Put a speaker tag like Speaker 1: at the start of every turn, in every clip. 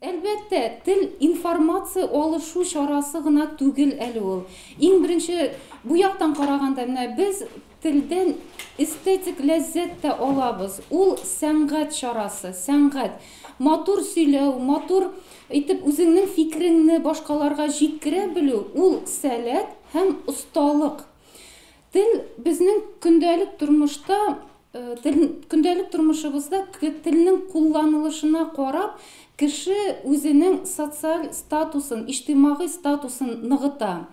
Speaker 1: Әлбәттә, тел информация алышу чарасы гына түгел әле ул. Иң беренче бу яктан караганда, менә без телдән эстетик ләззәт тә алабыз. Ул сәнгать чарасы, сәнгать. Матур сөйләү, матур итеп үзеңнең фикереңне башкаларга җиткерә белү, ул сәләт һәм осталык. Тел безнең көндәлек тормышта, тел, көндәлек тормышыбызда телнең кулланылышына карап, кеше үзенең социаль статусын, иҗтимагый статусын ныгыта.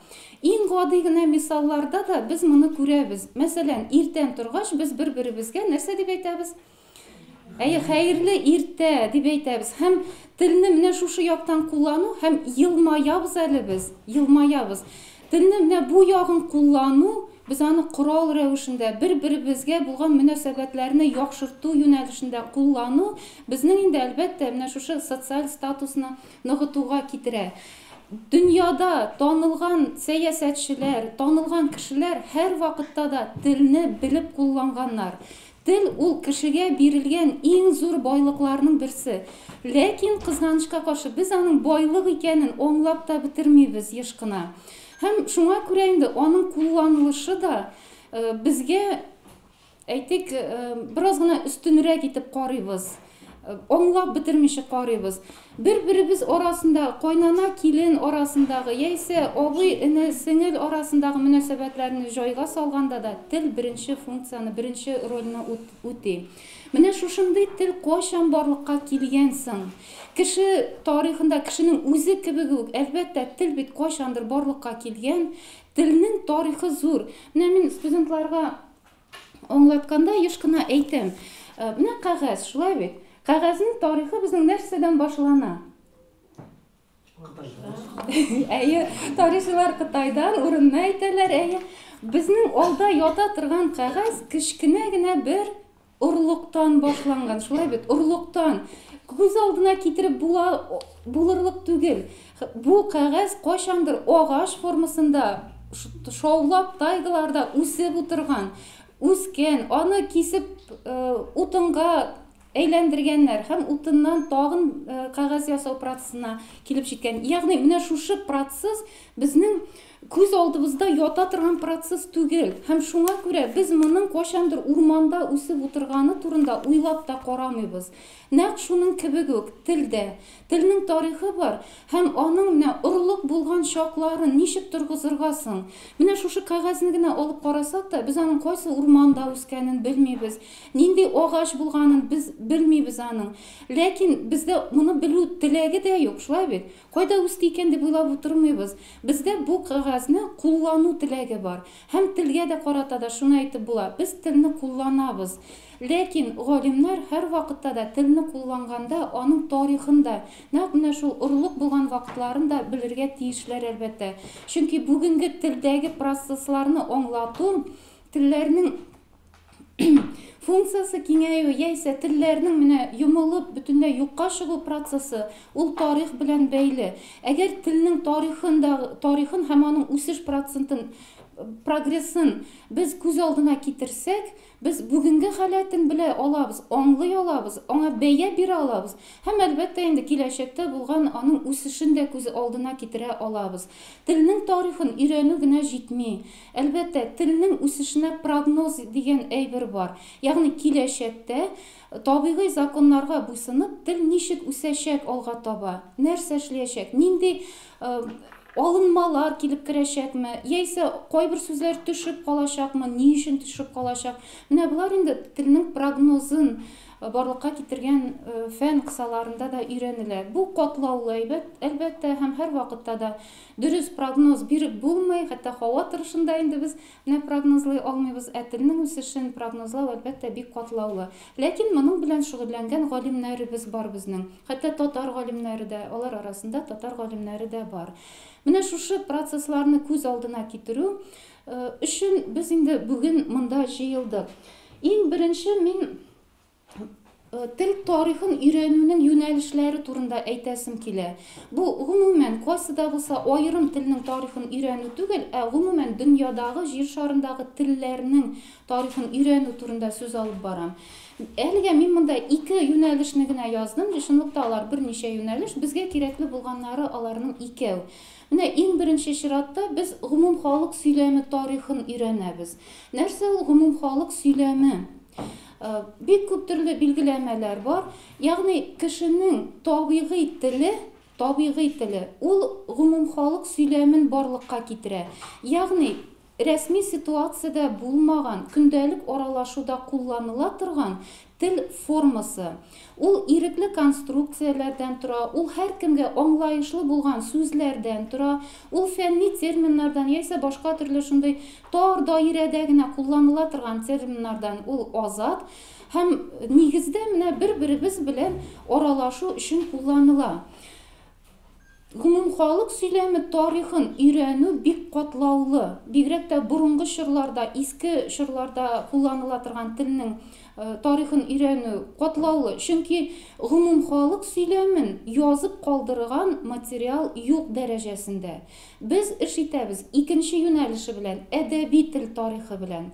Speaker 1: Иң гади генә мисалларда да без моны күрәбез. Мәсәлән, иртән торгач без бер-беребезгә нәрсә дип әйтәбез? Әйе, хәерле иртә дип әйтәбез. Һәм телне менә шушы яктан куллану һәм елмаябыз әле без, елмаябыз. Телне менә бу ягын куллану, без аны корал рәвешендә бер-беребезгә булган мөнәсәбәтләрне яхшырту юнәлешендә куллану безнең инде, әлбәттә, менә шушы социаль статусны ныгытуга китерә. Дөньяда танылган сәясәтчеләр, танылган кешеләр һәрвакытта да телне белеп кулланганнар. Тел ул кешегә бирелгән иң зур байлыкларның берсе. Ләкин, кызганычка каршы, без аның байлык икәнен аңлап та бетермибез еш кына. Һәм шуңа күрә инде аның кулланылышы да безгә, әйтик, бераз гына өстенрәк итеп карыйбыз. Аңлап бетермичә карыйбыз. Бер-беребез арасында, кайнана килен арасындагы, яисә абый, эне, сеңел арасындагы мөнәсәбәтләрне җайга салганда да тел беренче функцияне, беренче рольне үти. Менә шушындый тел кайчан барлыкка килгән соң? Кеше тарихында, кешенең үзе кебек үк, әлбәттә, тел бит кайчандыр барлыкка килгән. Телнең тарихы зур. Менә мин студентларга аңлатканда еш кына әйтәм. Менә кәгазь, шулай бит? Кәгазьнең тарихы безнең нәрсәдән башлана? Әйе, тарихчылар Кытайдан урынны әйтәләр, әйе. Безнең алда ята торган кәгазь кечкенә генә бер орлыктан башланган, шулай бит? Орлыктан. Күз алдына китереп була булырлык түгел. Бу кәгазь кайчандыр агач формасында шаулап тайгаларда үсеп утырган, үскән, аны кисеп утынга әйләндергәннәр һәм утыннан тагын кәгазь ясау процессына килеп җиткән. Ягъни менә шушы процесс безнең күз алдыбызда ята торган процесс түгел. Һәм шуңа күрә без моның кайчандыр урманда үсеп утырганы турында уйлап та карамыйбыз. Нәкъ шуның кебек үк тел дә. Телнең тарихы бар һәм аның менә орлык булган чакларын ничек торгызырга соң? Менә шушы кәгазьне генә алып карасак та, без аның кайсы урманда үскәнен белмибез, нинди агач булганын без белмибез аның. Ләкин бездә моны белү теләге дә юк, шулай бит? Кайда үсте икән дип уйлап утырмыйбыз. Бездә бу кәгазьне куллану теләге бар. Һәм телгә дә карата да шуны әйтеп була, без телне кулланабыз. Ләкин галимнәр һәрвакытта да телне кулланганда аның тарихын да, нәкъ менә шул орлык булган вакытларын да белергә тиешләр, әлбәттә. Чөнки бүгенге телдәге процессларны аңлату, телләрнең функциясе киңәюе яисә телләрнең менә йомылып бөтенләй юкка чыгу процессы ул тарих белән бәйле. Әгәр телнең тарихын да, тарихын һәм аның үсеш процентын, прогрессын без күз алдына китерсәк, без бүгенге халәтен белә алабыз, аңлый алабыз, аңа бәя бирә алабыз һәм, әлбәттә инде, киләчәктә булган аның үсешен дә күз алдына китерә алабыз. Телнең тарихын өйрәнү генә җитми. Әлбәттә, телнең үсешенә прогноз дигән әйбер бар. Ягъни киләчәктә табигый законнарга буйсынып, тел ничек үсәчәк алга таба, нәрсә эшләячәк, нинди алынмалар килеп керәчәкме, яисә кайбер сүзләр төшеп калачакмы, ни өчен төшеп калачак. Менә болар инде телнең прогнозын барлыкка китергән фән кысаларында да өйрәнелә. Бу катлаулы әйбәт, әлбәттә, һәм һәр вакытта да дөрес прогноз биреп булмый, хәтта һава торышында инде без менә прогнозлый алмыйбыз, ә телнең үсешен прогнозлау, әлбәттә, бик катлаулы. Ләкин моның белән шөгыльләнгән галимнәребез бар безнең. Хәтта татар галимнәре дә, алар арасында татар галимнәре дә бар. Менә шушы процессларны күз алдына китерү өчен без инде бүген монда җыелдык. Иң беренче мин тел тарихын өйрәнүнең юнәлешләре турында әйтәсем килә. Бу, гомумән, кайсы да булса аерым телнең тарихын өйрәнү түгел, ә гомумән дөньядагы, җир шарындагы телләрнең тарихын өйрәнү турында сүз алып барам. Әлегә мин монда ике юнәлешне генә яздым, чынлыкта алар берничә юнәлеш, безгә кирәкле булганнары аларның икәү. Менә иң беренче чиратта без гомумхалык сөйләме тарихын өйрәнәбез. Нәрсә ул гомумхалык сөйләме? Бик күп төрле билгеләмәләр бар. Ягъни кешенең табигый теле, табигый теле, ул гомумхалык сөйләмен барлыкка китерә. Ягъни рәсми ситуациядә булмаган, көндәлек аралашуда кулланыла торган тел формасы. Ул ирекле конструкцияләрдән тора, ул һәркемгә аңлаешлы булган сүзләрдән тора, ул фәнни терминнардан яисә башка төрле шундый тар даирәдә генә кулланыла торган терминнардан ул азат һәм нигездә менә бер-беребез белән аралашу өчен кулланыла. Гомумхалык сөйләме тарихын өйрәнү бик катлаулы. Бигрәк тә борынгы чорларда, иске чорларда кулланыла торган телнең тарихын өйрәнү катлаулы. Чөнки гомумхалык сөйләмен язып калдырган материал юк дәрәҗәсендә. Без эш итәбез икенче юнәлеше белән, әдәби тел тарихы белән.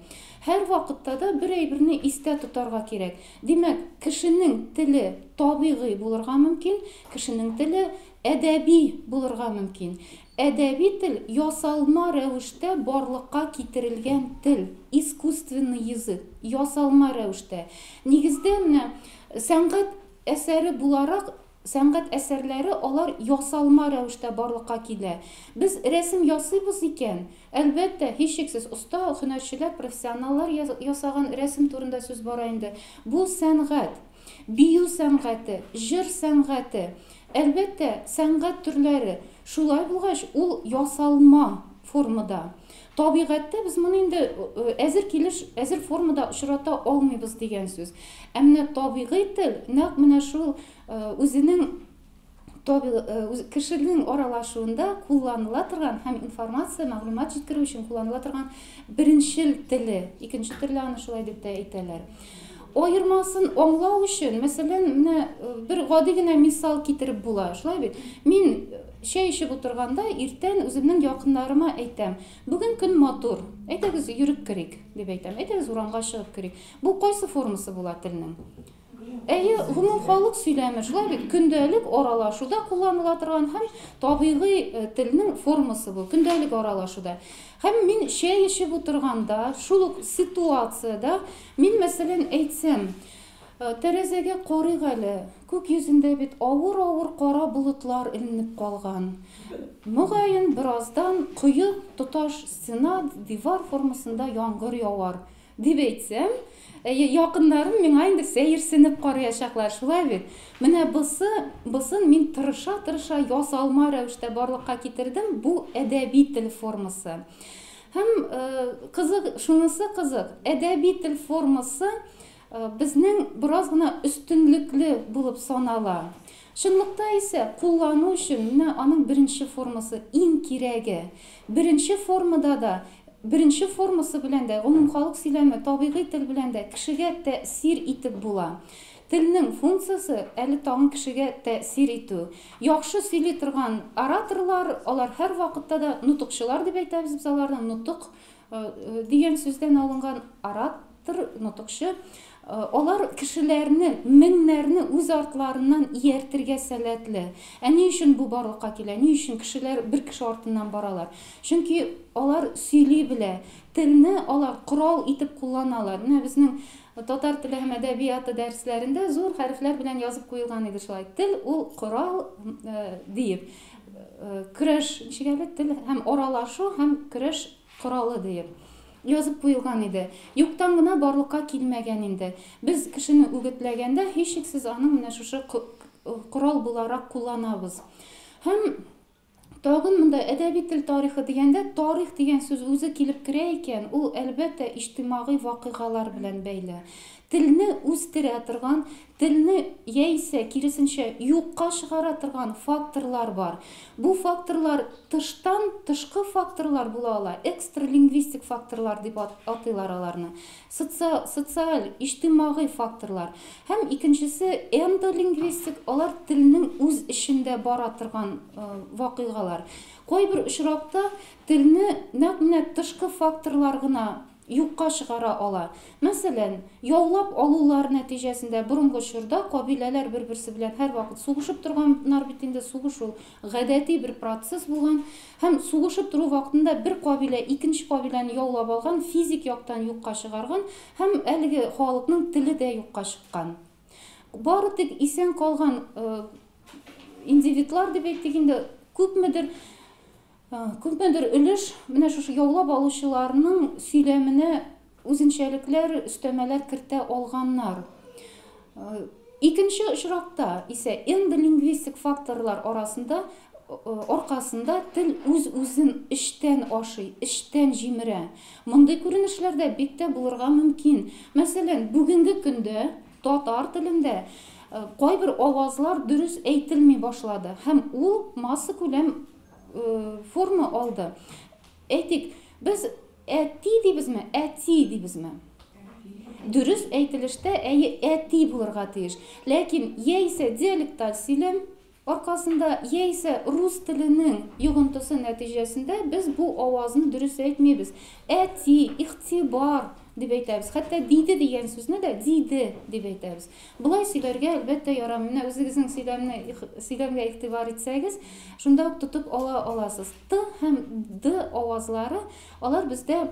Speaker 1: Һәрвакытта да бер әйберне истә тотарга кирәк. Димәк, кешенең теле табигый булырга мөмкин, кешенең теле әдәби булырга мөмкин. Әдәби тел ясалма рәвештә барлыкка китерелгән тел, искусственный язык, ясалма рәвештә. Нигездә менә сәнгать әсәре буларак, сәнгать әсәрләре алар ясалма рәвештә барлыкка килә. Без рәсем ясыйбыз икән, әлбәттә, һичшиксез оста һөнәрчеләр, профессионаллар ясаган рәсем турында сүз бара инде. Бу сәнгать, бию сәнгате, җыр сәнгате. Әлбәттә, сәнгать төрләре. Шулай булгач, ул ясалма формада. Табигатьтә без моны инде әзер килеш, әзер формада очрата алмыйбыз дигән сүз. Ә менә табигый тел нәкъ менә шул үзенең кешенең аралашуында кулланыла торган һәм информация, мәгълүмат җиткерү өчен кулланыла торган беренчел теле, икенче төрле аны шулай дип тә әйтәләр. Аермасын аңлау өчен, мәсәлән, менә бер гади генә мисал китереп була, шулай бит? Мин чәй эчеп утырганда иртән үземнең якыннарыма әйтәм: "Бүген көн матур, әйдәгез йөреп керик", дип әйтәм. Әйдәгез урамга чыгып керик. Бу кайсы формасы була телнең? Әйе, гомумхалык сөйләме, шулай бит? Көндәлек аралашуда кулланыла торган һәм табигый телнең формасы бу, көндәлек аралашуда. Һәм мин чәй эчеп утырганда, шул ук ситуациядә мин, мәсәлән, әйтсәм, тәрәзәгә карыйк әле, күк йөзендә бит авыр-авыр кара болытлар эленеп калган. Мөгаен, бераздан коеп, тоташ стена, дивар формасында яңгыр явар, дип әйтсәм, якыннарым миңа инде сәерсенеп караячаклар, шулай бит? Менә бусы, бусын мин тырыша-тырыша ясалма рәвештә барлыкка китердем, бу әдәби тел формасы. Һәм кызык, шунысы кызык, әдәби тел формасы безнең бераз гына өстенлекле булып санала. Чынлыкта исә куллану өчен менә аның беренче формасы иң кирәге. Беренче формада да, беренче формасы белән дә, гомумхалык сөйләме, табигый тел белән дә кешегә тәэсир итеп була. Телнең функциясе әле тагын кешегә тәэсир итү. Яхшы сөйли торган ораторлар, алар һәрвакытта да нотыкчылар дип әйтәбез без аларны, нотык дигән сүздән алынган оратор, нотыкчы. Алар кешеләрне, меңнәрне үз артларыннан ияртергә сәләтле. Ә ни өчен бу барлыкка килә? Ни өчен кешеләр бер кеше артыннан баралар? Чөнки алар сөйли белә. Телне алар корал итеп кулланалар. Менә безнең татар теле һәм әдәбияты дәресләрендә зур хәрефләр белән язып куелган иде шулай. Тел ул корал диеп. Көрәш, ничек әле? Тел һәм аралашу һәм көрәш коралы диеп язып куелган иде. Юктан гына барлыкка килмәгән инде. Без кешене үгетләгәндә һичшиксез аның менә шушы корал буларак кулланабыз. Һәм тагын монда әдәби тел тарихы дигәндә, тарих дигән сүз үзе килеп керә икән, ул әлбәттә иҗтимагый вакыйгалар белән бәйле. Телне үстерә торган, телне яисә, киресенчә, юкка чыгара торган факторлар бар. Бу факторлар тыштан, тышкы факторлар була ала, экстралингвистик факторлар дип атыйлар аларны. Социаль, иҗтимагый факторлар. Һәм икенчесе эндолингвистик, алар телнең үз эчендә бара торган вакыйгалар. Кайбер очракта телне нәкъ менә тышкы факторлар гына юкка чыгара ала. Мәсәлән, яулап алулар нәтиҗәсендә борынгы чорда кабиләләр бер-берсе белән һәрвакыт сугышып торганнар бит инде, сугыш ул гадәти бер процесс булган. Һәм сугышып тору вакытында бер кабилә икенче кабиләне яулап алган, физик яктан юкка чыгарган һәм әлеге халыкның теле дә юкка чыккан. Бары тик исән калган индивидлар дип әйтик инде, күпмедер өлеш менә шушы яулап алучыларның сөйләменә үзенчәлекләр, өстәмәләр кертә алганнар. Икенче очракта исә эндолингвистик факторлар арасында аркасында тел үз-үзен эчтән ашый, эчтән җимерә. Мондый күренешләр дә бик тә булырга мөмкин. Мәсәлән, бүгенге көндә татар телендә кайбер авазлар дөрес әйтелми башлады һәм ул массакүләм форма алды. Әйтик, без әти дибезме, әти дибезме? Дөрес әйтелештә әйе әти булырга тиеш. Ләкин яисә диалекталь сөйләм аркасында, яисә рус теленең йогынтысы нәтиҗәсендә без бу авазны дөрес әйтмибез. Әти, игътибар дип әйтәбез. Хәтта диде дигән сүзне дә диде дип әйтәбез. Болай сөйләргә әлбәттә ярамый. Менә үзегезнең сөйләмгә игътибар итсәгез, шунда ук тотып ала аласыз. Т һәм Д авазлары, алар бездә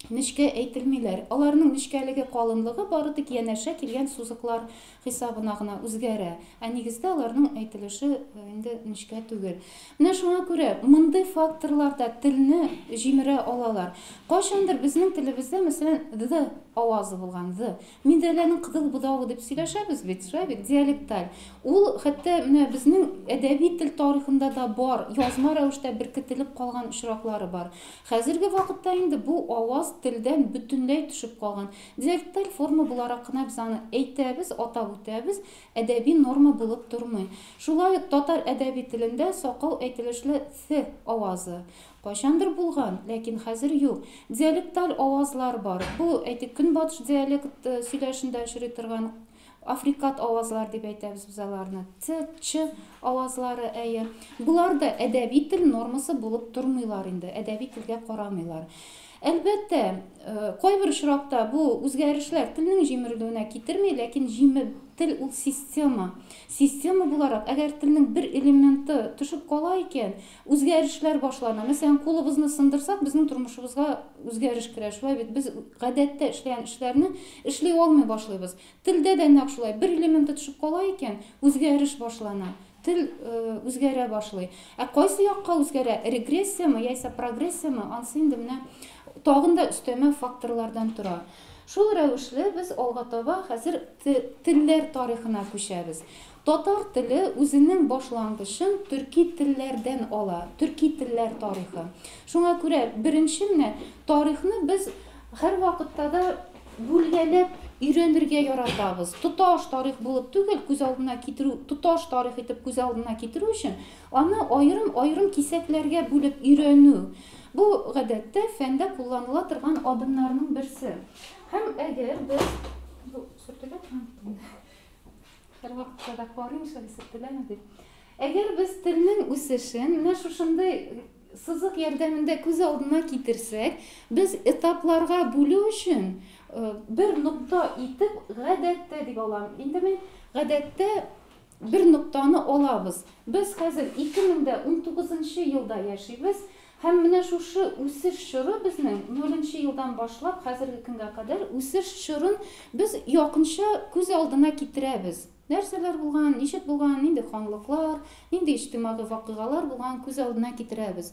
Speaker 1: нечкә әйтелмиләр. Аларның нечкәлеге, калынлыгы бары тик янәшә килгән сузыклар хисабына гына үзгәрә. Ә нигездә аларның әйтелеше инде нечкә түгел. Менә шуңа күрә мондый факторлар да телне җимерә алалар. Кайчандыр безнең телебездә, мәсәлән, д авазы булган, д. Миндәләнең кызыл бодавы дип сөйләшәбез бит, шулай бит, диалекталь. Ул хәтта менә безнең әдәби тел тарихында да бар, язма рәвештә беркетелеп калган очраклары бар. Хәзерге вакытта инде бу аваз телдән бөтенләй төшеп калган. Диалекталь форма буларак кына без аны әйтәбез, атап үтәбез, әдәби норма булып тормый. Шулай ук татар әдәби телендә сакау әйтелешле th авазы кайчандыр булган, ләкин хәзер юк. Диалекталь авазлар бар. Бу, әйтик, көнбатыш диалект сөйләшендә очрый торган африкат авазлар дип әйтәбез без аларны. Т, Ч авазлары, әйе. Болар да әдәби тел нормасы булып тормыйлар инде, әдәби телгә карамыйлар. Әлбәттә, кайбер очракта бу үзгәрешләр телнең җимерелүенә китерми, ләкин тел ул система. Система буларак, әгәр телнең бер элементы төшеп кала икән, үзгәрешләр башлана. Мәсәлән, кулыбызны сындырсак, безнең тормышыбызга үзгәреш керә. Шулай бит, без гадәттә эшләгән эшләрне эшли алмый башлыйбыз. Телдә дә нәкъ шулай, бер элементы төшеп кала икән, үзгәреш башлана. Тел үзгәрә башлый. Ә кайсы якка үзгәрә? Регрессияме яисә прогрессияме? Ансы инде менә тагын да өстәмә факторлардан тора. Шул рәвешле без алга таба хәзер телләр тарихына күчәбез. Татар теле үзенең башлангычын төрки телләрдән ала, төрки телләр тарихы. Шуңа күрә беренче менә тарихны без һәр вакытта да бүлгәләп өйрәнергә яратабыз. Тоташ тарих булып түгел, күз алдына китерү, тоташ тарих итеп күз алдына китерү өчен аны аерым-аерым кисәкләргә бүлеп өйрәнү. Бу гадәттә фәндә кулланыла торган адымнарның берсе. Һәм әгәр без бу сөртелә һәр вакытта да карыйм, шулай сөртеләме дип. Әгәр без телнең үсешен менә шушындый сызык ярдәмендә күз алдына китерсәк, без этапларга бүлү өчен бер нокта итеп гадәттә дип алам. Инде мин гадәттә бер ноктаны алабыз. Без хәзер 2019 елда яшибез һәм менә шушы үсеш чоры безнең 0 елдан башлап хәзерге көнгә кадәр үсеш чорын без якынча күз алдына китерәбез. Нәрсәләр булган, ничек булган, нинди ханлыклар, нинди иҗтимагый вакыйгалар булган күз алдына китерәбез.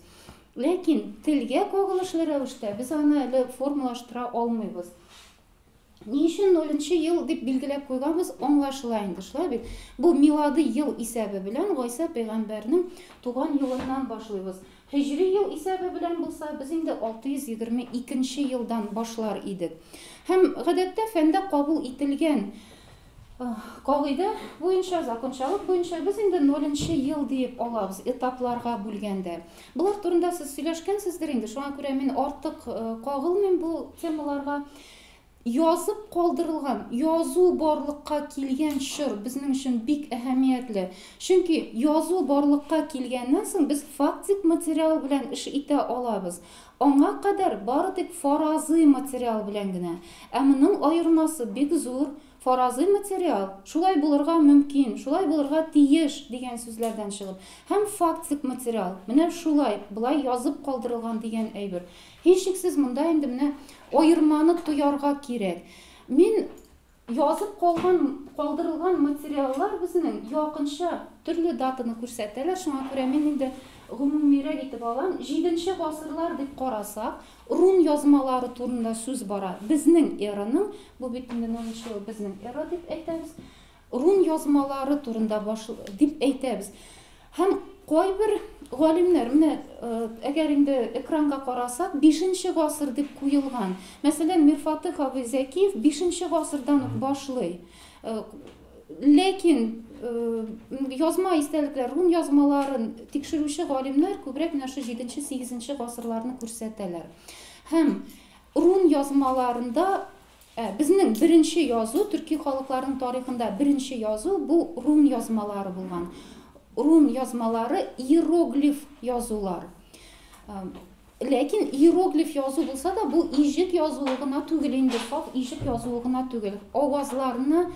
Speaker 1: Ләкин телгә кагылышлы рәвештә без аны әле формалаштыра алмыйбыз. Ни өчен 0 ел дип билгеләп куйганбыз, аңлашыла инде, шулай бит. Бу милади ел исәбе белән Гайсә пәйгамбәрнең туган елыннан башлыйбыз. Һиҗри ел исәбе белән булса, без инде 622 нче елдан башлар идек. Һәм гадәттә фәндә кабул ителгән кагыйдә буенча, закончалык буенча без инде ноленче ел диеп алабыз, этапларга бүлгәндә. Болар турында сез сөйләшкәнсездер инде, шуңа күрә мин артык кагылмыйм бу темаларга. Язып калдырылган, язу барлыкка килгән чор безнең өчен бик әһәмиятле. Чөнки язу барлыкка килгәннән соң без фактик материал белән эш итә алабыз. Аңа кадәр бары тик фаразый материал белән генә. Ә моның аермасы бик зур. Фаразый материал, шулай булырга мөмкин, шулай булырга тиеш дигән сүзләрдән чыгып, һәм фактик материал, менә шулай, болай язып калдырылган дигән әйбер. Һичшиксез монда инде менә аерманы тоярга кирәк. Мин язып калган, калдырылган материаллар безнең якынча төрле датаны күрсәтәләр, шуңа күрә мин инде гомумирәк итеп алам. Җиденче гасырлар дип карасак, рун язмалары турында сүз бара. Безнең эраның, бу бит инде нончы ел безнең эра дип әйтәбез. Рун язмалары турында баш дип әйтәбез. Һәм кайбер галимнәр, менә әгәр инде экранга карасак, бишенче гасыр дип куелган. Мәсәлән, Мирфатых абый Зәкиев бишенче гасырдан ук башлый. Ләкин язма истәлекләр, рун язмаларын тикшерүче галимнәр күбрәк менә шул җиденче, сигезенче гасырларны күрсәтәләр. Һәм рун язмаларында Ә безнең беренче язу, төрки халыкларның тарихында беренче язу бу рун язмалары булган. Рун язмалары иероглиф язулар. Ләкин иероглиф язу булса да, бу иҗек язуы гына түгел инде, саф иҗек язуы гына түгел. Авазларны,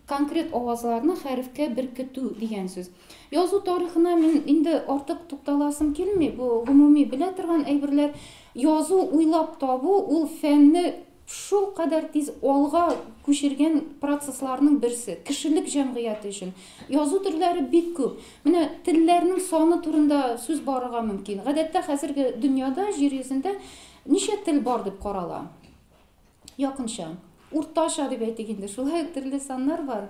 Speaker 1: конкрет авазларны хәрефкә беркетү дигән сүз. Язу тарихына мин инде артык тукталасым килми, бу гомуми белә торган әйберләр. Язу уйлап табу ул фәнне шулкадәр тиз алга күчергән процессларның берсе, кешелек җәмгыяте өчен. Язу төрләре бик күп. Менә телләрнең саны турында сүз барырга мөмкин. Гадәттә хәзерге дөньяда, җир йөзендә ничә тел бар дип карала? Якынча. Уртача дип әйтик инде. Шулай ук төрле саннар бар.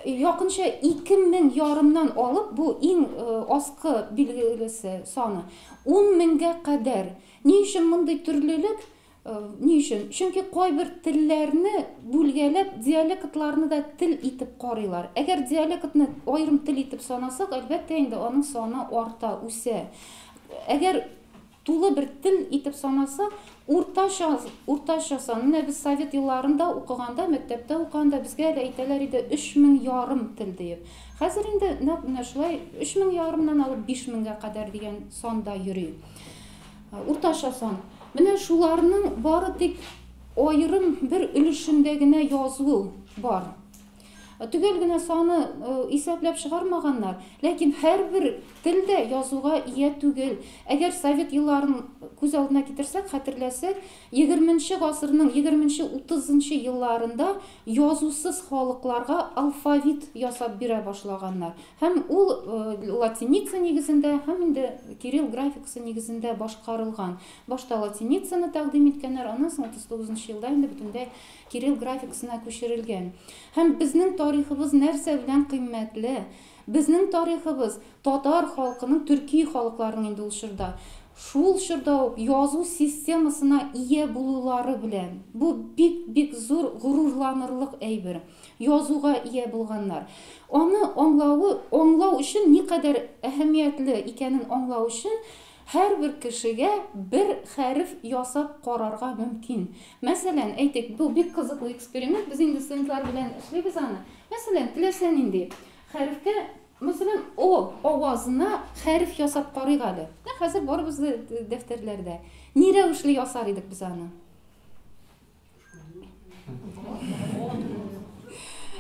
Speaker 1: Якынча 2000 ярымнан алып, бу иң аскы билгелесе саны, 10 меңгә кадәр. Ни өчен мондый төрлелек? Ни өчен? Чөнки кайбер телләрне бүлгәләп, диалектларны да тел итеп карыйлар. Әгәр диалектны аерым тел итеп санасак, әлбәттә инде аның саны арта, үсә. Әгәр тулы бер тел итеп санасак, уртача, уртача сан. Менә без совет елларында укыганда, мәктәптә укыганда безгә әле әйтәләр иде 3000 ярым тел диеп. Хәзер инде нәкъ менә шулай 3000 ярымнан алып 5000гә кадәр дигән санда йөри. Уртача сан. Менә шуларның бары тик аерым бер өлешендә генә язу бар. Төгәл генә саны исәпләп чыгармаганнар, ләкин һәрбер тел дә язуга ия түгел. Әгәр совет елларын күз алдына китерсәк, хәтерләсәк, егерменче гасырның егерменче, утызынчы елларында язусыз халыкларга алфавит ясап бирә башлаганнар. Һәм ул латиница нигезендә, һәм инде кирилл графикасы нигезендә башкарылган. Башта латиницаны тәкъдим иткәннәр, аннан соң 39 елда инде бөтенләй кирилл графикасына күчерелгән. Һәм безнең тарихыбыз нәрсә белән кыйммәтле? Безнең тарихыбыз татар халкының, төрки халыкларының инде ул чорда, шул чорда ук язу системасына ия булулары белән. Бу бик-бик зур горурланырлык әйбер. Язуга ия булганнар. Аны аңлавы, аңлау өчен никадәр әһәмиятле икәнен аңлау өчен һәрбер кешегә бер хәреф ясап карарга мөмкин. Мәсәлән, әйтик, бу бик кызыклы эксперимент, без инде студентлар белән эшлибез аны. Мәсәлән, теләсә нинди хәрефкә, мәсәлән, О авазына хәреф ясап карыйк әле. Менә хәзер барыбыз да дәфтәрләрдә. Ни рәвешле ясар идек без аны?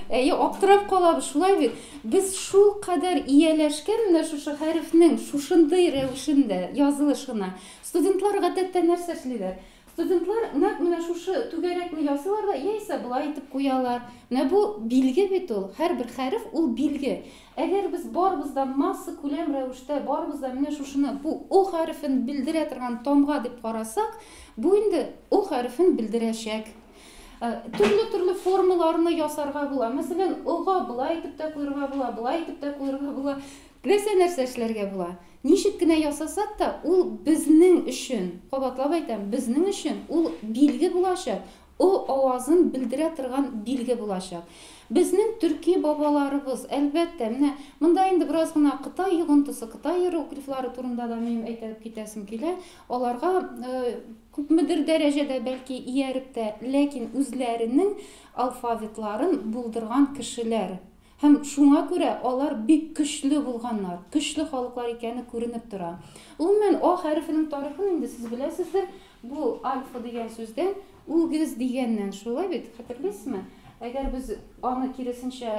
Speaker 1: Әйе, аптырап калабыз, шулай бит. Без шул кадәр ияләшкән менә шушы хәрефнең шушындый рәвешендә язылышына. Студентлар гадәттә нәрсә эшлиләр? Студентлар нәкъ менә шушы түгәрәкне ясыйлар да, яисә болай итеп куялар. Менә бу билге бит ул, һәрбер хәреф ул билге. Әгәр без барыбыз да масса күләм рәвештә барыбыз да менә шушыны бу О хәрефен белдерә торган тамга дип карасак, бу инде О хәрефен белдерәчәк. Төрле-төрле формаларны ясарга була. Мәсәлән, О-га болай итеп тә куярга була, болай итеп тә куярга була. Теләсә нәрсә эшләргә була. Ничек кенә ясасак та, ул безнең өчен, кабатлап әйтәм, безнең өчен ул билге булачак, О авазын белдерә торган билге булачак. Безнең төрки бабаларыбыз, әлбәттә, менә монда инде бераз гына Кытай йогынтысы, Кытай иероглифлары турында да минем әйтеп китәсем килә. Аларга күпмедер дәрәҗәдә бәлки ияреп тә, ләкин үзләренең алфавитларын булдырган кешеләр. Һәм шуңа күрә алар бик көчле булганнар, көчле халыклар икәне күренеп тора. Гомумән, А хәрефенең тарихын инде сез беләсездер. Бу альфа дигән сүздән, үгез дигәннән, шулай бит, хәтерлисезме? Әгәр без аны киресенчә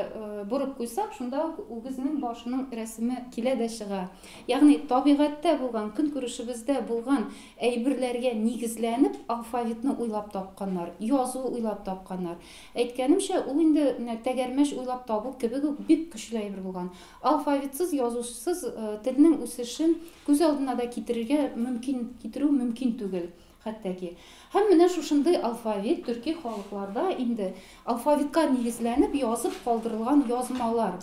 Speaker 1: борып куйсак, шунда ук үгезнең башының рәсеме килә дә чыга. Ягъни табигатьтә булган, көнкүрешебездә булган әйберләргә нигезләнеп алфавитны уйлап тапканнар, язу уйлап тапканнар. Әйткәнемчә, ул инде менә тәгәрмәч уйлап табу кебек үк бик көчле әйбер булган. Алфавитсыз, язусыз телнең үсешен күз алдына да китерергә мөмкин, китерү мөмкин түгел, хәтта ки. Һәм менә шушындый алфавит төрки халыкларда инде алфавитка нигезләнеп язып калдырылган язмалар.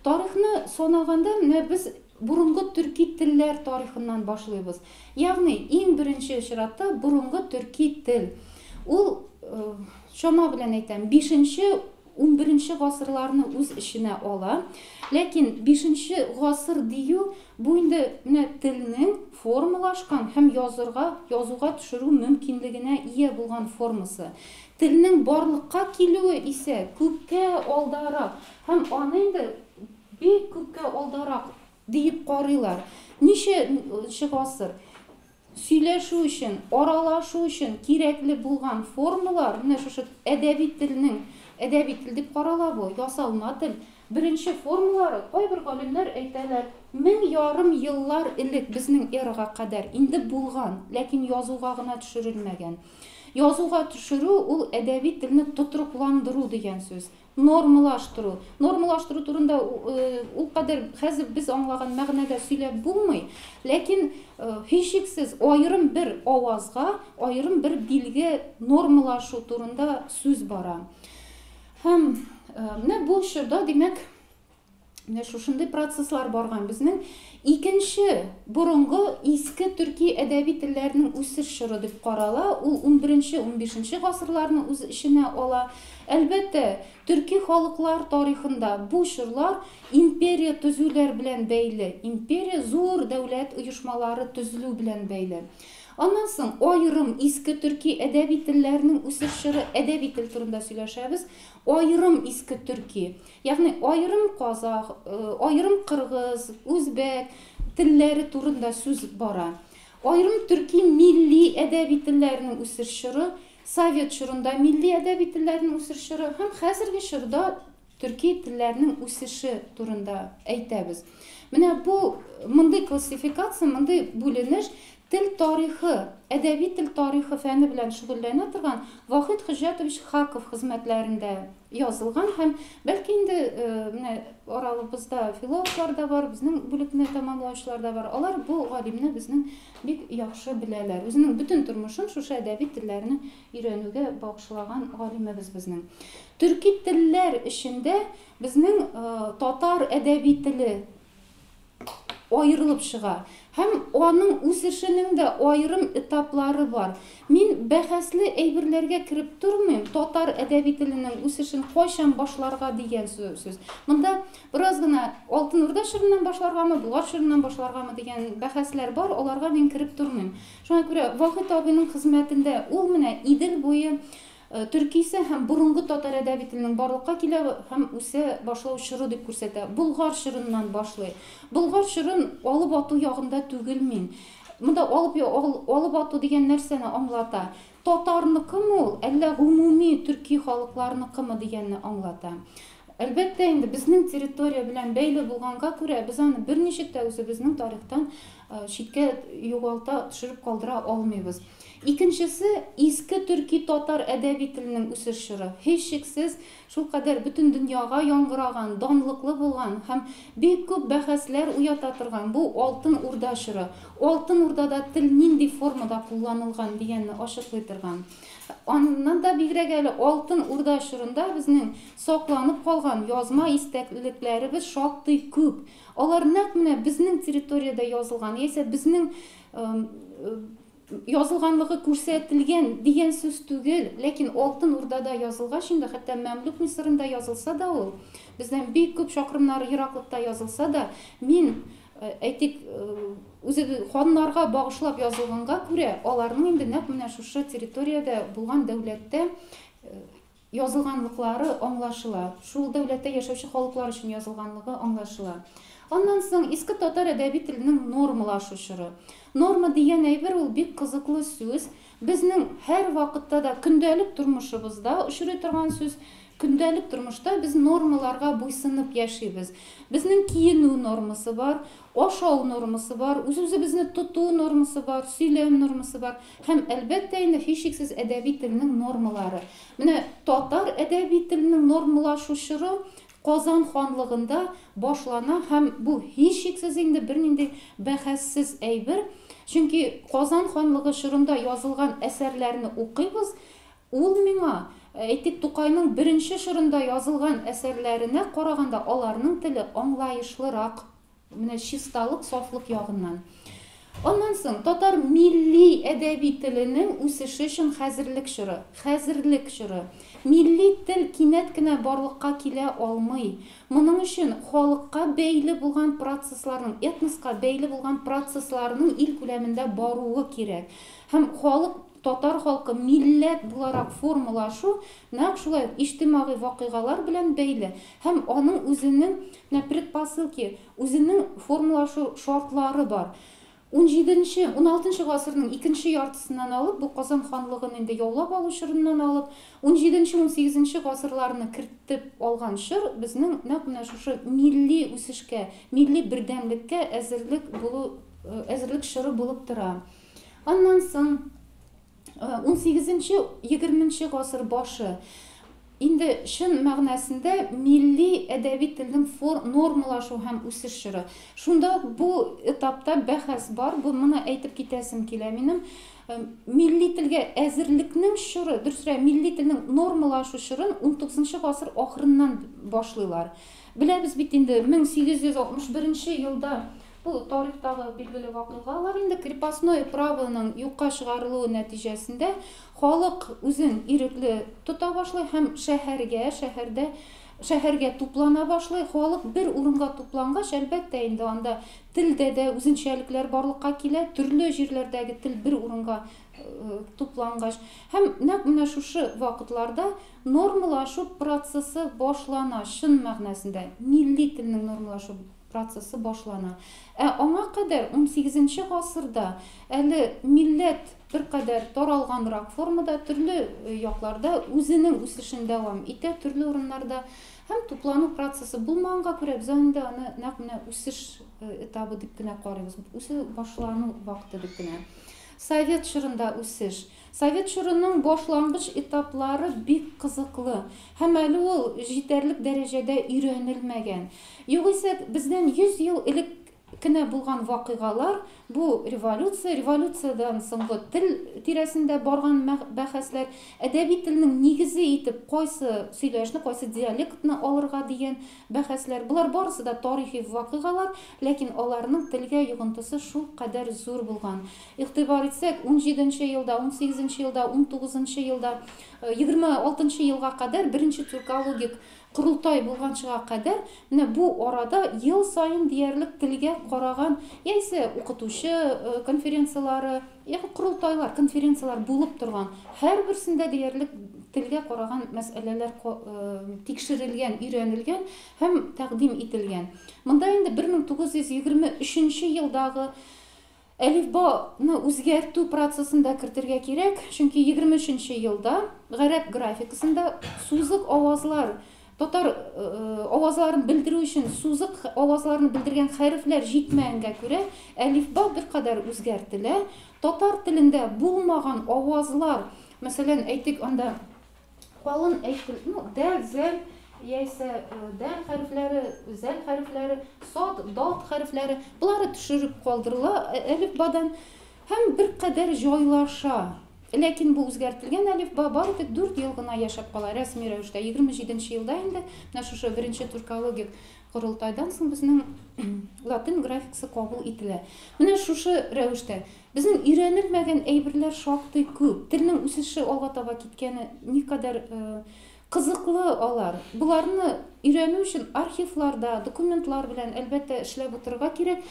Speaker 1: Тарихны санаганда менә без борынгы төрки телләр тарихыннан башлыйбыз. Ягъни иң беренче чиратта борынгы төрки тел. Ул, чама белән әйтәм, бишенче, 11нче гасырларны үз эченә ала. Ләкин бишенче гасыр дию бу инде менә телнең формалашкан һәм язырга, язуга төшерү мөмкинлегенә ия булган формасы. Телнең барлыкка килүе исә күпкә алдарак һәм аны инде бик күпкә алдарак диеп карыйлар. Ничәнче гасыр? Сөйләшү өчен, аралашу өчен кирәкле булган формалар, менә шушы әдәби телнең, әдәби тел дип карала бу, ясалма тел, беренче формалары, кайбер галимнәр әйтәләр, 1500 еллар элек безнең эрага кадәр инде булган, ләкин язуга гына төшерелмәгән. Язуга төшерү ул әдәби телне тотрыкландыру дигән сүз. Нормалаштыру. Нормалаштыру турында ул кадәр хәзер без аңлаган мәгънәдә сөйләп булмый, ләкин һичшиксез аерым бер авазга, аерым бер билге нормалашу турында сүз бара. Һәм менә бу чорда, димәк, менә шушындый процесслар барган. Безнең икенче борынгы иске төрки әдәби телләрнең үсеш чоры дип карала. Ул 11-15 гасырларны үз эченә ала. Әлбәттә, төрки халыклар тарихында бу чорлар империя төзүләр белән бәйле, империя зур дәүләт оешмалары төзелү белән бәйле. Аннан соң аерым иске төрки әдәби телләрнең үсеш чоры, әдәби тел турында сөйләшәбез. Аерым иске төрки, ягъни аерым казах, аерым кыргыз, үзбәк телләре турында сүз бара. Аерым төрки милли әдәби телләрнең үсеш чоры, совет чорында милли әдәби телләрнең үсеш чоры һәм хәзерге чорда төрки телләрнең үсеше турында әйтәбез. Менә бу мондый классификация, мондый бүленеш тел тарихы, әдәби тел тарихы фәне белән шөгыльләнә торган Вахит Хөҗҗәтович Хаков хезмәтләрендә язылган һәм бәлки инде менә арабызда филологлар да бар, безнең бүлекне тәмамлаучылар да бар. Алар бу галимне безнең бик яхшы беләләр. Үзенең бөтен тормышын шушы әдәби телләрне өйрәнүгә багышлаган галимебез безнең. Төрки телләр эчендә безнең татар әдәби теле аерылып чыга. Һәм аның үсешенең дә аерым этаплары бар. Мин бәхәсле әйберләргә кереп тормыйм, татар әдәби теленең үсешен кайчан башларга дигән сүз. Монда бераз гына Алтын Урда чорыннан башларгамы, Болгар чорыннан башларгамы дигән бәхәсләр бар, аларга мин кереп тормыйм. Шуңа күрә Вахит абыйның хезмәтендә ул менә Идел буе төркисе һәм борынгы татар әдәби теленең барлыкка килә һәм үсә башлау чоры дип күрсәтә. Болгар чорыннан башлый. Болгар чорын алып ату ягында түгел мин. Монда алып ату дигән нәрсәне аңлата. Татарныкымы ул, әллә гомуми төрки халыкларныкымы дигәнне аңлата. Әлбәттә инде безнең территория белән бәйле булганга күрә без аны берничек тә үзебезнең тарихтан читкә югалта, төшереп калдыра алмыйбыз. Икенчесе, иске төрки татар әдәби теленең үсеш чоры. Һичшиксез, шулкадәр бөтен дөньяга яңгыраган, данлыклы булган һәм бик күп бәхәсләр уята торган бу Алтын Урда чоры. Алтын Урдада тел нинди формада кулланылган дигәнне ачыклый торган. Аннан да бигрәк әле Алтын Урда чорында безнең сакланып калган язма истәлекләребез шактый күп. Алар нәкъ менә безнең территориядә язылган, яисә безнең язылганлыгы күрсәтелгән дигән сүз түгел, ләкин Алтын Урдада язылгач инде, хәтта Мәмлүк Мисырында язылса да ул, бездән бик күп чакрымнар ераклыкта язылса да, мин, әйтик, үзе ханнарга багышлап язылганга күрә, аларның инде нәкъ менә шушы территориядә булган дәүләттә язылганлыклары аңлашыла. Шул дәүләттә яшәүче халыклар өчен язылганлыгы аңлашыла. Аннан соң иске татар әдәби теленең нормалашу чоры. Норма дигән әйбер ул бик кызыклы сүз. Безнең һәр вакытта да көндәлек тормышыбызда очрый торган сүз. Көндәлек тормышта без нормаларга буйсынып яшибез. Безнең киенү нормасы бар, ашау нормасы бар, үз-үзебезне тоту нормасы бар, сөйләм нормасы бар һәм, әлбәттә инде, һичшиксез әдәби телнең нормалары. Менә татар әдәби теленең нормалашу чоры Казан ханлыгында башлана һәм бу һичшиксез инде бернинди бәхәссез әйбер. Чөнки Казан ханлыгы чорында язылган әсәрләрне укыйбыз, ул миңа, әйтик, Тукайның беренче чорында язылган әсәрләренә караганда аларның теле аңлаешлырак. Менә чисталык, сафлык ягыннан. Аннан соң татар милли әдәби теленең үсеше өчен хәзерлек чоры. Хәзерлек чоры. Милли тел кинәт кенә барлыкка килә алмый. Моның өчен халыкка бәйле булган процессларның, этноска бәйле булган процессларның ил күләмендә баруы кирәк. Һәм халык, татар халкы милләт буларак формалашу нәкъ шулай ук иҗтимагый вакыйгалар белән бәйле һәм аның үзенең менә предпосылки, үзенең формалашу шартлары бар. 17-нче, 16 гасырның икенче яртысыннан алып, бу Казан ханлыгын инде яулап алу чорыннан алып, 17-нче, 18 гасырларны кертеп алган чор безнең нәкъ менә шушы милли үсешкә, милли бердәмлеккә әзерлек булу, әзерлек чоры булып тора. Аннан соң 18-нче, 20-нче гасыр башы инде чын мәгънәсендә милли әдәби телнең нормалашу һәм үсеш чоры. Шунда ук бу этапта бәхәс бар, бу моны әйтеп китәсем килә минем. Милли телгә әзерлекнең чоры, дөресрәк, милли телнең нормалашу чорын 19 гасыр ахырыннан башлыйлар. Беләбез бит инде 1861 елда бу тарихтагы билгеле вакыйгалар инде крепостное правоның юкка чыгарылуы нәтиҗәсендә халык үзен ирекле тота башлый һәм шәһәргә, шәһәрдә шәһәргә туплана башлый. Халык бер урынга туплангач, әлбәттә инде анда телдә дә үзенчәлекләр барлыкка килә, төрле җирләрдәге тел бер урынга туплангач. Һәм нәкъ менә шушы вакытларда нормалашу процессы башлана, чын мәгънәсендә милли телнең нормалашу процессы башлана. Ә аңа кадәр 18 гасырда әле милләт беркадәр таралганрак формада төрле якларда үзенең үсешен дәвам итә, төрле урыннарда һәм туплану процессы булмаганга күрә без инде аны нәкъ менә үсеш этабы дип кенә карыйбыз. Үсү башлану вакыты дип кенә. Совет чорында үсеш. Совет чорының башлангыч этаплары бик кызыклы һәм әле ул җитәрлек дәрәҗәдә өйрәнелмәгән. Югыйсә бездән 100 ел элек кенә булган вакыйгалар, бу революция, революциядән соңгы тел тирәсендә барган бәхәсләр, әдәби телнең нигезе итеп кайсы сөйләшне, кайсы диалектны алырга дигән бәхәсләр, болар барысы да тарихи вакыйгалар, ләкин аларның телгә йогынтысы шул кадәр зур булган. Игътибар итсәк, 17 елда, 18 елда, 19 елда, 26 елга кадәр беренче тюркологик корылтай булганчыга кадәр менә бу арада ел саен диярлек телгә караган яисә укытучы конференцияләре, яки корылтайлар, конференцияләр булып торган. Һәрберсендә диярлек телгә караган мәсьәләләр тикшерелгән, өйрәнелгән һәм тәкъдим ителгән. Монда инде 1923 елдагы әлифбаны үзгәртү процессында кертергә кирәк, чөнки 23 елда гарәп графикасында сузык авазлар, татар авазларын белдерү өчен сузык авазларын белдергән хәрефләр җитмәгәнгә күрә, әлифба беркадәр үзгәртелә. Татар телендә булмаган авазлар, мәсәлән, әйтик, анда калын әйтел, ну, дәл, зәл, яисә дәл хәрефләре, зәл хәрефләре, сад, дат хәрефләре, болары төшереп калдырыла әлифбадан һәм беркадәр җайлаша. Ләкин бу үзгәртелгән әлифба бары тик 4 ел гына яшәп кала рәсми рәвештә. 27 елда инде менә шушы беренче түркологик корылтайдан соң безнең латин графикасы кабул ителә. Менә шушы рәвештә безнең өйрәнелмәгән әйберләр шактый күп. Телнең үсеше алга таба киткәне никадәр кызыклы алар. Боларны өйрәнү өчен архивларда, документлар белән әлбәттә эшләп утырырга кирәк.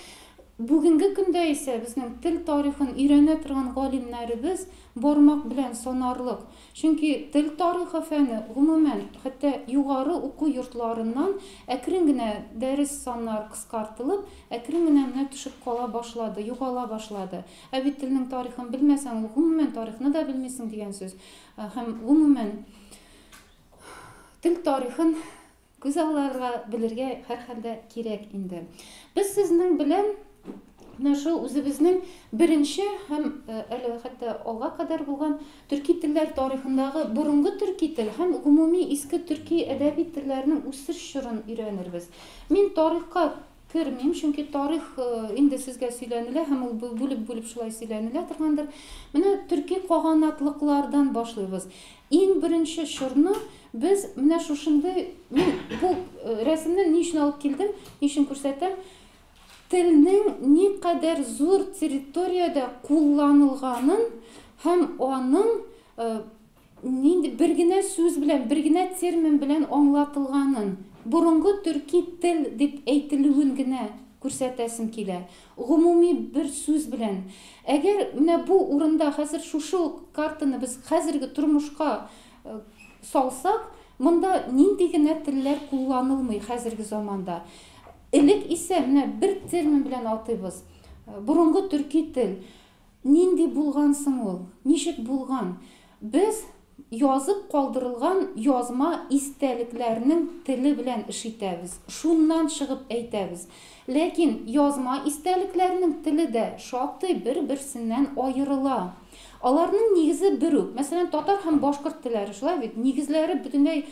Speaker 1: Бүгенге көндә исә безнең тел тарихын өйрәнә торган галимнәребез бармак белән санарлык. Чөнки тел тарихы фәне гомумән хәтта югары уку йортларыннан әкрен генә дәрес саннары кыскартылып, әкрен генә менә төшеп кала башлады, югала башлады. Ә бит телнең тарихын белмәсәң, ул гомумән тарихны да белмисең дигән сүз. Һәм гомумән тел тарихын күзалларга белергә һәрхәлдә кирәк инде. Без сезнең белән менә шул үзебезнең беренче һәм әле хәтта алга кадәр булган төрки телләр тарихындагы борынгы төрки тел һәм гомуми иске төрки әдәби телләрнең үсеш чорын өйрәнербез. Мин тарихка кермим, чөнки тарих инде сезгә сөйләнелә һәм ул бүлеп-бүлеп шулай сөйләнелә торгандыр. Менә төрки каганатлыклардан башлыйбыз. Иң беренче чорны без менә шушындый, мин бу рәсемне ни өчен алып килдем, ни өчен күрсәтәм? Телнең никадәр зур территориядә кулланылганын һәм аның нинди бер генә сүз белән, бер генә термин белән аңлатылганын, борынгы төрки тел дип әйтелүен генә күрсәтәсем килә. Гомуми бер сүз белән. Әгәр менә бу урында хәзер шушы ук картаны без хәзерге тормышка салсак, монда нинди генә телләр кулланылмый хәзерге заманда. Элек исә менә бер термин белән атыйбыз. Борынгы төрки тел. Нинди булган соң ул? Ничек булган? Без язып калдырылган язма истәлекләрнең теле белән эш итәбез. Шуннан чыгып әйтәбез. Ләкин язма истәлекләрнең теле дә шактый бер-берсеннән аерыла. Аларның нигезе бер үк. Мәсәлән, татар һәм башкорт телләре шулай бит, нигезләре бөтенләй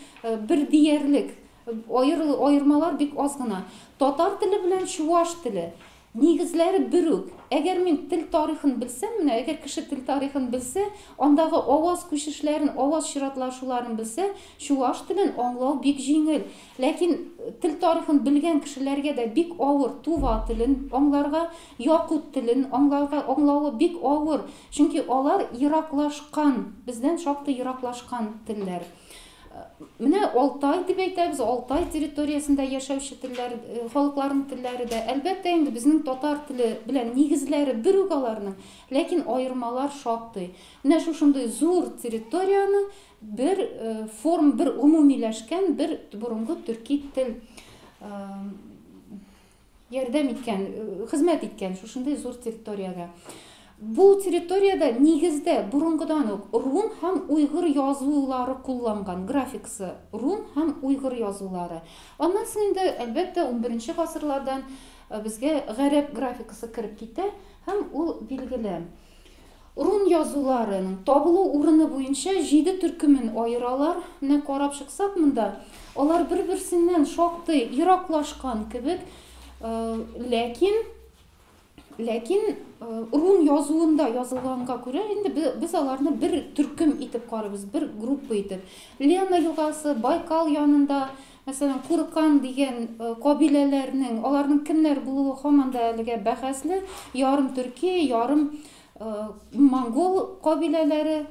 Speaker 1: бер диярлек. Аермалар бик аз гына. Татар теле белән чуваш теле нигезләре бер үк. Әгәр мин тел тарихын белсәм, менә әгәр кеше тел тарихын белсә, андагы аваз күчешләрен, аваз чиратлашуларын белсә, чуваш телен аңлау бик җиңел. Ләкин тел тарихын белгән кешеләргә дә бик авыр тува телен аңларга, якут телен аңларга, аңлавы бик авыр. Чөнки алар ераклашкан, бездән шактый ераклашкан телләр. Менә Алтай дип әйтәбез, Алтай территориясендә яшәүче телләр, халыкларның телләре дә, әлбәттә инде безнең татар теле белән нигезләре бер үк аларның, ләкин аермалар шактый. Менә шушындый зур территорияне бер форм, бер гомумиләшкән бер борынгы төрки тел ярдәм иткән, хезмәт иткән шушындый зур территориягә. Бу территориядә нигездә борынгыдан ук рун һәм уйгыр язулары кулланган, графикасы рун һәм уйгыр язулары. Аннан соң инде, әлбәттә, 11 гасырлардан безгә гарәп графикасы кереп китә һәм ул билгеле. Рун язуларының табылу урыны буенча 7 төркемен аералар. Менә карап чыксак монда, алар бер-берсеннән шактый ераклашкан кебек, ләкин рун язуында язылганга күрә инде без аларны бер төркем итеп карыйбыз, бер группа итеп. Лена елгасы, Байкал янында, мәсәлән, Куркан дигән кабиләләрнең, аларның кемнәр булуы һаман да әлегә бәхәсле, ярым төрки, ярым монгол кабиләләре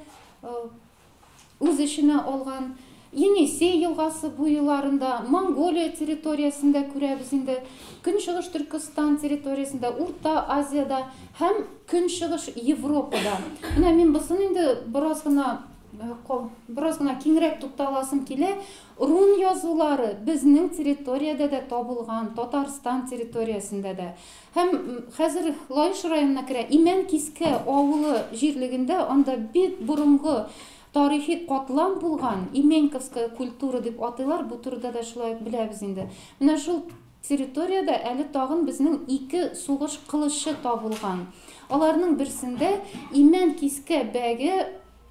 Speaker 1: үз эченә алган. Енисей елгасы буйларында, Монголия территориясендә күрәбез инде, Көнчыгыш Төркестан территориясендә, Урта Азиядә һәм Көнчыгыш Европада. Менә мин бусын инде бераз гына киңрәк тукталасым килә. Рун язулары безнең территориядә дә табылган, Татарстан территориясендә дә. Һәм хәзер Лаеш районына керә Имәнкискә авылы җирлегендә, анда бик борынгы тарихи катлам булган, Именьковская культура дип атыйлар, бу турыда да шулай ук беләбез инде. Менә шул территориядә әле тагын безнең 2 сугыш кылычы табылган. Аларның берсендә Имән Кискә бәге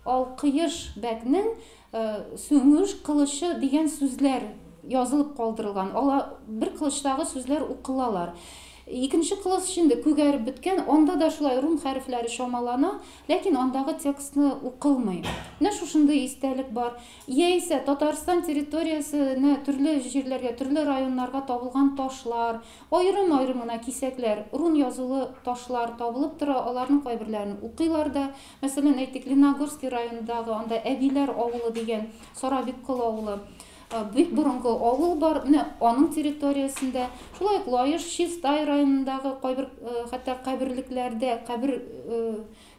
Speaker 1: Алкыеш бәкнең Сүңүш кылычы дигән сүзләр язылып калдырылган. Ала бер кылычтагы сүзләр укылалар. Икенче кылыч инде күгәреп беткән, анда да шулай рун хәрефләре чамалана, ләкин андагы текстны укылмый. Менә шушындый истәлек бар. Яисә Татарстан территориясенә төрле җирләргә, төрле районнарга табылган ташлар, аерым-аерым гына кисәкләр, рун язулы ташлар табылып тора, аларның кайберләрен укыйлар да. Мәсәлән, әйтик, Лениногорский районындагы анда Әбиләр авылы дигән Сарабиккол авылы, бик борынгы авыл бар, менә аның территориясендә. Шулай ук Лаеш, Чистай районындагы кайбер хәтта каберлекләрдә, кабер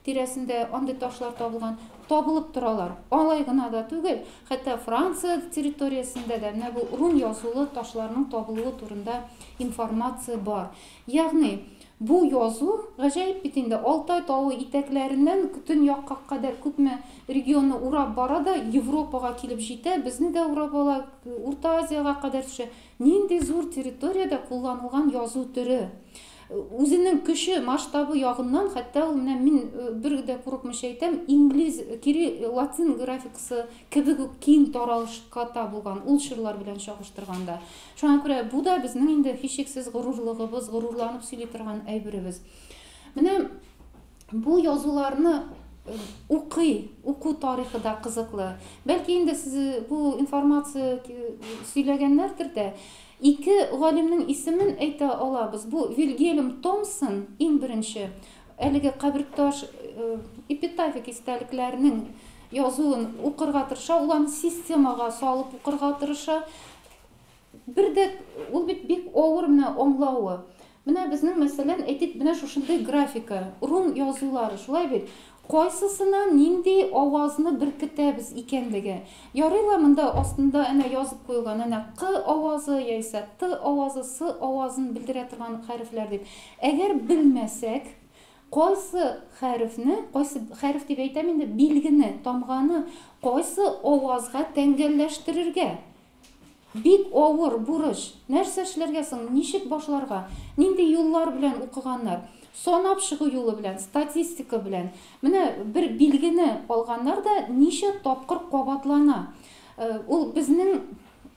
Speaker 1: тирәсендә андый ташлар табылган, табылып торалар. Алай гына да түгел, хәтта Франция территориясендә дә менә бу рун язулы ташларның табылуы турында информация бар. Ягъни, бу язу, гаҗәеп бит инде, Алтай тавы итәкләреннән төньякка кадәр күпме регионны урап бара да, Европага килеп җитә, безне дә урап ала, Урта Азиягә кадәр төшә. Нинди зур территориядә кулланылган язу төре. Үзенең көче, масштабы ягыннан, хәтта ул менә мин бер дә курыкмыйча әйтәм, инглиз, кири, латин графикасы кебек үк киң таралышка та булган, ул чорлар белән чагыштырганда. Шуңа күрә бу да безнең инде һичшиксез горурлыгыбыз, горурланып сөйли торган әйберебез. Менә бу язуларны укый, уку тарихы да кызыклы. Бәлки инде сез бу информация сөйләгәннәрдер дә. Ике галимнең исемен әйтә алабыз. Бу Вильгельм Томсон иң беренче әлеге каберташ эпитафик истәлекләрнең язуын укырга тырыша, ул аны системага салып укырга тырыша. Бер дә ул бит бик авыр менә аңлавы. Менә безнең, мәсәлән, әйтик, менә шушындый графика, рун язулары, шулай бит? Кайсысына нинди авазны беркетәбез икәнлеге. Ярый ла монда астында әнә язып куелган, әнә К авазы яисә Т авазы, С авазын белдерә торган хәрефләр дип. Әгәр белмәсәк, кайсы хәрефне, кайсы хәреф дип әйтәм инде, билгене, тамганы кайсы авазга тәңгәлләштерергә? Бик авыр бурыч. Нәрсә эшләргә соң, ничек башларга? Нинди юллар белән укыганнар? Санап чыгу юлы белән, статистика белән. Менә бер билгене алганнар да ничә тапкыр кабатлана. Ул безнең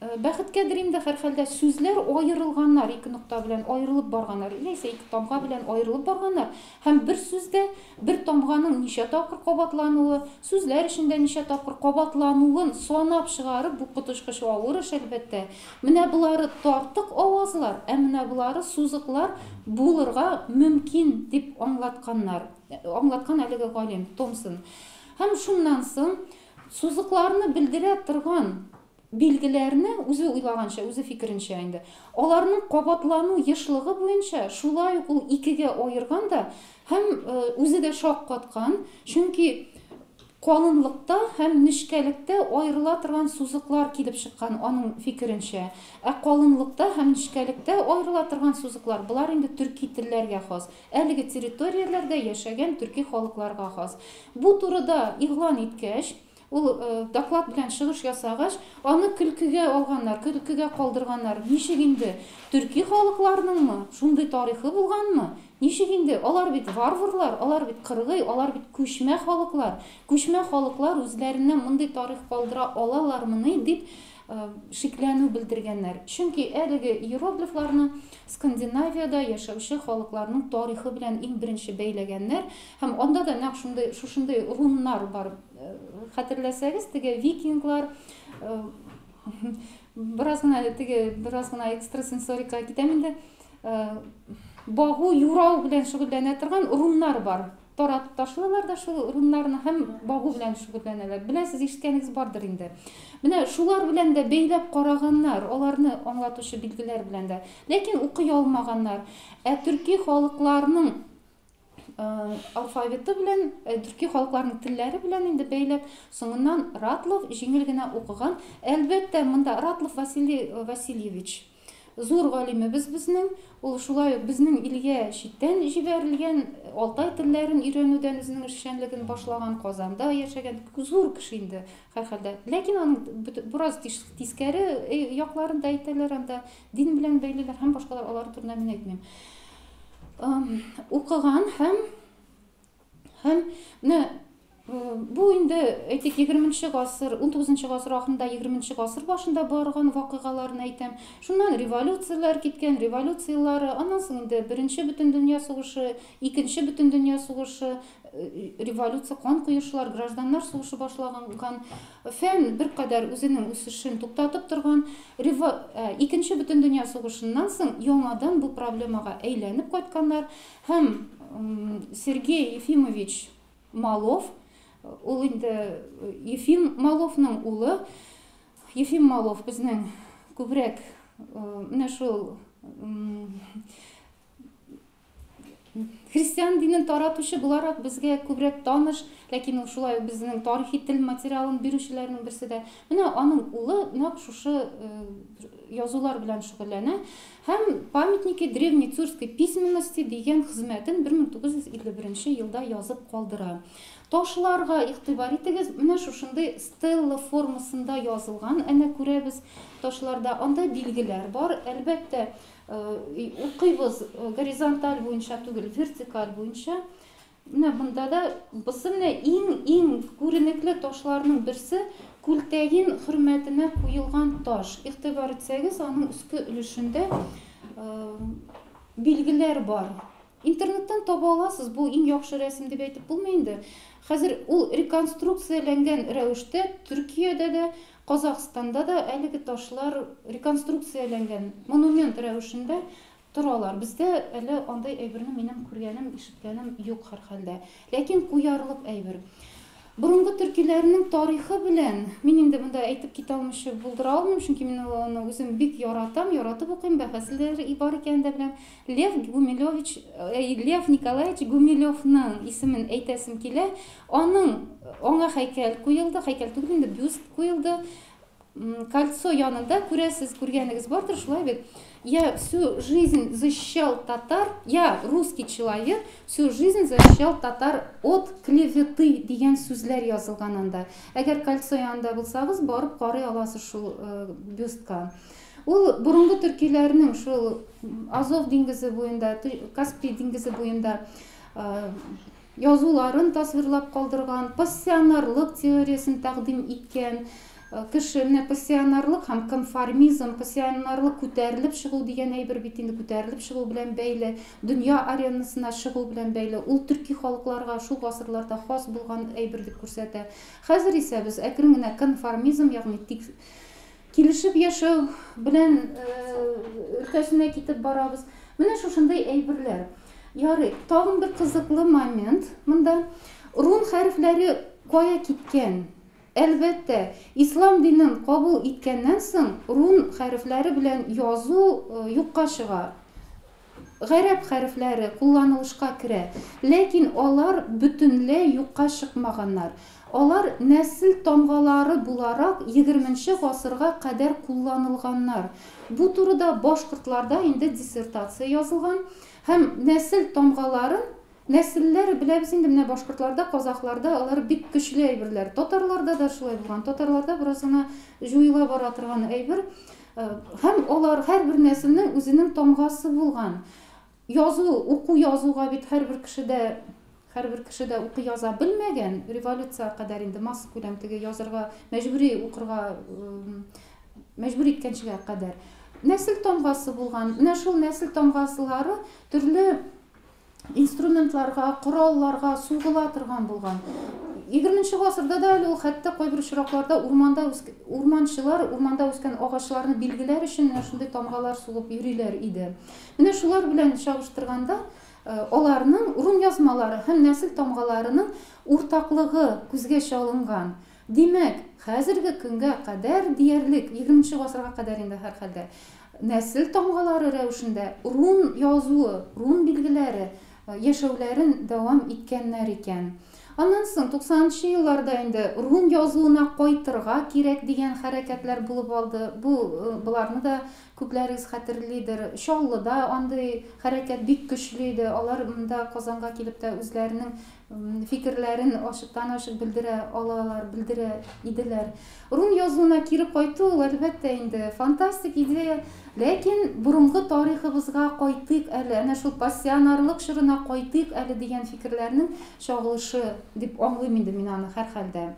Speaker 1: бәхеткәдер инде, һәрхәлдә сүзләр аерылганнар, ике нокта белән аерылып барганнар, яисә ике тамга белән аерылып барганнар. Һәм бер сүздә бер тамганың ничә тапкыр кабатлануы, сүзләр эчендә ничә тапкыр кабатлануын санап чыгарып, бу коточкыч авыр эш, әлбәттә. Менә болары тартык авазлар, ә менә болары сузыклар булырга мөмкин, дип аңлатканнар, аңлаткан әлеге галим Томсон. Һәм шуннан соң сузыкларны белдерә торган билгеләрне үзе уйлаганча, үзе фикеренчә инде, аларның кабатлану ешлыгы буенча шулай ук ул икегә аерган да һәм үзе дә шаккаткан, чөнки калынлыкта һәм нечкәлектә аерыла торган сузыклар килеп чыккан аның фикеренчә. Ә калынлыкта һәм нечкәлектә аерыла торган сузыклар болар инде төрки телләргә хас, әлеге территорияләрдә яшәгән төрки халыкларга хас. Бу турыда игълан иткәч, ул доклад белән чыгыш ясагач, аны көлкегә алганнар, көлкегә калдырганнар. Ничек инде? Төрки халыкларныңмы? Шундый тарихы булганмы? Ничек инде? Алар бит варварлар, алар бит кыргый, алар бит күчмә халыклар. Күчмә халыклар үзләреннән мондый тарих калдыра алалармыни дип шикләнү белдергәннәр. Чөнки әлеге иероглифларны Скандинавиядә яшәүче халыкларның тарихы белән иң беренче бәйләгәннәр һәм анда да нәкъ шундый шушындый руннар бар. Хәтерләсәгез, теге викинглар бераз гына теге бераз гына экстрасенсорикага китәм инде. Багу, юрау белән шөгыльләнә торган руннар бар. Таратып ташлыйлар да шул руннарны һәм багу белән шөгыльләнәләр. Беләсез, ишеткәнегез бардыр инде. Менә шулар белән дә бәйләп караганнар, аларны аңлатучы билгеләр белән дә. Ләкин укый алмаганнар. Ә төрки халыкларның алфавиты белән, төрки халыкларның телләре белән инде бәйләп, соңыннан Ратлов җиңел генә укыган. Әлбәттә, монда Ратлов Василий Васильевич зур галимебез безнең, ул шулай ук безнең илгә читтән җибәрелгән, Алтай телләрен өйрәнүдән үзенең эшчәнлеген башлаган, Казанда яшәгән зур кеше инде һәрхәлдә. Ләкин аның бераз тискәре якларын да әйтәләр анда, дин белән бәйлеләр һәм башкалар, алар турында мин әйтмим. Укыган һәм Һәм менә бу инде, әйтик, 20 гасыр, 19 гасыр ахырында, 20 гасыр башында барган вакыйгаларны әйтәм. Шуннан революцияләр киткән, революция еллары, аннан соң инде Беренче бөтендөнья сугышы, Икенче бөтендөнья сугышы, революция, кан коешлар, гражданнар сугышы башланган. Фән беркадәр үзенең үсешен туктатып торган. Икенче бөтендөнья сугышыннан соң яңадан бу проблемага әйләнеп кайтканнар. Һәм Сергей Ефимович Малов, ул инде Ефим Маловның улы. Ефим Малов безнең күбрәк менә шул христиан динен таратучы буларак безгә күбрәк таныш, ләкин ул шулай ук безнең тарихи тел материалын бирүчеләрнең берсе дә. Менә аның улы нәкъ шушы язулар белән шөгыльләнә һәм «Памятники древней тюркской письменности» дигән хезмәтен 1951 елда язып калдыра. Ташларга игътибар итегез, менә шушындый стелла формасында язылган, әнә күрәбез ташларда, анда билгеләр бар, әлбәттә, укыйбыз горизонталь буенча түгел, вертикаль буенча. Менә монда да бусы менә иң-иң күренекле ташларның берсе, Күлтәгин хөрмәтенә куелган таш. Игътибар итсәгез, аның өске өлешендә билгеләр бар. Интернеттан таба аласыз, бу иң яхшы рәсем дип әйтеп булмый инде. Хәзер ул реконструкцияләнгән рәвештә Төркиядә дә, Казахстанда да әлеге ташлар реконструкцияләнгән монумент рәвешендә торалар. Бездә әле андый әйберне минем күргәнем, ишеткәнем юк һәрхәлдә. Ләкин куярлык әйбер. Борынгы төркиләрнең тарихы белән мин инде монда әйтеп китә алмыйча булдыра алмыйм, чөнки мин аны үзем бик яратам, яратып укыйм, бәхәсләр бар икәнен дә беләм. Лев Гумилевич, Лев Николаевич Гумилевның исемен әйтәсем килә. Аның аңа һәйкәл куелды, һәйкәл түгел инде, бюст куелды. Кольцо янында күрәсез, күргәнегез бардыр, шулай бит? Я всю жизнь защищал татар, я русский человек, всю жизнь защищал татар от клеветы дигән сүзләр язылган анда. Әгәр кольцо янында булсагыз, барып карый аласыз шул бюстка. Ул борынгы төркиләрнең шул Азов диңгезе буенда, Каспий диңгезе буенда язуларын тасвирлап калдырган, пассионарлык теориясен тәкъдим иткән кеше. Менә пассионарлык һәм конформизм, пассионарлык күтәрелеп чыгу дигән әйбер бит инде, күтәрелеп чыгу белән бәйле, дөнья аренасына чыгу белән бәйле. Ул төрки халыкларга шул гасырларда хас булган әйбер дип күрсәтә. Хәзер исә без әкрен генә конформизм, ягъни тик килешеп яшәү белән өлкәсенә китеп барабыз. Менә шушындый әйберләр. Ярый, тагын бер кызыклы момент монда. Рун хәрефләре кая киткән? Әлбәттә, ислам динен кабул иткәннән соң рун хәрефләре белән язу юкка чыга. Гарәп хәрефләре кулланылышка керә, ләкин алар бөтенләй юкка чыкмаганнар. Алар нәсел тамгалары буларак 20 гасырга кадәр кулланылганнар. Бу турыда башкортларда инде диссертация язылган һәм нәсел тамгаларын, нәселләр беләбез инде, менә башкортларда, казахларда алар бик көчле әйберләр. Татарларда да шулай булган. Татарларда бераз гына җуела бара торган әйбер. Һәм алар һәрбер нәселнең үзенең тамгасы булган. Язу, уку язуга бит һәрбер кеше дә укый яза белмәгән. Революция кадәр инде массакүләм теге язырга мәҗбүри укырга мәҗбүр иткәнчегә кадәр. Нәсел тамгасы булган. Менә шул нәсел тамгасылары төрле инструментларга, коралларга сугыла торган булган. 20 гасырда да әле ул хәтта кайбер очракларда урманда урманчылар урманда үскән агачларны билгеләр өчен менә шундый тамгалар сугып йөриләр иде. Менә шулар белән чагыштырганда, аларның рун язмалары һәм нәсел тамгаларының уртаклыгы күзгә чалынган. Димәк, хәзерге көнгә кадәр диярлек, 20 гасырга кадәр инде һәрхәлдә, нәсел тамгалары рәвешендә рун язуы, рун билгеләре яшәүләрен дәвам иткәннәр икән. Аннан соң 90 елларда инде рун язуына кайтырга кирәк дигән хәрәкәтләр булып алды. Бу боларны да күпләрегез хәтерлидер. Чаллыда андый хәрәкәт бик көчле иде. Алар монда Казанга килеп тә үзләренең фикерләрен ачыктан-ачык белдерә алалар, белдерә иделәр. Рун язуына кире кайту ул, әлбәттә инде, фантастик идея, ләкин борынгы тарихыбызга кайтыйк әле, әнә шул пассионарлык чорына кайтыйк әле дигән фикерләрнең чагылышы дип аңлыйм инде мин аны һәрхәлдә.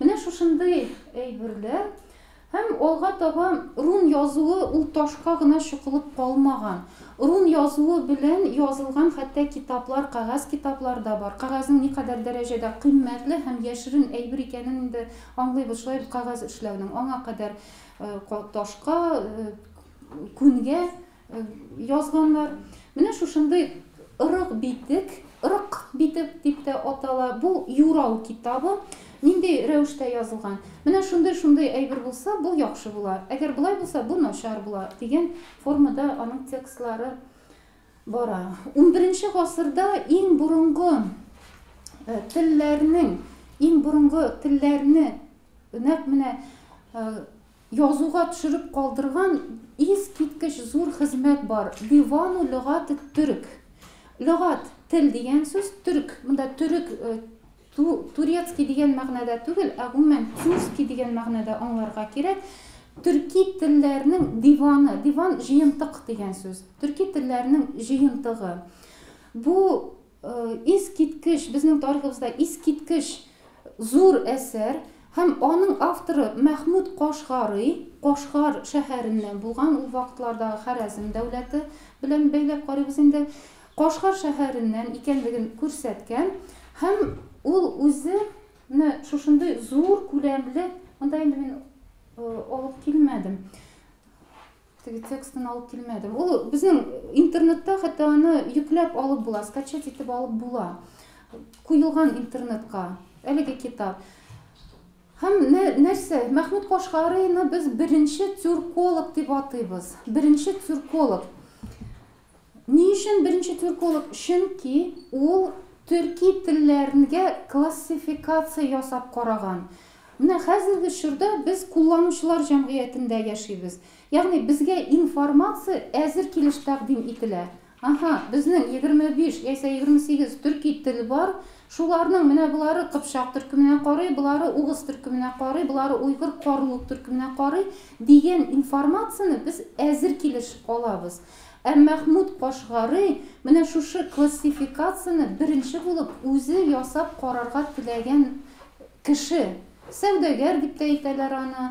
Speaker 1: Менә шушындый әйберләр. Һәм алга таба рун язуы ул ташка гына чокылып калмаган. Рун язуы белән язылган хәтта китаплар, кәгазь китаплар да бар. Кәгазьнең никадәр дәрәҗәдә кыйммәтле һәм яшерен әйбер икәнен инде аңлыйбыз. Шулай бит кәгазь эшләүнең аңа кадәр ташка, күнгә язганнар. Менә шушындый Ырык битек, Ырык битек дип тә атала. Бу юрау китабы. Нинди рәвештә язылган? Менә шундый-шундый әйбер булса, бу яхшы була. Әгәр болай булса, бу начар була дигән формада аның текстлары бара. Унберенче гасырда иң борынгы телләрнең, иң борынгы телләрне нәкъ менә Язуга төшереп калдырган искиткеч зур хезмәт бар, Дивану лөгат төрек. Лөгат, тел дигән сүз, төрек, монда төрек, турецкий дигән мәгънәдә түгел, ә гомумән тюркский дигән мәгънәдә аңларга кирәк. Төрки телләрнең диваны, диван җыентык дигән сүз, төрки телләрнең җыентыгы. Бу Искиткеч, безнең тарихыбызда искиткеч зур әсәр һәм аның авторы Мәхмүд Кашгарый, Кашгар шәһәреннән булган, ул вакытлардагы Харәзем дәүләте белән бәйләп карыйбыз инде, Кашгар шәһәреннән икәнлеген күрсәткән һәм ул үзе менә шушындый зур күләмле, монда инде мин алып килмәдем, Теге текстын алып килмәдем. Ул безнең интернетта хәтта аны йөкләп алып була, скачать итеп алып була. Куелган интернетка әлеге китап. Һәм нәрсә, Мәхмүт Кашгарыйны без беренче тюрколог дип атыйбыз. Беренче тюрколог. Ни өчен беренче тюрколог? Чөнки ул төрки телләрнгә классификация ясап караган. Менә хәзерге чорда без кулланучылар җәмгыятендә яшибез. Ягъни безгә информация әзер килеш тәкъдим ителә. Аһа, безнең 25 яисә 28 төрки тел бар, шуларның менә болары кыпчак төркеменә карый, болары угыз төркеменә карый, болары уйгыр карлук төркеменә карый дигән информацияне без әзер килеш алабыз. Ә Мәхмүт Кашгарый менә шушы классификацияне беренче булып үзе ясап карарга теләгән кеше. Сәүдәгәр дип тә әйтәләр аны.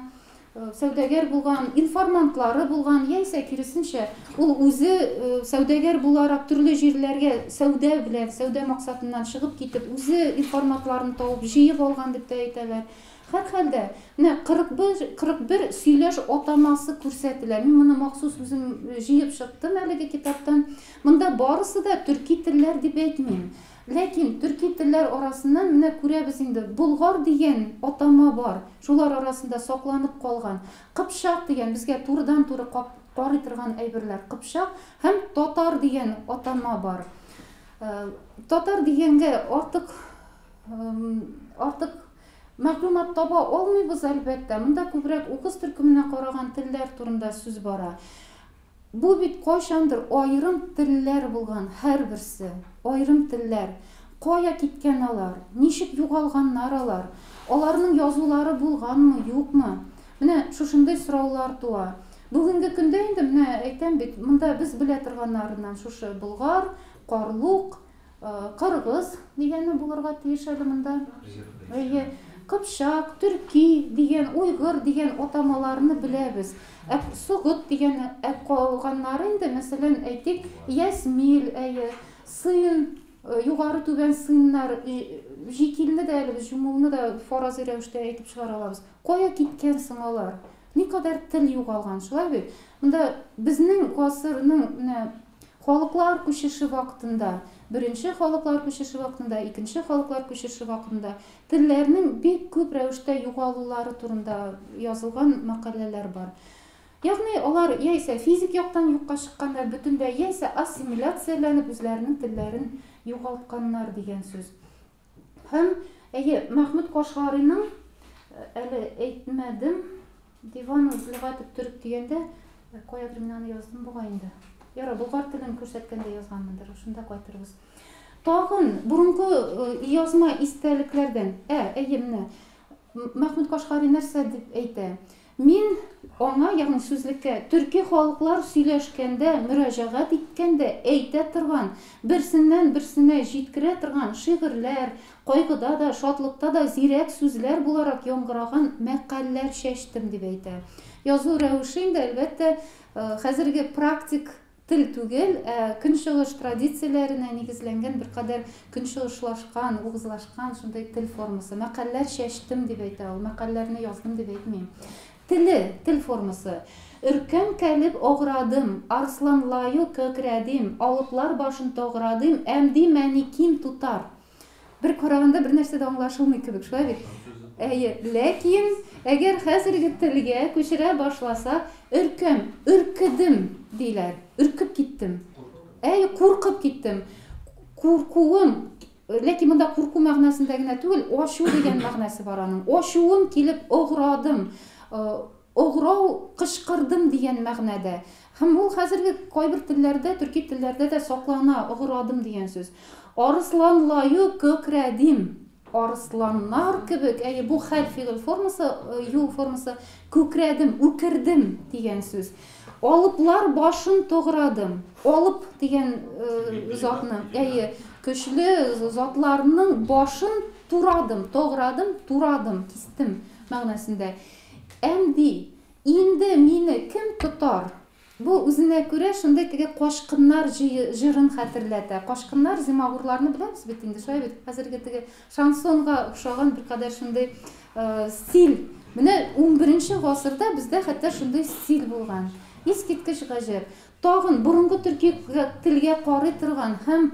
Speaker 1: Сәүдәгәр булган, информантлары булган, яисә киресенчә, ул үзе сәүдәгәр буларак төрле җирләргә сәүдә белән, сәүдә максатыннан чыгып китеп, үзе информатларын табып, җыеп алган дип тә әйтәләр. Һәрхәлдә, менә 41, 41 сөйләш атамасы күрсәтелә. Мин моны махсус үзем җыеп чыктым әлеге китаптан. Монда барысы да төрки телләр дип әйтмим. Ләкин төрки телләр арасыннан менә күрәбез инде, болгар дигән атама бар, шулар арасында сакланып калган. Кыпчак дигән, безгә турыдан-туры карый торган әйберләр, кыпчак һәм татар дигән атама бар. Татар дигәнгә артык артык мәгълүмат таба алмыйбыз, әлбәттә. Монда күбрәк угыз төркеменә караган телләр турында сүз бара. Бу бит кайчандыр аерым телләр булган, һәрберсе, аерым телләр. Кая киткән алар? Ничек югалганнар алар? Аларның язулары булганмы, юкмы? Менә шушындый сораулар туа. Бүгенге көндә инде, менә әйтәм бит, монда без белә торганнарыннан шушы болгар, карлук, Кыргыз дигәне булырга тиеш әле монда. Әйе. Кыпчак, төрки дигән, уйгыр дигән атамаларны беләбез. Ә согыт дигәне, ә калганнары инде, мәсәлән, әйтик, ясмил, әйе, сын, югары түбән сыннар, җикилне дә әле без җумулны да фаразый рәвештә әйтеп чыгара алабыз. Кая киткән соң алар? Никадәр тел югалган, шулай бит? Монда безнең гасырның менә Халыклар күчеше вакытында, беренче халыклар күчеше вакытында, икенче халыклар күчеше вакытында телләрнең бик күп рәвештә югалулары турында язылган мәкаләләр бар. Ягъни алар яисә физик яктан юкка чыкканнар бөтенләй, яисә ассимиляцияләнеп үзләренең телләрен югалтканнар дигән сүз. Һәм, әйе, Мәхмүт Кашгарыйның, әле әйтмәдем, Дивану лөгатет төрек дигәндә, каядыр мин аны яздым бугай инде. Ярар, болгар телен күрсәткәндә язганмындыр, шунда кайтырбыз. Тагын борынгы язма истәлекләрдән, әйе, менә Мәхмүд Кашгари нәрсә дип әйтә? Мин аңа, ягъни сүзлеккә, төрки халыклар сөйләшкәндә, мөрәҗәгать иткәндә әйтә торган, берсеннән берсенә җиткерә торган шигырьләр, кайгыда да, шатлыкта да зирәк сүзләр буларак яңгыраган мәкальләр чәчтем, дип әйтә. Язу рәвеше инде, әлбәттә, хәзерге практик тел түгел, ә көнчыгыш традицияләренә нигезләнгән беркадәр көнчыгышлашкан, угызлашкан шундый тел формасы. Мәкальләр чәчтем дип әйтә ул, мәкальләрне яздым дип әйтми. Теле, тел формасы. Өркәм кәлеп оградым, арсланлаю көкрәдим, алыплар башын тоградым, әмди мәни ким тутар. Бер караганда бер нәрсә дә аңлашылмый кебек, шулай бит? Әйе, ләкин әгәр хәзерге телгә күчерә башласа, өркәм, өркедем диләр, өркеп киттем. Әйе, куркып киттем. Куркуым, ләкин монда курку мәгънәсендә генә түгел, ачу дигән мәгънәсе бар аның. Ачуым килеп оградым. Ограу, кычкырдым дигән мәгънәдә. Һәм ул хәзерге кайбер телләрдә, төрки телләрдә дә саклана, оградым дигән сүз. Арысланлаю көкрәдим. Арысланнар кебек, әйе, бу хәл фигыль формасы, ю формасы, күкрәдем, үкердем дигән сүз. Алыплар башын тоградым. Алып дигән затны, әйе, көчле затларның башын турадым, тоградым, турадым, кистем мәгънәсендә. Әмди, инде мине кем тотар? Бу үзенә күрә шундый теге кашкыннар җырын хәтерләтә. Кашкыннар, зимагурларны беләбез бит инде, шулай бит? Хәзерге теге шансонга охшаган беркадәр шундый стиль. Менә 11 гасырда бездә хәтта шундый стиль булган. Искиткеч гаҗәп. Тагын борынгы төрки телгә карый торган һәм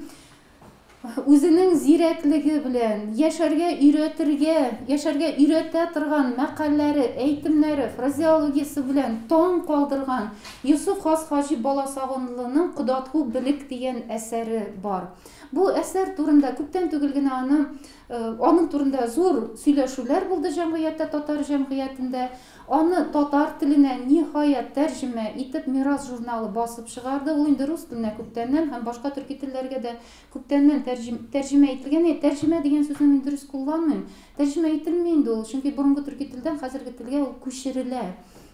Speaker 1: үзенең зирәклеге белән яшәргә өйрәтергә, яшәргә өйрәтә торган мәкальләре, әйтемнәре, фразеологиясе белән таң калдырган Йосыф Хас Хаҗи Баласагунлының Кодатгу белек дигән әсәре бар. Бу әсәр турында күптән түгел генә аны аның турында зур сөйләшүләр булды җәмгыятьтә, татар җәмгыятендә. Аны татар теленә ниһаять тәрҗемә итеп Мирас журналы басып чыгарды. Ул инде рус теленә күптәннән һәм башка төрки телләргә дә күптәннән тәрҗемә ителгән. Тәрҗемә дигән сүзне мин дөрес кулланмыйм. Тәрҗемә ителми инде ул, чөнки борынгы төрки телдән хәзерге телгә ул күчерелә.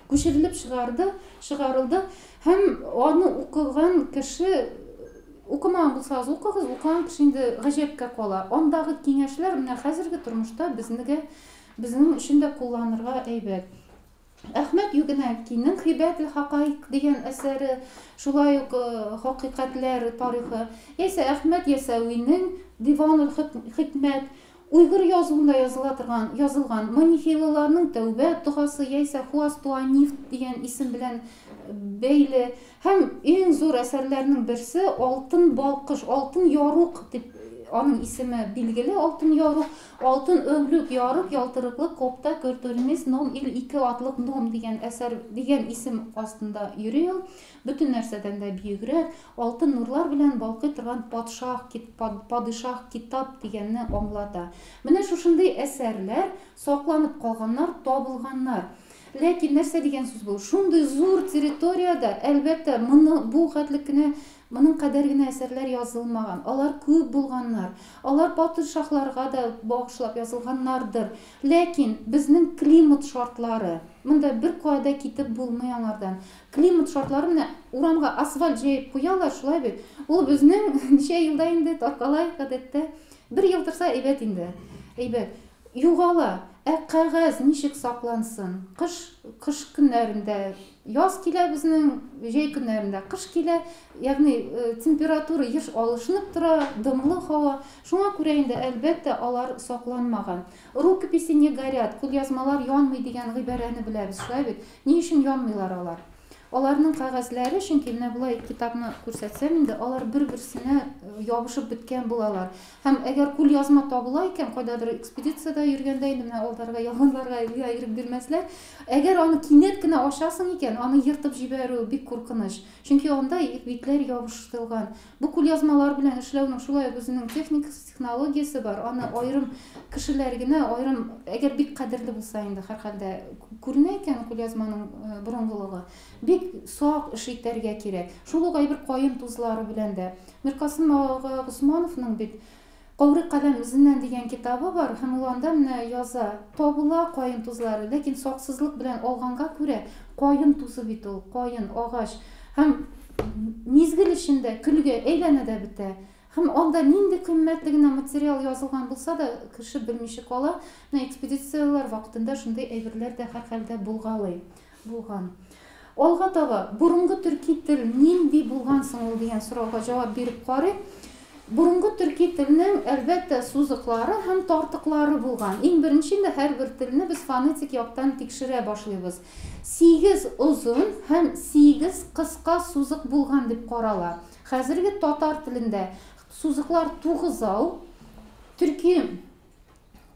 Speaker 1: Күчерелеп чыгарды, чыгарылды һәм аны укыган кеше, укымаган булсагыз укыгыз, укыган кеше инде гаҗәпкә кала. Андагы киңәшләр менә хәзерге тормышта безнең безнең өчен дә кулланырга әйбәт. Әхмәт Югенәкинең Хибәтел хакаик дигән әсәре, шулай ук хакыйкатьләр тарихы, яисә Әхмәт Ясәвинең Диванул хикмәт, уйгыр язуында языла торган, язылган манихейлыларның тәүбә догасы яисә Хуастуаниф дигән исем белән бәйле һәм иң зур әсәрләрнең берсе Алтын балкыш, Алтын ярук дип аның исеме билгеле, Алтын ярук, Алтын өңлүк ярык ялтырыклы копта көртүрмис ном ил ике атлык ном дигән әсәр дигән исем астында йөри ул. Бөтен нәрсәдән дә бөегрәк, алтын нурлар белән балкый торган патшах, падишах китап дигәнне аңлата. Менә шушындый әсәрләр сакланып калганнар, табылганнар. Ләкин нәрсә дигән сүз бу? Шундый зур территориядә, әлбәттә, моны бу хәтлек кенә, моның кадәр генә әсәрләр язылмаган. Алар күп булганнар. Алар падишаһларга да багышлап язылганнардыр. Ләкин безнең климат шартлары, монда бер кая да китеп булмый аңардан. Климат шартлары менә урамга асфальт җәеп куялар, шулай бит. Ул безнең ничә елда инде таркала гадәттә. Бер ел торса әйбәт инде. Әйбәт. Югала. Ә кәгазь ничек саклансын? Кыш, кыш көннәрендә яз килә безнең, җәй көннәрендә кыш килә. Ягъни температура еш алышынып тора, дымлы һава. Шуңа күрә инде әлбәттә алар сакланмаган. Рукописи не горят, кулъязмалар янмый дигән гыйбарәне беләбез, шулай бит? Ни өчен янмыйлар алар? Аларның кәгазьләре, чөнки менә болай китапны күрсәтсәм инде, алар бер-берсенә ябышып беткән булалар. Һәм әгәр кулъязма табыла икән, кайдадыр экспедициядә йөргәндә инде менә алдарга, ялганларга ирек бирмәсләр. Әгәр аны кинәт кенә ачасың икән, аны ертып җибәрү бик куркыныч. Чөнки анда битләр ябыштырылган. Бу кулъязмалар белән эшләүнең шулай ук үзенең техникасы, технологиясе бар. Аны аерым кешеләр генә, аерым, әгәр бик кадерле булса инде, һәрхәлдә күренә икән кулъязманың борынгылыгы. Бик Бик сак эш итәргә кирәк. Шул ук әйбер каен тузлары белән дә. Миркасыйм ага Госмановның бит Каурый каләм эзеннән дигән китабы бар һәм ул анда менә яза, табыла каен тузлары, ләкин саксызлык белән алганга күрә, каен тузы бит ул, каен, агач, һәм мизгел эчендә көлгә әйләнә дә бетә. Һәм анда нинди кыйммәтле генә материал язылган булса да, кеше белмичә кала. Менә экспедицияләр вакытында шундый әйберләр дә һәрхәлдә булгалый, булган. Алга таба, борынгы төрки тел нинди булган соң ул дигән сорауга җавап биреп карыйк. Борынгы төрки телнең, әлбәттә, сузыклары һәм тартыклары булган. Иң беренче инде һәрбер телне без фонетик яктан тикшерә башлыйбыз. 8 озын һәм 8 кыска сузык булган дип карала. Хәзерге татар телендә сузыклар тугызау, төрки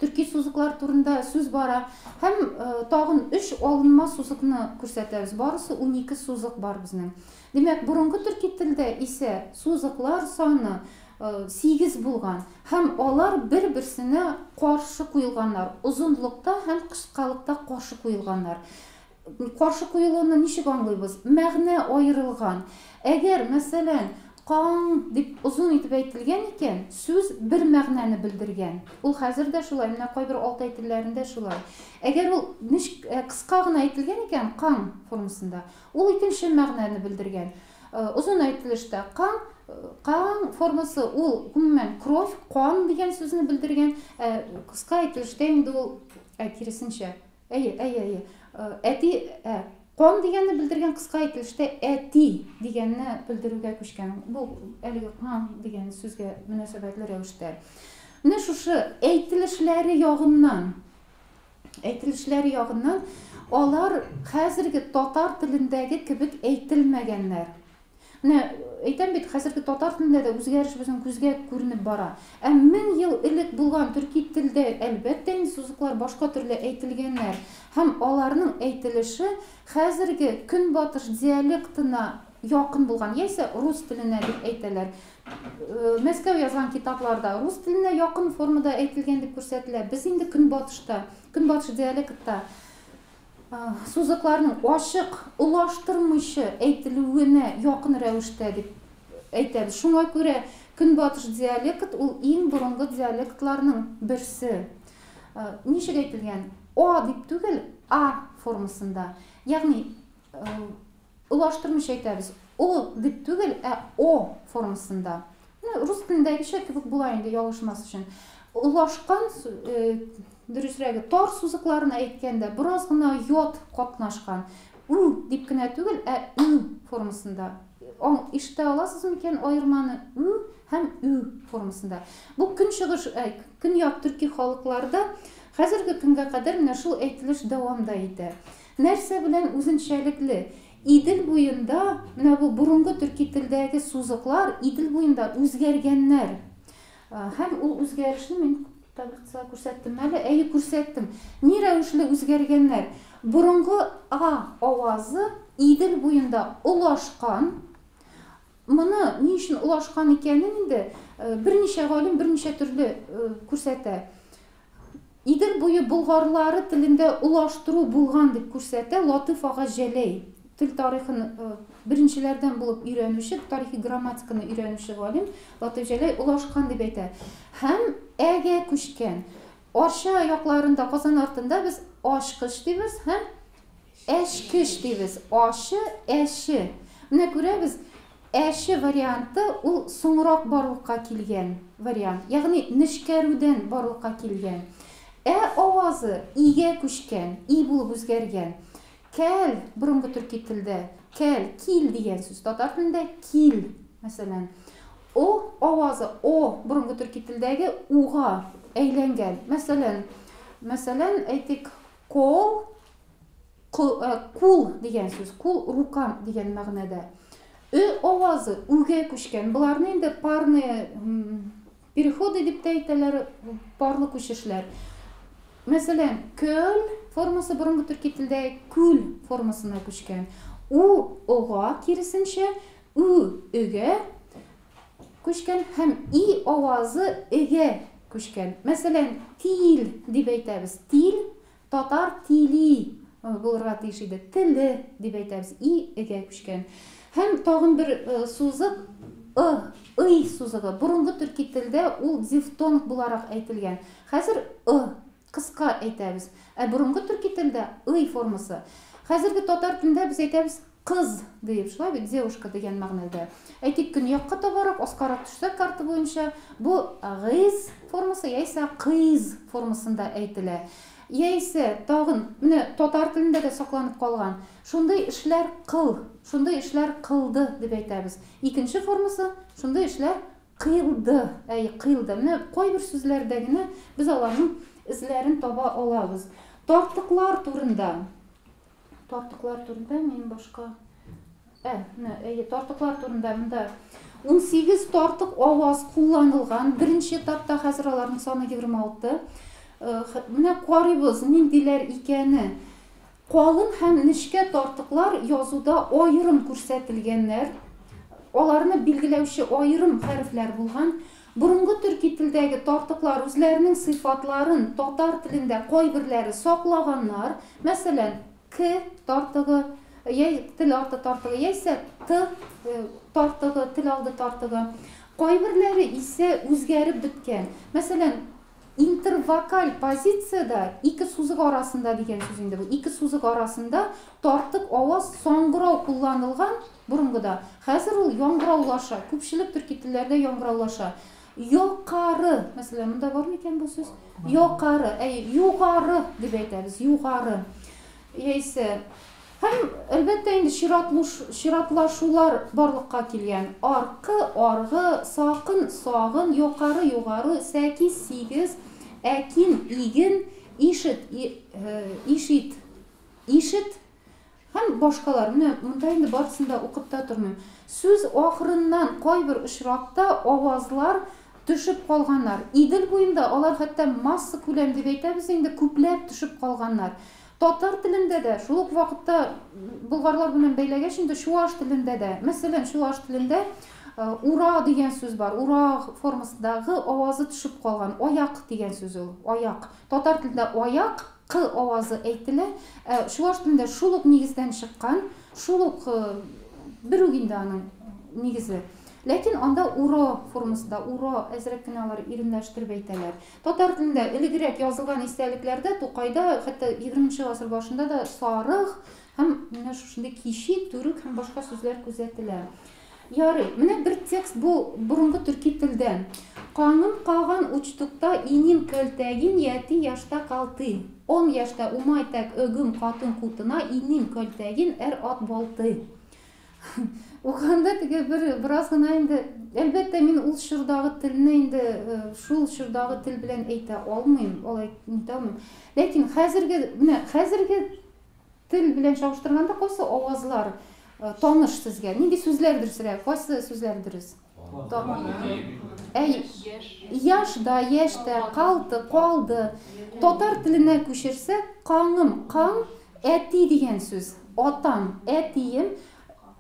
Speaker 1: төрки сузыклар турында сүз бара һәм тагын 3 алынма сузыкны күрсәтәбез. Барысы 12 сузык бар безнең. Димәк, борынгы төрки телдә исә сузыклар саны 8 булган һәм алар бер-берсенә каршы куелганнар. Озынлыкта һәм кыскалыкта каршы куелганнар. Каршы куелуны ничек аңлыйбыз? Мәгънә аерылган. Әгәр, мәсәлән, каң дип озын итеп әйтелгән икән, сүз бер мәгънәне белдергән. Ул хәзер дә шулай, менә кайбер алтай телләрендә шулай. Әгәр ул кыска гына әйтелгән икән, каң формасында, ул икенче мәгънәне белдергән. Озын әйтелештә каң, каң формасы ул гомумән кровь, кан дигән сүзне белдергән, кыска әйтелештә инде ул киресенчә. Әйе, әйе, әйе. Әти, кан дигәнне белдергән кыска әйтелештә әти дигәнне белдерүгә күчкән. Бу әлеге кан дигән сүзгә мөнәсәбәтле рәвештә. Менә шушы әйтелешләре ягыннан, әйтелешләре ягыннан алар хәзерге татар телендәге кебек әйтелмәгәннәр. Менә әйтәм бит, хәзерге татар телендә дә үзгәреш безнең күзгә күренеп бара. Ә 1000 ел элек булган төрки телдә, әлбәттә, инде сузыклар башка төрле әйтелгәннәр. Һәм аларның әйтелеше хәзерге көнбатыш диалектына якын булган, яисә рус теленә дип әйтәләр. Мәскәү язган китапларда рус теленә якын формада әйтелгән дип күрсәтелә. Без инде көнбатышта, көнбатыш диалектта сузыкларның ачык, улаштырмыйча әйтелүенә якын рәвештә дип әйтәбез. Шуңа күрә көнбатыш диалект ул иң борынгы диалектларның берсе. Ничек әйтелгән? О дип түгел, а формасында. Ягъни улаштырмыйча әйтәбез. О дип түгел, ә о формасында. Рус телендәгечә кебек була инде, ялгышмас өчен. Улашкан, дөресрәге, тар сузыкларын әйткәндә бераз гына йод катнашкан. У дип кенә түгел, ә ү формасында. Ишетә аласыз микән аерманы? У һәм ү формасында. Бу көнчыгыш, көньяк төрки халыкларда хәзерге көнгә кадәр менә шул әйтелеш дәвам да итә. Нәрсә белән үзенчәлекле? Идел буенда, менә бу борынгы төрки телдәге сузыклар Идел буенда үзгәргәннәр. Һәм ул үзгәрешне мин таблица күрсәттем әле, әйе, күрсәттем. Ни рәвешле үзгәргәннәр? Борынгы А авазы Идел буенда улашкан. Моны ни өчен улашкан икәнен инде берничә галим берничә төрле күрсәтә. Идел буе болгарлары телендә улаштыру булган дип күрсәтә Латыф ага Җәләй. Тел тарихын беренчеләрдән булып өйрәнүче, тарихи грамматиканы өйрәнүче галим Латыф Җәләй улашкан дип әйтә. Һәм әгә күчкән. Арча якларында, Казан артында без ачкыч дибез һәм әшкеч дибез. Ачы, әше. Менә күрәбез, әше варианты ул соңрак барлыкка килгән вариант, ягъни нечкәрүдән барлыкка килгән. Ә авазы игә күчкән, и булып үзгәргән. Кәл, борынгы төрки телдә, кәл, кил дигән сүз, татар телендә кил, мәсәлән. О авазы, о, борынгы төрки телдәге уга әйләнгән. Мәсәлән, мәсәлән, әйтик, кол, кул дигән сүз, кул, рука дигән мәгънәдә. Ö авазы үгә күчкән. Боларны инде парные переходы дип тә әйтәләр, парлы күчешләр. Мәсәлән, көл формасы борынгы төрки телдә күл формасына күчкән. У ога киресенчә, ү өгә күчкән һәм и авазы эгә күчкән. Мәсәлән, тил дип әйтәбез. Тил, татар тили. булырга тиеш иде. Теле дип әйтәбез, и гә күчкән. Һәм тагын бер сузык ы, ый сузыгы. Борынгы төрки телдә ул дифтонг буларак әйтелгән. Хәзер ы кыска әйтәбез. Ә борынгы төрки телдә ый формасы. Хәзерге татар телендә без әйтәбез кыз диеп, шулай бит, девушка дигән мәгънәдә. Әйтик, көньякка табарак, аскарак төшсәк карта буенча, бу гыйз формасы яисә кыйз формасында әйтелә. Яисә тагын, менә татар телендә дә сакланып калган, шундый эшләр кыл, шундый эшләр кылды дип әйтәбез. Икенче формасы, шундый эшләр кыйлды, әй, кыйлды. Менә кайбер сүзләрдә генә без аларның эзләрен таба алабыз. Тартыклар турында. Тартыклар турында мин башка. Менә, әйе, тартыклар турында монда 18 тартык аваз кулланылган. Беренче этапта хәзер аларның саны 26. Менә карыйбыз, ниндиләр икәне. Калын һәм нечкә тартыклар язуда аерым күрсәтелгәннәр. Аларны билгеләүче аерым хәрефләр булган. Борынгы төрки телдәге тартыклар үзләренең сыйфатларын татар телендә кайберләре саклаганнар. Мәсәлән, к тартыгы, тел арты тартыгы, яисә т тартыгы, тел алды тартыгы. Кайберләре исә үзгәреп беткән. Мәсәлән, интервокаль позициядә ике сузык арасында дигән сүз инде бу. Ике сузык арасында тартык аваз саңгырау кулланылган борынгыда. Хәзер ул яңгыраулаша. Күпчелек төрки телләрдә яңгыраулаша. Югары, мәсәлән, монда бар микән бу сүз? Югары, әй, югары дип әйтәбез, югары. Яисә һәм әлбәттә инде чиратлашулар барлыкка килгән. Аркы, аргы, сакын, сагын, югары, югары, сәкиз, сигез, әкин, иген, ишет, ишит, ишет һәм башкалар. Менә монда инде барысын да укып та тормыйм. Сүз ахырыннан кайбер очракта авазлар төшеп калганнар. Идел буенда алар хәтта масса күләм дип әйтәбез инде, күпләп төшеп калганнар. Татар телендә дә, шул ук вакытта болгарлар белән бәйләгәч инде чуаш телендә дә. Мәсәлән, чуаш телендә ура дигән сүз бар. Ура формасындагы авазы төшеп калган. Аяк дигән сүз ул. Аяк. Татар телендә аяк к авазы әйтелә. Чуаш телендә шул ук нигездән чыккан, шул ук бер үк инде аның нигезе. Ләкин анда ура формасында, ура әзрәк кенә алар иренләштереп әйтәләр. Татар телендә элегрәк язылган истәлекләрдә Тукайда, хәтта 20 гасыр башында да сарых һәм менә шушындый киши, түрек һәм башка сүзләр күзәтелә. Ярый, менә бер текст бу борынгы төрки телдән. Каңым каган учтукта инин көлтәгин яти яшта калты. 10 яшта умай тәк өгüm катын кутына инин көлтәгин әр ат балты. Укыганда теге бер бераз гына инде, әлбәттә, мин ул чордагы телне инде шул чордагы тел белән әйтә алмыйм, алай әйтә алмыйм. Ләкин хәзерге, менә хәзерге тел белән чагыштырганда кайсы авазлар таныш сезгә? Нинди сүзләр дөресрәк? Кайсы сүзләр дөрес? Әй, яш да, яшь тә, калты, калды. Татар теленә күчерсәк, каңым, каң, әти дигән сүз. Атам, әтием,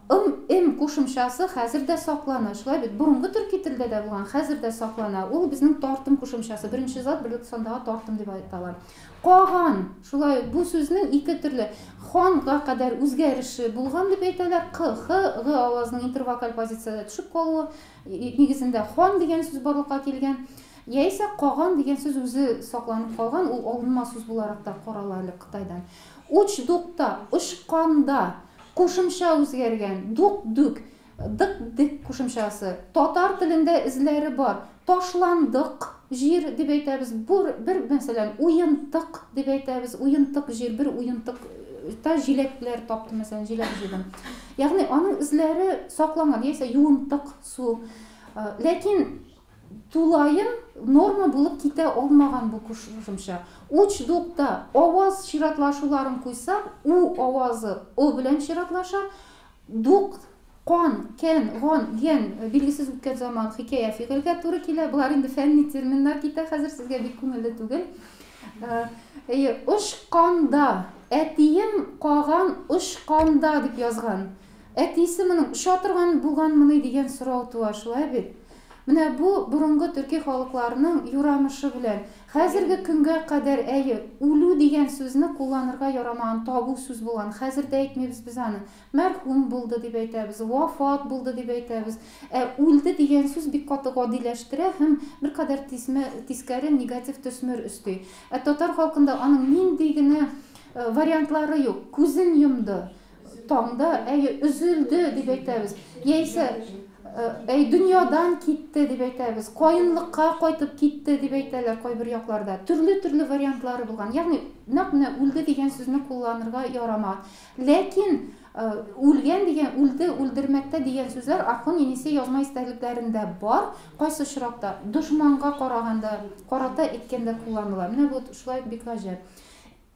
Speaker 1: ым, эм кушымчасы хәзер дә саклана. Шулай бит, борынгы төрки телдә дә булган, хәзер дә саклана. Ул безнең тартым кушымчасы. Беренче зат берлек сандагы тартым дип атала. Каган, шулай бу сүзнең ике төрле ханга кадәр үзгәреше булган дип әйтәләр. К, Х, Г авазының интервокаль позициядә төшеп калуы нигезендә хан дигән сүз барлыкка килгән. Яисә каган дигән сүз үзе сакланып калган, ул алынма сүз буларак та карала әле Кытайдан. Учдукта, очканда кушымча үзгәргән, дук-дүк, дык-дик кушымчасы. Татар телендә эзләре бар. Ташландык җир дип әйтәбез. Бер, мәсәлән, уентык дип әйтәбез. Уентык җир, бер уентык та җиләкләр таптым, мәсәлән, җиләк җыйдым. Ягъни аның эзләре сакланган, яисә юынтык су. Ләкин тулаем норма булып китә алмаган бу кушымча. Учдукта аваз чиратлашуларын куйсак, у авазы о белән чиратлаша. Дук, кан, кән, ган, гән билгесез үткән заман хикәя фигыльгә туры килә. Болар инде фәнни терминнар китә, хәзер сезгә бик күңелле түгел. Әйе, очканда, әтием каган очканда дип язган. Әтисе моның оча торган булганмыни дигән сорау туа, шулай бит? Менә бу борынгы төрки халыкларының юрамышы белән. Хәзерге көнгә кадәр, әйе, үлү дигән сүзне кулланырга ярамаган табу сүз булган. Хәзер дә әйтмибез без аны. Мәрхүм булды дип әйтәбез, вафат булды дип әйтәбез. Ә үлде дигән сүз бик каты гадиләштерә һәм беркадәр тисмә, тискәре негатив төсмер өсти. Ә татар халкында аның нинди генә вариантлары юк. Күзен йомды. Таңда, әйе, өзелде дип әйтәбез. Яисә әй дөньядан китте дип әйтәбез. Каенлыкка кайтып китте дип әйтәләр кайбер якларда. Төрле-төрле вариантлары булган. Ягъни нәкъ менә үлде дигән сүзне кулланырга ярамаган. Ләкин үлгән дигән, үлде, үлдермәктә дигән сүзләр Орхон Енисей язма истәлекләрендә бар. Кайсы очракта? Дошманга караганда, карата әйткәндә кулланыла. Менә бу шулай бик гаҗәп.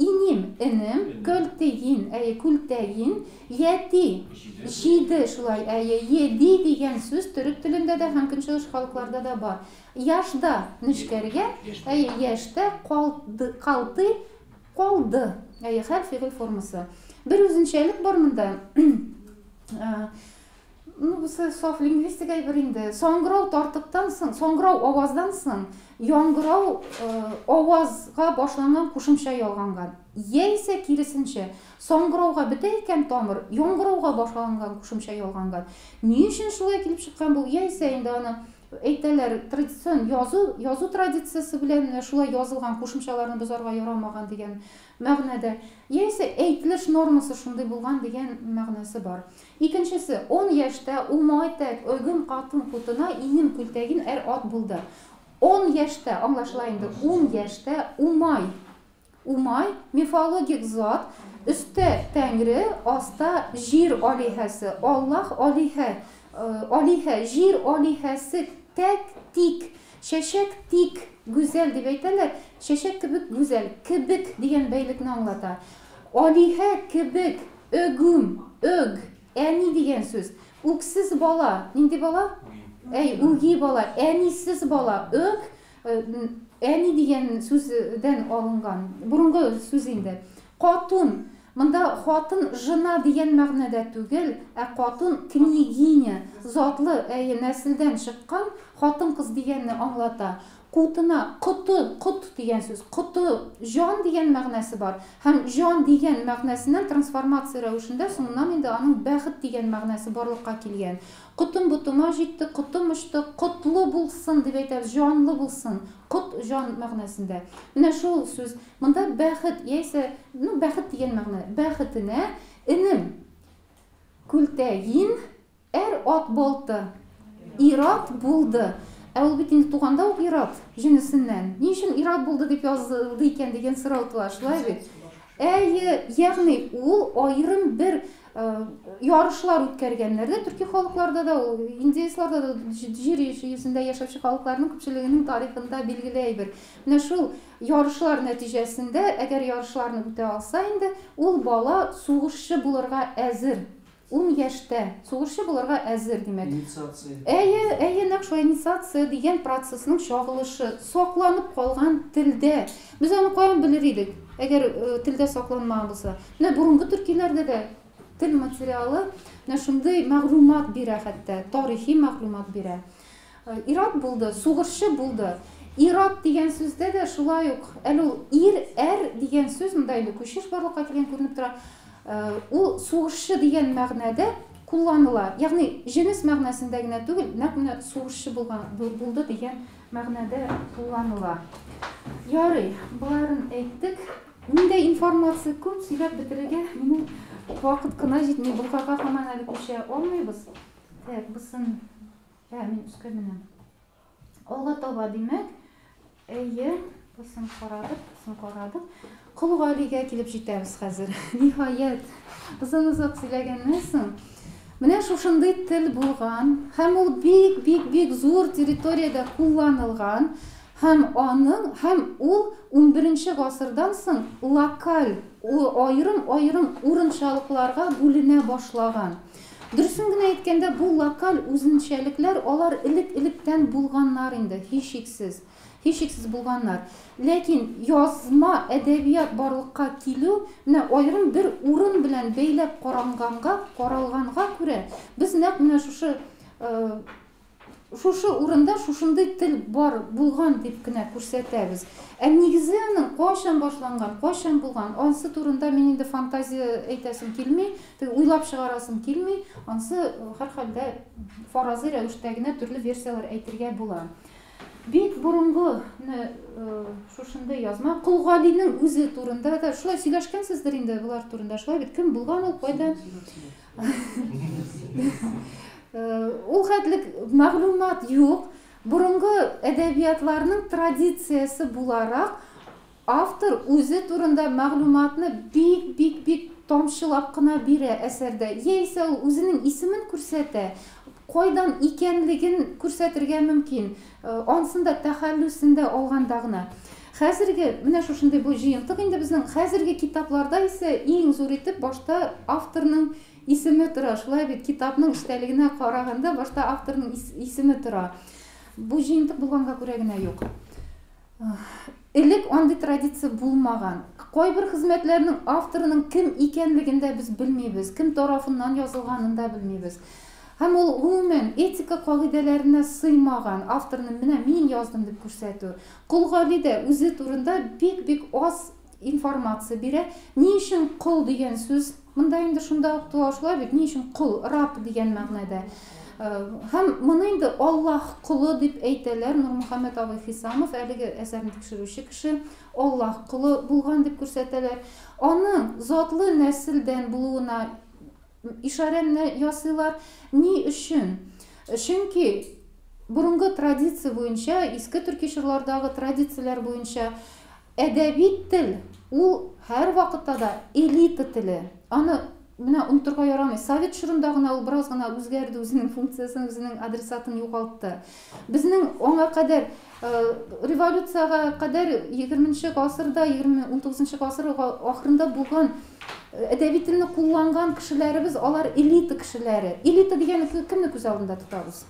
Speaker 1: Иним, энем, көлтегин, әйе, күлтәгин, яти, җиде, шулай, әйе, еди дигән сүз төрек телендә дә һәм көнчыгыш халыкларда да бар. Яшда нечкәргән, әйе, яшьтә калды, калты, калды, әйе, хәл фигыль формасы. Бер үзенчәлек бар монда. Ну, бусы саф лингвистик әйбер инде. Саңгырау тартыктан соң, саңгырау аваздан соң яңгырау авазга башланган кушымча ялганган. Яисә киресенчә, саңгырауга бетә икән тамыр, яңгырауга башланган кушымча ялганган. Ни өчен шулай килеп чыккан бу? Яисә инде аны әйтәләр, традицион язу, язу традициясе белән менә шулай язылган кушымчаларны бозарга ярамаган дигән мәгънәдә. Яисә әйтелеш нормасы шундый булган дигән мәгънәсе бар. Икенчесе, 10 яшьтә Умай тәк өгем катын кутына инем күлтәгин әр ат булды. 10 яшьтә, аңлашыла инде, 10 яшьтә Умай. Умай мифологик зат, өстә Тәңре, аста җир алиһәсе, Аллаһ алиһә, алиһә, җир алиһәсе тәк тик, чәчәк тик гүзәл дип әйтәләр, чәчәк кебек гүзәл, кебек дигән бәйлекне аңлата. Алиһә кебек өгүм, өг, әни дигән сүз. Үксез бала, нинди бала? Әй, үги бала, әнисез бала, өг, әни дигән сүздән алынган, борынгы сүз инде. Катун, монда хатын жена дигән мәгънәдә түгел, ә катун княгиня, затлы, әйе, нәселдән чыккан хатын-кыз дигәнне аңлата. Кутына, коты, кот дигән сүз, коты, җан дигән мәгънәсе бар. Һәм җан дигән мәгънәсеннән трансформация рәвешендә соңыннан инде аның бәхет дигән мәгънәсе барлыкка килгән. Котым ботыма җитте, котым очты, котлы булсын дип әйтәбез, җанлы булсын, кот җан мәгънәсендә. Менә шул сүз. Монда бәхет яисә, ну, бәхет дигән мәгънә. Бәхетенә энем күлтәгин әр ат балты. Ират булды. Ә ул бит инде туганда ук ират җенесеннән. Ни өчен ират булды дип язылды икән дигән сорау туа, шулай бит? Әйе, ягъни ул аерым бер ярышлар үткәргәннәр дә, төрки халыкларда да, ул индеецларда да, җир йөзендә яшәүче халыкларның күпчелегенең тарихында билгеле әйбер. Менә шул ярышлар нәтиҗәсендә, әгәр ярышларны үтә алса инде, ул бала сугышчы булырга әзер. 10 яшьтә сугышчы булырга әзер, димәк.
Speaker 2: Инициация.
Speaker 1: Әйе, әйе, нәкъ шулай инициация дигән процессның чагылышы сакланып калган телдә. Без аны каян белер идек, әгәр телдә сакланмаган булса. Менә борынгы төркиләрдә дә тел материалы менә шундый мәгълүмат бирә хәтта, тарихи мәгълүмат бирә. Ират булды, сугышчы булды. Ират дигән сүздә дә шулай ук, әле ул ир, әр дигән сүз, монда инде күчеш барлыкка килгән күренеп тора. Ул сугышчы дигән мәгънәдә кулланыла. Ягъни җенес мәгънәсендә генә түгел, нәкъ менә сугышчы булган булды дигән мәгънәдә кулланыла. Ярый, боларын әйттек. Миндә информация күп, сөйләп бетерергә минем вакыт кына җитми. Болгарга һаман әле күчә алмыйбыз. Так, бусын, ә, мин өскә менәм. Алга таба, димәк, әйе, бусын карадык, бусын карадык. Кол Галигә килеп җитәбез хәзер. Ниһаять, озын-озак сөйләгәннән соң, менә шушындый тел булган һәм ул бик-бик-бик зур территориядә кулланылган һәм аның һәм ул 11 гасырдан соң локаль, аерым-аерым урынчалыкларга бүленә башлаган. Дөресен генә әйткәндә, бу локаль үзенчәлекләр алар элек-электән булганнар инде, һичшиксез. Һичшиксез булганнар. Ләкин язма әдәбият барлыкка килү менә аерым бер урын белән бәйләп каранганга, каралганга күрә, без нәкъ менә шушы Шушы урында шушындый тел бар булган дип кенә күрсәтәбез. Ә нигезе аның кайчан башланган, кайчан булган, ансы турында мин инде фантазия әйтәсем килми, теге уйлап чыгарасым килми, ансы һәрхәлдә фаразый рәвештә генә төрле версияләр әйтергә була. Бик борынгы менә шушындый язма Кол Галинең үзе турында да шулай сөйләшкәнсездер инде болар турында, шулай бит, кем булган ул, кайда? Ул хәтлек мәгълүмат юк. Борынгы әдәбиятларның традициясе буларак, автор үзе турында мәгълүматны бик-бик-бик тамчылап кына бирә әсәрдә. Яисә ул үзенең исемен күрсәтә, кайдан икәнлеген күрсәтергә мөмкин. Ансын да тәхәллүсен дә алганда гына. Хәзерге, менә шушындый бу җыентык инде безнең хәзерге китапларда исә иң зур итеп башта авторның исеме тора. Шулай бит, китапның эчтәлегенә караганда башта авторның исеме тора. Бу җыентык булганга күрә генә юк. Элек андый традиция булмаган. Кайбер хезмәтләрнең авторының кем икәнлеген дә без белмибез, кем тарафыннан язылганын да белмибез. Һәм ул гомумән этика кагыйдәләренә сыймаган, авторны менә мин яздым дип күрсәтү. Кол Гали дә үзе турында бик-бик аз информация бирә. Ни өчен кол дигән сүз? Монда инде шунда ук туа шулай бит, ни өчен кол, раб дигән мәгънәдә. Һәм моны инде Аллаһ колы дип әйтәләр. Нурмөхәммәт абый Хисамов, әлеге әсәрне тикшерүче кеше, Аллаһ колы булган дип күрсәтәләр. Аның затлы нәселдән булуына ишарәне ясыйлар. Ни өчен? Чөнки борынгы традиция буенча, иске төрки чорлардагы традицияләр буенча әдәби тел ул һәрвакытта да элита теле. Аны менә онытырга ярамый. Совет чорында гына ул бераз гына үзгәрде, үзенең функциясен, үзенең адресатын югалтты. Безнең аңа кадәр революциягә кадәр 20 гасырда, 19 гасыр ахырында булган әдәби телне кулланган кешеләребез, алар элита кешеләре. Элита дигән кемне күз алдында тотабыз?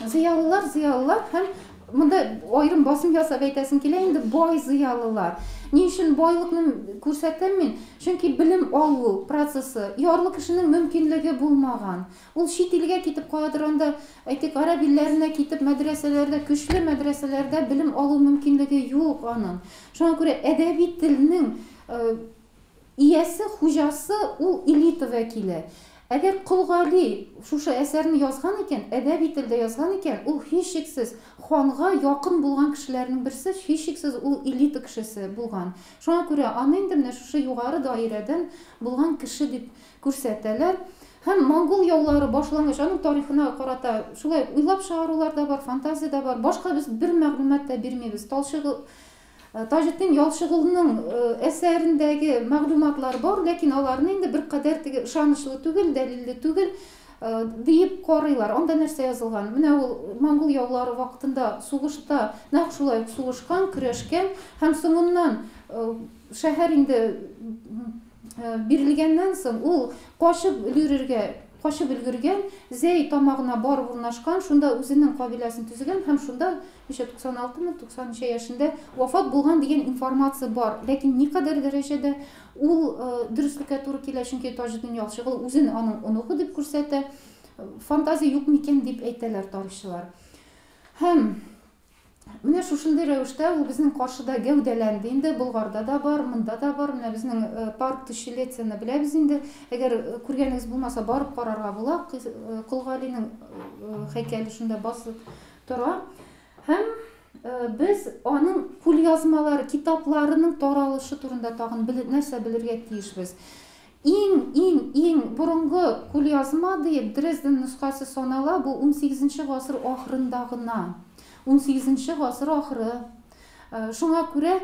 Speaker 1: Зыялылар, зыялылар һәм монда аерым басым ясап әйтәсем килә инде бай зыялылар. Ни өчен байлыкны күрсәтәм мин? Чөнки белем алу процессы ярлы кешенең мөмкинлеге булмаган. Ул чит илгә китеп каядыр анда, әйтик, гарәп илләренә китеп мәдрәсәләрдә, көчле мәдрәсәләрдә белем алу мөмкинлеге юк аның. Шуңа күрә әдәби телнең иясе, хуҗасы ул элита вәкиле. Әгәр Кол Гали шушы әсәрне язган икән, әдәби телдә язган икән, ул һичшиксез ханга якын булган кешеләрнең берсе, һичшиксез ул элита кешесе булган. Шуңа күрә аны инде менә шушы югары даирәдән булган кеше дип күрсәтәләр. Һәм монгол яулары башлангач, аның тарихына карата шулай уйлап чыгарулар да бар, фантазия да бар. Башка без бер мәгълүмат та бирмибез. Талчыгы Таҗетдин Ялчыгылның әсәрендәге мәгълүматлар бар, ләкин аларны инде бер кадәр теге ышанычлы түгел, дәлилле түгел диеп карыйлар. Анда нәрсә язылган? Менә ул монгол яулары вакытында сугышта нәкъ шулай ук сугышкан, көрәшкән һәм соңыннан шәһәр инде бирелгәннән соң ул качып өлгерергә качып өлгергән, Зәй тамагына барып урнашкан, шунда үзенең кабиләсен төзегән һәм шунда ничә 96 мы, 90 ничә яшендә вафат булган дигән информация бар. Ләкин никадәр дәрәҗәдә ул дөреслеккә туры килә, чөнки Таҗетдин Ялчыгыл үзен аның оныгы дип күрсәтә. Фантазия юк микән дип әйтәләр тарихчылар. Һәм менә шушындый рәвештә ул безнең каршыда гәүдәләнде инде, Болгарда да бар, монда да бар. Менә безнең парк тысячелетияне беләбез инде. Әгәр күргәнегез булмаса, барып карарга була. Кол Галинең һәйкәле шунда басып тора. Һәм без аның кулъязмалары, китапларының таралышы турында тагын нәрсә белергә тиешбез. Иң борынгы кулъязма диеп Дрезден нөсхәсе санала, бу 18 гасыр ахырында гына. 18 гасыр ахыры. Шуңа күрә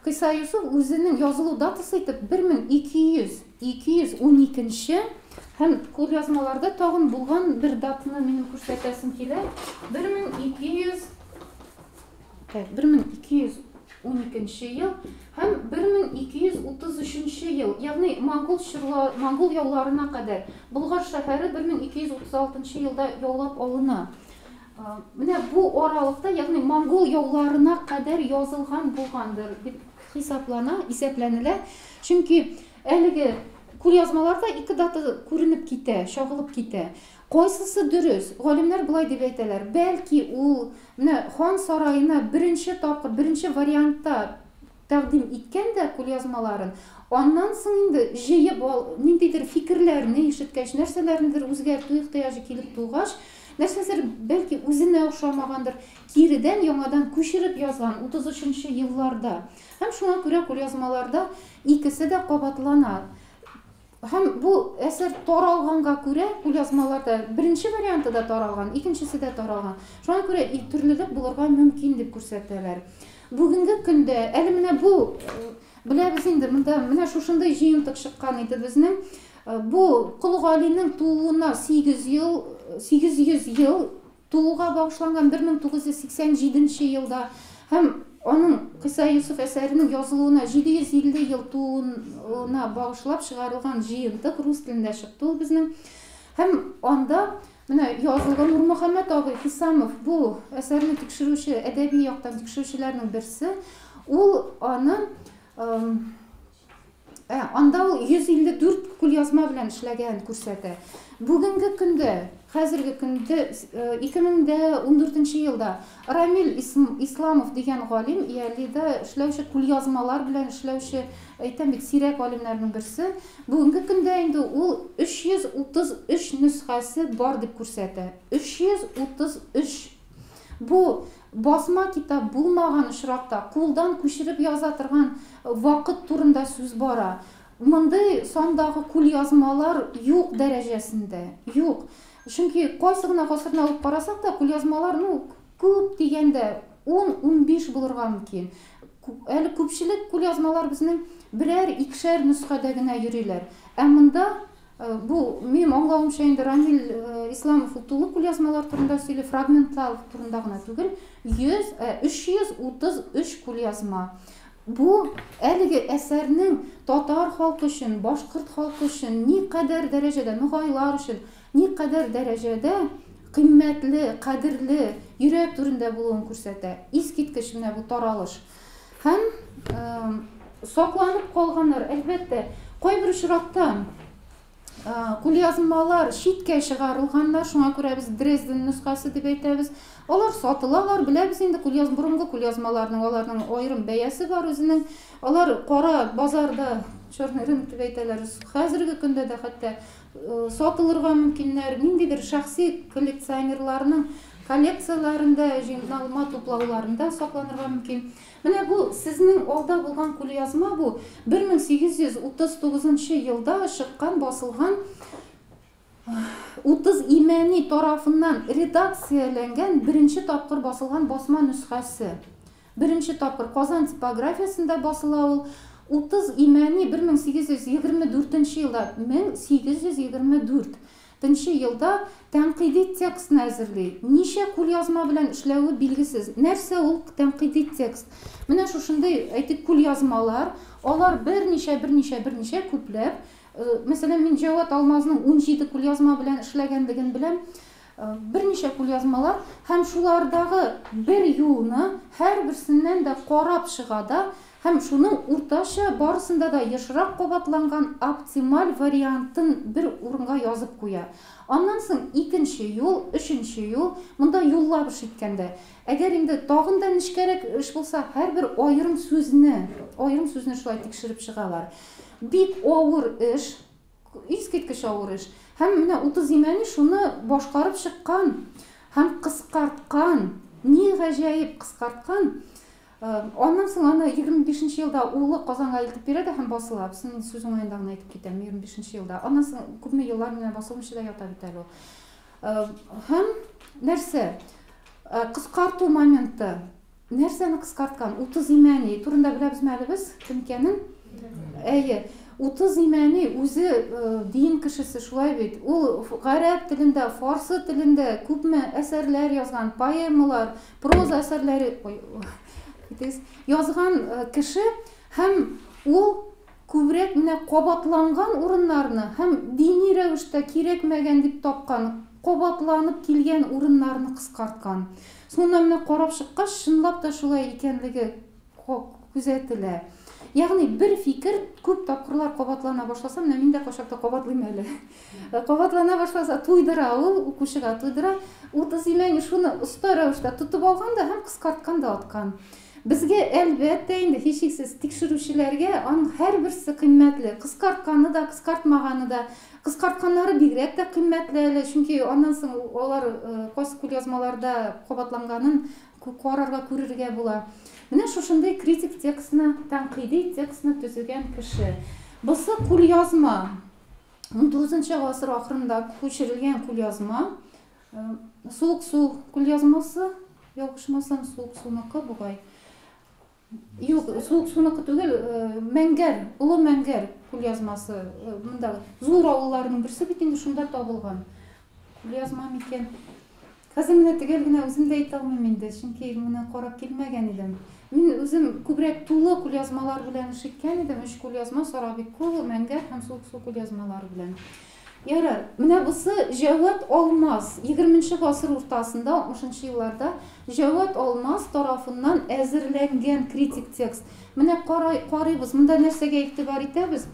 Speaker 1: Кыйса Юсуф үзенең язылу датасы итеп 1212 һәм кулъязмаларда тагын булган бер датаны минем күрсәтәсем килә. 1212 ел һәм 1233 ел, ягъни монгол яуларына кадәр Болгар шәһәре 1236 елда яулап алына. Менә бу аралыкта, ягъни монгол яуларына кадәр язылган булгандыр дип хисаплана, исәпләнелә. Чөнки әлеге кулъязмаларда ике дата күренеп китә, чагылып китә. Кайсысы дөрес? Галимнәр болай дип әйтәләр: бәлки, ул менә хан сараена беренче тапкыр, беренче вариантта тәкъдим иткән дә кулъязмаларын, аннан соң инде җыеп ал, ниндидер фикерләрне ишеткәч, нәрсәләрнедер үзгәртү ихтыяҗы килеп тугач, нәрсәдер бәлки үзенә охшамагандыр, киредән яңадан күчереп язган 33 нче елларда. Һәм шуңа күрә кулъязмаларда икесе дә кабатлана. Һәм бу әсәр таралганга күрә, кулъязмаларда беренче варианты да таралган, икенчесе дә таралган. Шуңа күрә төрлелек булырга мөмкин дип күрсәтәләр. Бүгенге көндә әле менә бу беләбез инде, монда менә шушындый җыентык чыккан иде безнең. Бу Кол Галинең тууына 8 ел, 800 ел тууга багышланган 1987 нче елда һәм аның Кыйса Йосыф әсәренең язылуына 750 ел тууына багышлап чыгарылган җыентык рус телендә чыкты ул безнең. Һәм анда менә язылган Нурмөхәммәт абый Хисамов бу әсәрне тикшерүче, әдәби яктан тикшерүчеләрнең берсе, ул аны Ә, анда ул 154 кулъязма белән эшләгән күрсәтә. Бүгенге көндә, хәзерге көндә, 2014 елда Рамил Исламов дигән галим, ИАЛИда эшләүче, кулъязмалар белән эшләүче, әйтәм бит, сирәк галимнәрнең берсе, бүгенге көндә инде ул 333 нөсхәсе бар дип күрсәтә. 333! Бу басма китап булмаган очракта, кулдан күчереп яза торган вакыт турында сүз бара. Мондый сандагы кулъязмалар юк дәрәҗәсендә, юк. Чөнки кайсы гына гасырны алып карасак та, кулъязмалар, ну, күп дигәндә, ун-унбиш булырга мөмкин. Әле күпчелек кулъязмалар безнең берәр, икешәр нөсхәдә генә йөриләр. Ә монда Бу, минем аңлавымча инде, Рамил Исламов ул тулы кулъязмалар турында сөйли, фрагментлар турында гына түгел, 100, 333 кулъязма. Бу әлеге әсәрнең татар халкы өчен, башкорт халкы өчен никадәр дәрәҗәдә, ногайлар өчен никадәр дәрәҗәдә кыйммәтле, кадерле, йөрәк түрендә булуын күрсәтә. Искиткеч менә бу таралыш. Һәм сакланып калганнар, әлбәттә, кайбер очракта кулъязмалар читкә чыгарылганнар, шуңа күрә без Дрезден нөсхәсе дип әйтәбез. Алар сатылалар, беләбез инде, кулъяз борынгы кулъязмаларның аларның аерым бәясе бар үзенең. Алар кара базарда, черный рынок дип әйтәләр, хәзерге көндә дә хәтта сатылырга мөмкиннәр. Ниндидер шәхси коллекционерларның коллекцияләрендә, җыйналма туплауларында сакланырга мөмкин. Менә бу сезнең алда булган кулъязма бу 1839 нчы елда чыккан, басылган 30 Имәни тарафыннан редакцияләнгән беренче тапкыр басылган басма нөсхәсе. Беренче тапкыр Казан типографиясендә басыла ул. 30 Имәни 1824 нче елда, 1824, Нче елда тәнкыйди текстны әзерли. Ничә кулъязма белән эшләве билгесез. Нәрсә ул тәнкыйди текст? Менә шушындый, әйтик, кулъязмалар, алар берничә, берничә, берничә күпләп. Мәсәлән, мин Җәвад Алмазның 17 кулъязма белән эшләгәнлеген беләм. Берничә кулъязмалар һәм шулардагы бер юлны һәрберсеннән дә карап чыга да, Һәм шуның уртача, барысында да ешрак кабатланган оптималь вариантын бер урынга язып куя. Аннан соң икенче юл, өченче юл, монда юллап эш иткәндә. Әгәр инде тагын да нечкәрәк эш булса, һәрбер аерым сүзне, аерым сүзне шулай тикшереп чыгалар. Бик авыр эш. Искиткеч авыр эш. Һәм менә 30 Имәни шуны башкарып чыккан һәм кыскарткан. Ни гаҗәеп, кыскарткан. Аннан соң аны 25 нче елда улы Казанга илтеп бирә дә һәм басыла. Без инде сүз уңаенда гына әйтеп китәм, 25 нче елда. Аннан соң күпме еллар менә басылмыйча да ята бит әле ул. Һәм нәрсә? Кыскарту моменты. Нәрсәне кыскарткан? 30 Имәни турында беләбезме әле без? Кем икәнен? Әйе. 30 Имәни үзе дин кешесе, шулай бит. Ул гарәп телендә, фарсы телендә күпме әсәрләр язган, поэмалар, проза әсәрләре ой, язган кеше һәм ул күбрәк менә кабатланган урыннарны һәм дини рәвештә кирәкмәгән дип тапкан, кабатланып килгән урыннарны кыскарткан. Соңыннан менә карап чыккач, чынлап та шулай икәнлеге күзәтелә. Ягъни бер фикер күп тапкырлар кабатлана башласа, менә мин дә кайчакта кабатлыйм әле. Кабатлана башласа, туйдыра ул, укучыга туйдыра. Утыз Имәни шуны оста рәвештә тотып алган да һәм кыскарткан да аткан. Безгә, әлбәттә инде, һичшиксез, тикшерүчеләргә аның һәрберсе кыйммәтле. Кыскартканы да, кыскартмаганы да. Кыскартканнары бигрәк тә кыйммәтле әле, чөнки аннан соң алар кайсы кулъязмаларда кабатланганын карарга, күрергә була. Менә шушындый критик текстны, тәнкыйди текстны төзегән кеше. Бусы кулъязма. 19 гасыр ахырында күчерелгән кулъязма. Суык су кулъязмасы, ялгышмасам, суык суныкы бугай. Юк, суык суныкы түгел, Мәңгәр, Олы Мәңгәр кулъязмасы. Монда зур авылларның берсе бит инде, шунда табылган. Кулъязма микән? Хәзер менә төгәл генә үзем дә әйтә алмыйм инде, чөнки моны карап килмәгән идем. Мин үзем күбрәк тулы кулъязмалар белән эш иткән идем. Өч кулъязма: Сарабиккол, Мәңгәр һәм Суык су кулъязмалары белән. Ярар, менә бусы Җәвад Алмаз, 20 гасыр уртасында, 60 елларда Җәвад Алмаз тарафыннан әзерләнгән критик текст. Менә карыйбыз, монда нәрсәгә игътибар итәбез?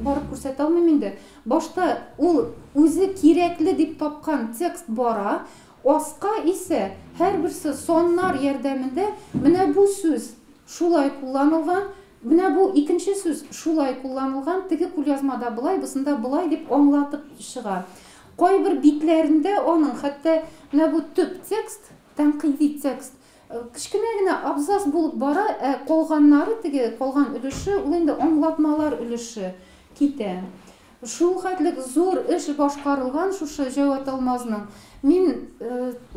Speaker 1: Барып күрсәтә алмыйм инде. Башта ул үзе кирәкле дип тапкан текст бара, аска исә һәрберсе соннар ярдәмендә менә бу сүз шулай кулланылган, менә бу икенче сүз шулай кулланылган, теге кулъязмада болай, бусында болай дип аңлатып чыга. Кайбер битләрендә аның хәтта менә бу төп текст, тәнкыйди текст, кечкенә генә абзац булып бара, ә калганнары, теге калган өлеше, ул инде аңлатмалар өлеше китә. Шул хәтлек зур эш башкарылган шушы Җәвад Алмазның. Мин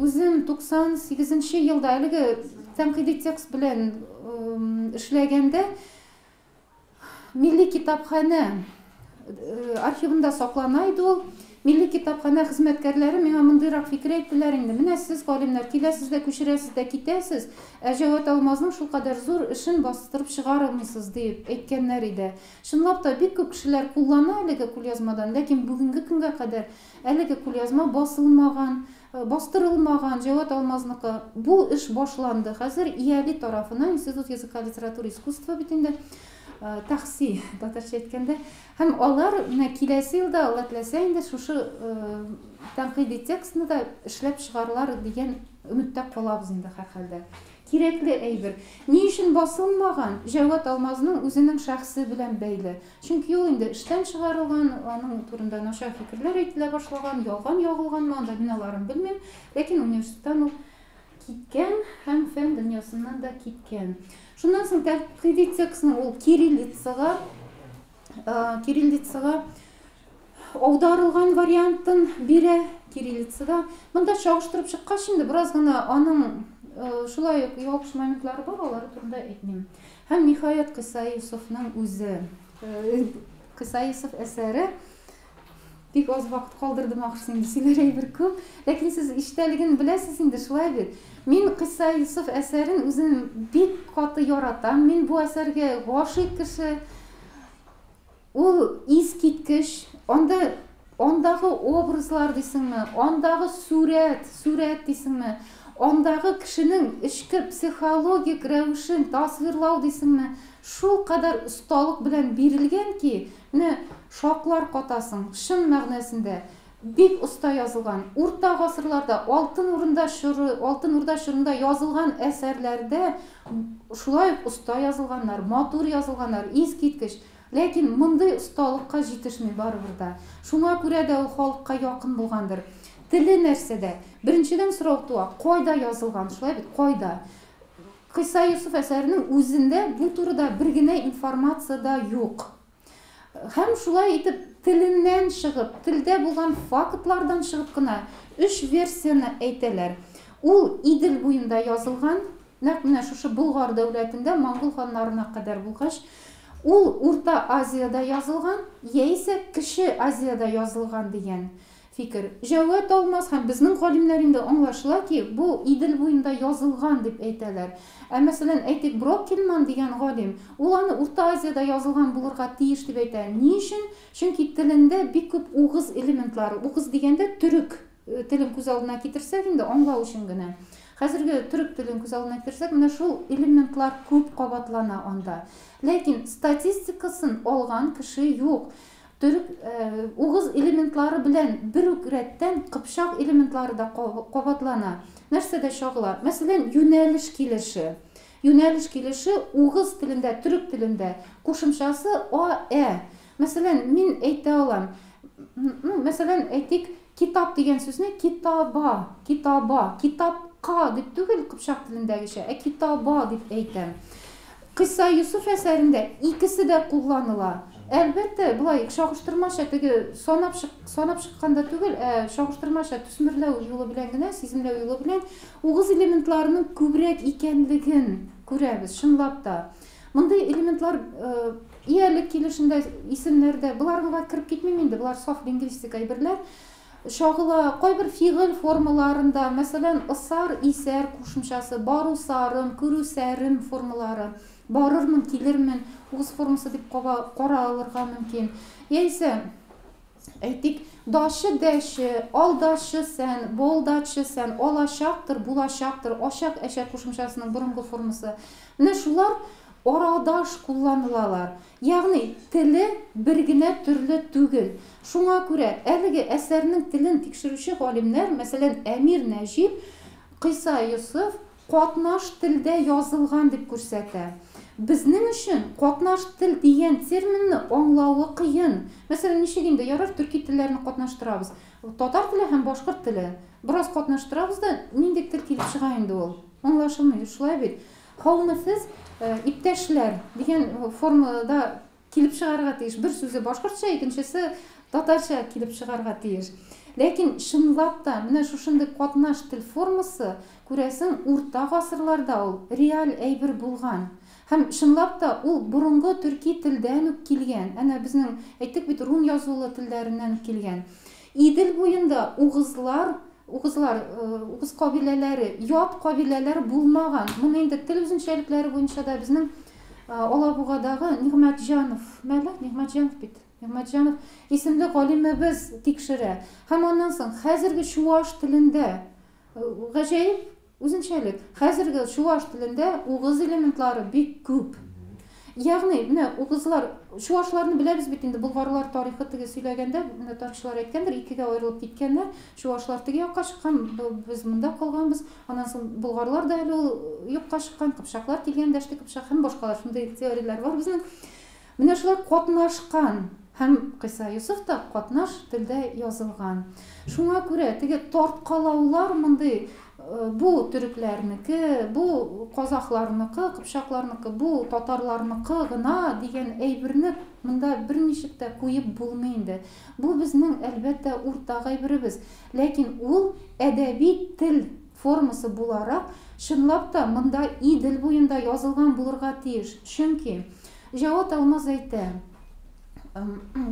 Speaker 1: үзем 98 елда әлеге тәнкыйди текст белән эшләгәндә Милли китапханә архивында саклана иде ул. Милли китапханә хезмәткәрләре миңа мондыйрак фикер әйттеләр инде. Менә сез, галимнәр, киләсез дә күчерәсез дә китәсез, ә Җәвад Алмазның шулкадәр зур эшен бастырып чыгармыйсыз, дип әйткәннәр иде. Чынлап та бик күп кешеләр куллана әлеге кулъязмадан, ләкин бүгенге көнгә кадәр әлеге кулъязма басылмаган, бастырылмаган Җәвад Алмазныкы. Бу эш башланды. Хәзер ИЯЛИ тарафыннан, Институт языка, литературы, искусства бит инде, ТАХСИ татарча әйткәндә. Һәм алар менә киләсе елда, Алла теләсә инде, шушы тәнкыйди текстны да эшләп чыгарлар дигән өметтә калабыз инде һәрхәлдә. Кирәкле әйбер. Ни өчен басылмаган? Җәвад Алмазның үзенең шәхсе белән бәйле. Чөнки ул инде эштән чыгарылган, аның турында начар фикерләр әйтелә башлаган, ялган ягылганмы, анда мин аларын белмим, ләкин университеттан ул киткән һәм фән дөньясыннан да киткән. Шуннан соң тәнкыйди текстны ул кириллицага аударылган вариантын бирә кириллицада. Монда чагыштырып чыккач инде бераз гына аның шулай ук ялгыш моментлары бар, алары турында әйтмим. Һәм ниһаять Кыйса Йосыфның үзе. Кыйса Йосыф әсәре. Бик аз вакыт калдырдым ахрысы инде, сөйләр әйбер күп. Ләкин сез эчтәлеген беләсез инде, шулай бит. Мин Кыйса Йосыф әсәрен үзем бик каты яратам. Мин бу әсәргә гашыйк кеше. Ул искиткеч. Анда андагы образлар дисеңме, андагы сурәт, сурәт дисеңме, андагы кешенең эчке психологик рәвешен тасвирлау дисеңме, шул кадәр осталык белән бирелгән ки, менә шаклар катасың, чын мәгънәсендә. Бик оста язылган. Урта гасырларда, Алтын Урында чоры, Алтын Урда чорында язылган әсәрләрдә шулай ук оста язылганнар, матур язылганнар, искиткеч. Ләкин мондый осталыкка җитешми барыбер дә. Шуңа күрә дә ул халыкка якын булгандыр. Теле нәрсәдә? Беренчедән сорау туа, кайда язылган, шулай бит, кайда? Кыйса Йосыф әсәренең үзендә бу турыда бер генә информация да юк. Һәм шулай итеп теленнән чыгып, телдә булган фактлардан чыгып кына өч версияне әйтәләр. Ул Идел буенда язылган, нәкъ менә шушы Болгар дәүләтендә монгол ханнарына кадәр булгач, ул Урта Азиядә язылган, яисә Кече Азиядә язылган дигән фикер. Җәвад Алмаз һәм безнең галимнәр инде аңлашыла ки, бу Идел буенда язылган дип әйтәләр. Ә мәсәлән, әйтик, Броккельман дигән галим, ул аны Урта Азиядә язылган булырга тиеш дип әйтә. Ни өчен? Чөнки телендә бик күп угыз элементлары. Угыз дигәндә төрек телен күз алдына китерсәк инде, аңлау өчен генә. Хәзерге төрек телен күз алдына китерсәк, менә шул элементлар күп кабатлана анда. Ләкин статистикасын алган кеше юк. Төрек, угыз элементлары белән бер үк рәттән кыпчак элементлары да кабатлана. Нәрсәдә чагыла? Мәсәлән, юнәлеш килеше. Юнәлеш килеше угыз телендә, төрек телендә кушымчасы а, ә. Мәсәлән, мин әйтә алам, ну, мәсәлән, әйтик, китап дигән сүзне китаба, китаба, китапка дип түгел кыпчак телендәгечә, ә китаба дип әйтәм. Кыйсса Йосыф әсәрендә икесе дә кулланыла. Әлбәттә, болай чагыштырмача теге санап чык, санап чыкканда түгел, ә чагыштырмача төсмерләү юлы белән генә, сиземләү юлы белән угыз элементларының күбрәк икәнлеген күрәбез, чынлап та. Мондый элементлар иялек килешендә, исемнәрдә, боларга кереп китмим инде, болар саф лингвистик әйберләр. Чагыла кайбер фигыль формаларында, мәсәлән, ысар, исәр кушымчасы, барусарым, күрүсәрем формалары, барырмын, килермен, угыз формасы дип кара алырга мөмкин. Яисә, әйтик, дачы, дәче, алдачы сән, болдачы сән, алачактыр, булачактыр, ачак, әчәк кушымчасының борынгы формасы. Менә шулар арадаш кулланылалар. Ягъни теле бер генә төрле түгел. Шуңа күрә әлеге әсәрнең телен тикшерүче галимнәр, мәсәлән, Әмир Нәҗип, Кыйса Йосыф катнаш телдә язылган дип күрсәтә. Безнең өчен катнаш тел дигән терминны аңлавы кыен. Мәсәлән, ничек инде ярар төрки телләрне катнаштырабыз? Татар теле һәм башкорт теле. Бераз катнаштырабыз да, нинди тел килеп чыга инде ул? Аңлашылмый, шулай бит. Һаумысыз, иптәшләр дигән формада килеп чыгарга тиеш. Бер сүзе башкортча, икенчесе татарча килеп чыгарга тиеш. Ләкин чынлап та менә шушындый катнаш тел формасы, күрәсең, урта гасырларда ул реаль әйбер булган. Һәм чынлап та ул борынгы төрки телдән үк килгән. Әнә безнең әйттек бит, рун язулы телләреннән үк килгән. Идел буенда угызлар, угызлар, угыз кабиләләре, ят кабиләләр булмаган. Моны инде тел үзенчәлекләре буенча да безнең Алабугадагы Нигъмәтҗанов, мәле, Нигъмәтҗанов бит, Нигъмәтҗанов исемле галимебез тикшерә. Һәм аннан соң хәзерге чуаш телендә гаҗәеп үзенчәлек. Хәзерге чуаш телендә угыз элементлары бик күп. Ягъни, менә угызлар, чуашларны беләбез бит инде, болгарлар тарихы теге сөйләгәндә, менә тарихчылар әйткәндер, икегә аерылып киткәннәр, чуашлар теге якка чыккан, без монда калганбыз, аннан соң болгарлар да әле ул юкка чыккан, кыпчаклар килгән, дәште кыпчак һәм башкалар шундый теорияләр бар безнең. Менә шулай катнашкан һәм Кыйса Йосыф та катнаш телдә язылган. Шуңа күрә теге тарткалаулар мондый бу төрекләрнеке, бу казахларныкы, кыпчакларныкы, бу татарларныкы гына дигән әйберне монда берничек тә куеп булмый инде. Бу безнең, әлбәттә, уртак әйберебез. Ләкин ул әдәби тел формасы буларак, чынлап та монда Идел буенда язылган булырга тиеш. Чөнки Җават Алмаз әйтә,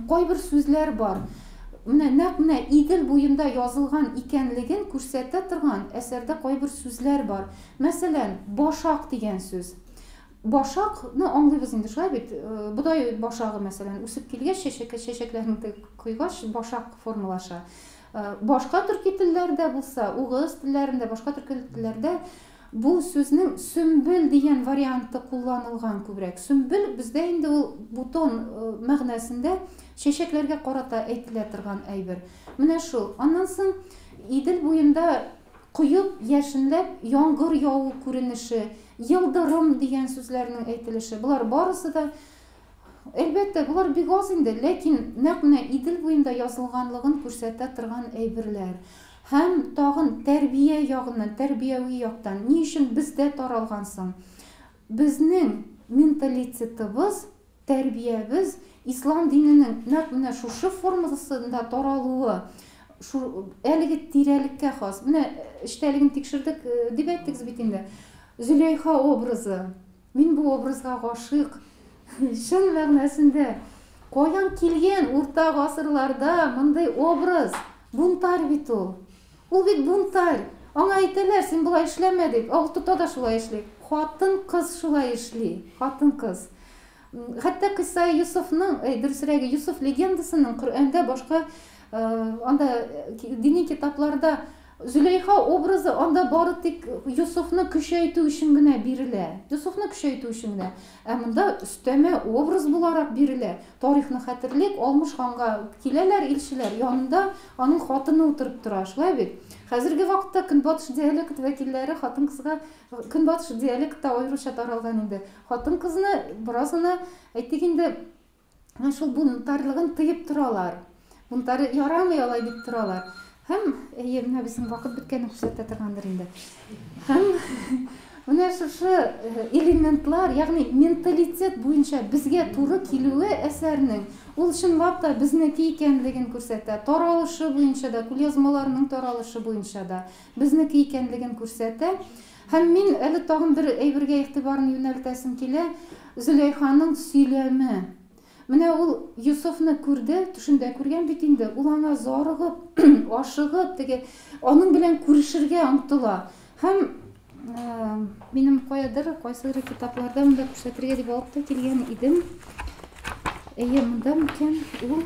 Speaker 1: кайбер сүзләр бар. Менә нәкъ менә Идел буенда язылган икәнлеген күрсәтә торган әсәрдә кайбер сүзләр бар. Мәсәлән, башак дигән сүз. Башакны аңлыйбыз инде, шулай бит? Бодай башагы, мәсәлән, үсеп килгәч, чәчәкләрен койгач, башак формалаша. Башка төрки телләрдә булса, угыз телләрендә, башка төрки телләрдә бу сүзнең сөмбел дигән варианты кулланылган күбрәк. Сөмбел бездә инде ул бутон мәгънәсендә чәчәкләргә карата әйтелә торган әйбер. Менә шул. Аннан соң Идел буенда коеп, яшенләп яңгыр яву күренеше, йылдырым дигән сүзләрнең әйтелеше. Болар барысы да, әлбәттә, болар бик аз инде, ләкин нәкъ менә Идел буенда язылганлыгын күрсәтә торган әйберләр. Һәм тагын тәрбия ягыннан, тәрбияви яктан, ни өчен бездә таралган соң? Безнең менталитетыбыз, тәрбиябез ислам диненең нәкъ менә шушы формасында таралуы, шу әлеге тирәлеккә хас. Менә эчтәлеген тикшердек дип әйттегез бит инде. Зөләйха образы. Мин бу образга гашыйк. Чын мәгънәсендә. Каян килгән урта гасырларда мондый образ? Бунтарь бит ул. Ул бит бунтарь. Аңа әйтәләр, син болай эшләмә дип. Ә ул тота да шулай эшли. Хатын-кыз шулай эшли. Хатын-кыз. Хәтта Кыйса Йосыфның, дөресрәге, Йосыф легендасының Коръәндә башка, анда дини китапларда Зөләйха образы анда бары тик Йосыфны көчәйтү өчен генә бирелә. Йосыфны көчәйтү өчен генә. Ә монда өстәмә образ буларак бирелә. Тарихны хәтерлик, Алмыш ханга киләләр илчеләр, янында аның хатыны утырып тора, шулай бит? Хәзерге вакытта көнбатыш диалект вәкилләре хатын-кызга, көнбатыш диалектта аеруча таралган инде, хатын-кызны бераз гына, әйтик инде, Менә шул бунтарьлыгын тыеп торалар. Бунтарь ярамый алай дип торалар. Һәм, әйе, менә безнең вакыт беткәнен күрсәтә торгандыр инде. Һәм менә шушы элементлар, ягъни менталитет буенча безгә туры килүе әсәрнең, ул чынлап та безнеке икәнлеген күрсәтә. Таралышы буенча да, кулъязмаларының таралышы буенча да безнеке икәнлеген күрсәтә. Һәм мин әле тагын бер әйбергә игътибарны юнәлтәсем килә, Зөләйханың сөйләме. Менә ул Йосыфны күрде, төшендә күргән бит инде, ул аңа зарыгып, ашыгып, теге аның белән күрешергә омтыла. Һәм минем каядыр, кайсыдыр китапларда монда күрсәтергә дип алып та килгән идем. Әйе, монда микән ул?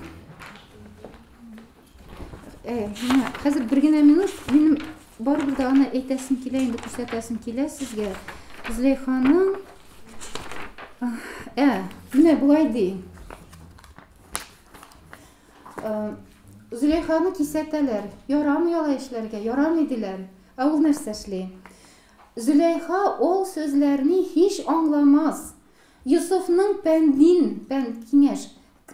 Speaker 1: Менә хәзер бер генә минут, минем барыбер дә аны әйтәсем килә, инде күрсәтәсем килә сезгә. Зөләйханың менә болай ди. Зөләйханы кисәтәләр. Ярамый алай эшләргә, ярамый диләр. Ә ул нәрсә эшли? Зөләйха ул сүзләрне һич аңламас. Йосыфның пәндин, пәнд, киңәш,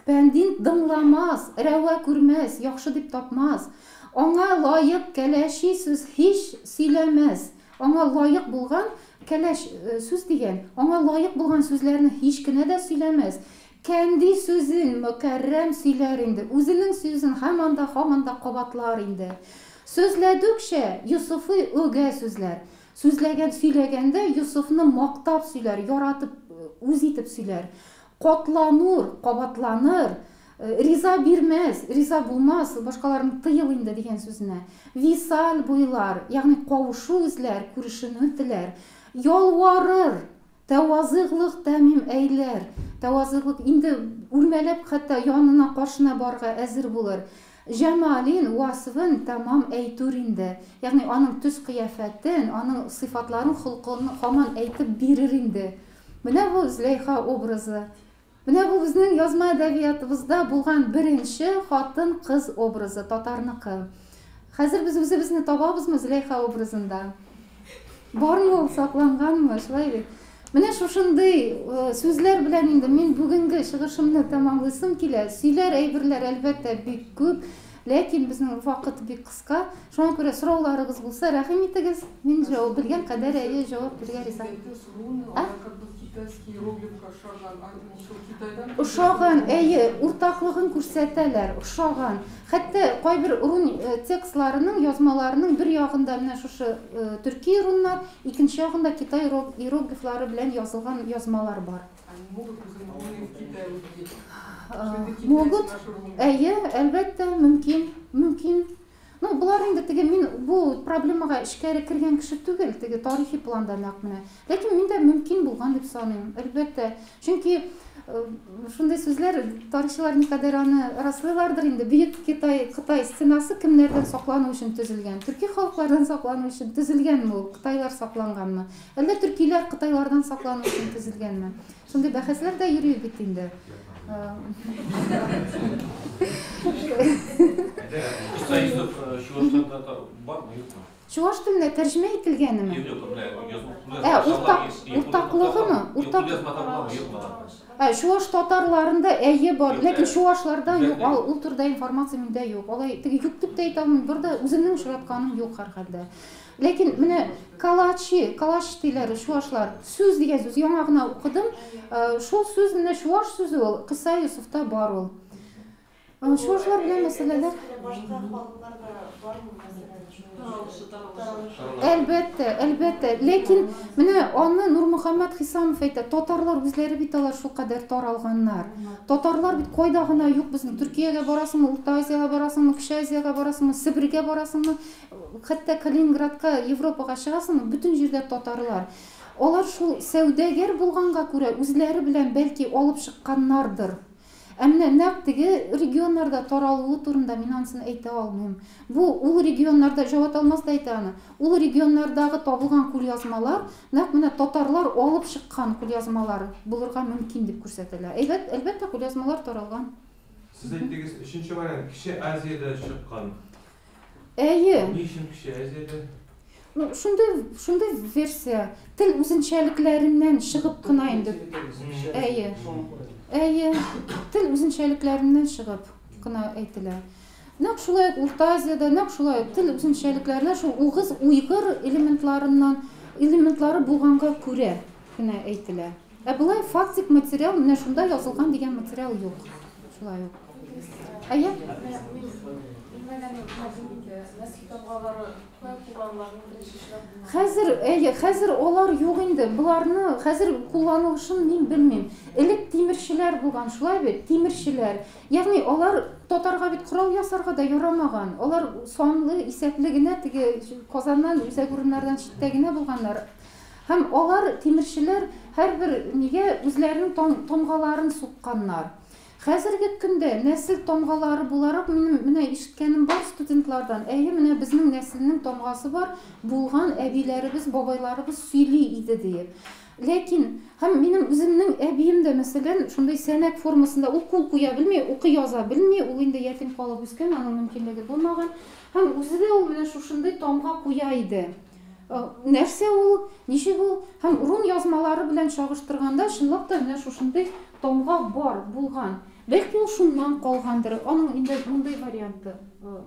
Speaker 1: пәндин дыңламас, рәва күрмәс, яхшы дип тапмас. Аңа лаек кәләши сүз һич сөйләмәс. Аңа лаек булган, кәләш сүз дигән, аңа лаек булган сүзләрне һич кенә дә сөйләмәс. Кәнди сүзен мөкәррәм сөйләр инде, үзенең сүзен һаман да, һаман да кабатлар инде. Сүзләдүкчә, Йосыфый өгә сүзләр. Сүзләгән, сөйләгәндә Йосыфны мактап сөйләр, яратып, үз итеп сөйләр. Катланур, кабатланыр, риза бирмәс, риза булмас, башкаларның тыел инде дигән сүзенә. Висаль буйлар, ягъни кавышу эзләр, күрешенү теләр. Ялварыр, тәвазыйглык тәмим әйләр. Тәвазыйглык инде үрмәләп хәтта янына, каршына барырга әзер булыр. Җәмалин, васфын тәмам әйтүр инде. Ягъни аның төс-кыяфәтен, аның сыйфатларын, холкын һаман әйтеп бирер инде. Менә бу Зөләйха образы. Менә бу безнең язма әдәбиятыбызда булган беренче хатын-кыз образы, татарныкы. Хәзер без үзебезне табабызмы Зөләйха образында? Бармы ул, сакланганмы, шулай бит? Менә шушындый сүзләр белән инде мин бүгенге чыгышымны тәмамлыйсым килә. Сөйләр әйберләр, әлбәттә, бик күп, ләкин безнең вакыт бик кыска. Шуңа күрә сорауларыгыз булса, рәхим итегез. Мин җавап белгән кадәр әйе җавап бирергә риза.
Speaker 2: А?
Speaker 1: Ошаган, әйе, уртаклыгын күрсәтәләр, ошаган. Хәтта кайбер рун текстларының, язмаларының бер ягында менә шушы төрки руннар, икенче ягында китай иероглифлары белән язылган язмалар бар. Могут, әйе, әлбәттә, мөмкин, мөмкин. Ну, болар инде теге мин бу проблемага эчкәре кергән кеше түгел, теге тарихи планда нәкъ менә. Ләкин мин дә мөмкин булган дип саныйм, әлбәттә. Чөнки шундый сүзләр, тарихчылар никадәр аны раслыйлардыр инде. Бөек Китай, Кытай стенасы кемнәрдән саклану өчен төзелгән? Төрки халыклардан саклану өчен төзелгәнме ул? Кытайлар сакланганмы? Әллә төркиләр кытайлардан саклану өчен төзелгәнме? Шундый бәхәсләр дә йөри бит инде. Чуваш теленә тәрҗемә ителгәнеме? Ә, уртак, уртаклыгымы? Уртак. Ә, чуваш татарларында әйе бар, ләкин чувашларда юк. Ал, ул турыда информация миндә юк. Алай теге юк дип тә әйтә алмыйм, бар да үземнең очратканым юк һәрхәлдә. Ләкин менә калачи, калач диләр чуашлар. Сүз дигән сүз яңа гына укыдым. Шул сүз менә чуаш сүзе ул, Кыса Йосыфта бар ул. Чуашлар белән мәсьәләләр.
Speaker 3: Башка халыкларда бармы мәсәлән?
Speaker 1: Әлбәттә, әлбәттә. Ләкин менә аны Нурмөхәммәт Хисамов әйтә, татарлар үзләре бит алар шулкадәр таралганнар. Татарлар бит кайда гына юк безнең. Төркиягә барасыңмы, Урта Азиягә барасыңмы, Кече Азиягә барасыңмы, Себергә барасыңмы, хәтта Калининградка, Европага чыгасыңмы, бөтен җирдә татарлар. Алар шул сәүдәгәр булганга күрә үзләре белән бәлки алып чыкканнардыр. Ә менә нәкъ теге регионнарда таралуы турында мин анысын әйтә алмыйм. Бу ул регионнарда, Җават Алмаз да әйтә аны, ул регионнардагы табылган кулъязмалар нәкъ менә татарлар алып чыккан кулъязмалар булырга мөмкин дип күрсәтелә. Әйбәт, әлбәттә, кулъязмалар таралган.
Speaker 2: Сез әйттегез, өченче вариант Кече Азиядә чыккан.
Speaker 1: Әйе.
Speaker 2: Ни өчен Кече Азиядә?
Speaker 1: Ну, шундый, шундый версия. Тел үзенчәлекләреннән чыгып кына инде. Әйе. Әйе. Тел үзенчәлекләреннән чыгып кына әйтелә. Нәкъ шулай ук Урта Азиядә, нәкъ шулай ук тел үзенчәлекләренә шул угыз, уйгыр элементларыннан, элементлары булганга күрә генә әйтелә. Ә болай фактик материал менә шунда язылган дигән материал юк. Шулай ук. Әйе. Хәзер, әйе, хәзер алар юк инде. Боларны хәзер кулланылышын мин белмим. Элек тимерчеләр булган, шулай бит? Тимерчеләр. Ягъни алар татарга бит корал ясарга да ярамаган. Алар санлы, исәпле генә теге Казаннан, үзәк урыннардан читтә генә булганнар. Һәм алар, тимерчеләр, һәрбер нигә үзләренең тамгаларын сукканнар. Хәзерге көндә нәсел тамгалары буларак минем менә ишеткәнем бар студентлардан, әйе, менә безнең нәселнең тамгасы бар, булган, әбиләребез, бабайларыбыз сөйли иде диеп. Ләкин һәм минем үземнең әбием дә, мәсәлән, шундый сәнәк формасында, ул кул куя белми, укый яза белми, ул инде ятим калып үскән, аның мөмкинлеге булмаган. Һәм үзе дә ул менә шушындый тамга куя иде. Нәрсә ул, ничек ул? Һәм рун язмалары белән чагыштырганда, чынлап та менә шушындый тамга бар, булган. Бәлки ул шуннан калгандыр, аның инде мондый варианты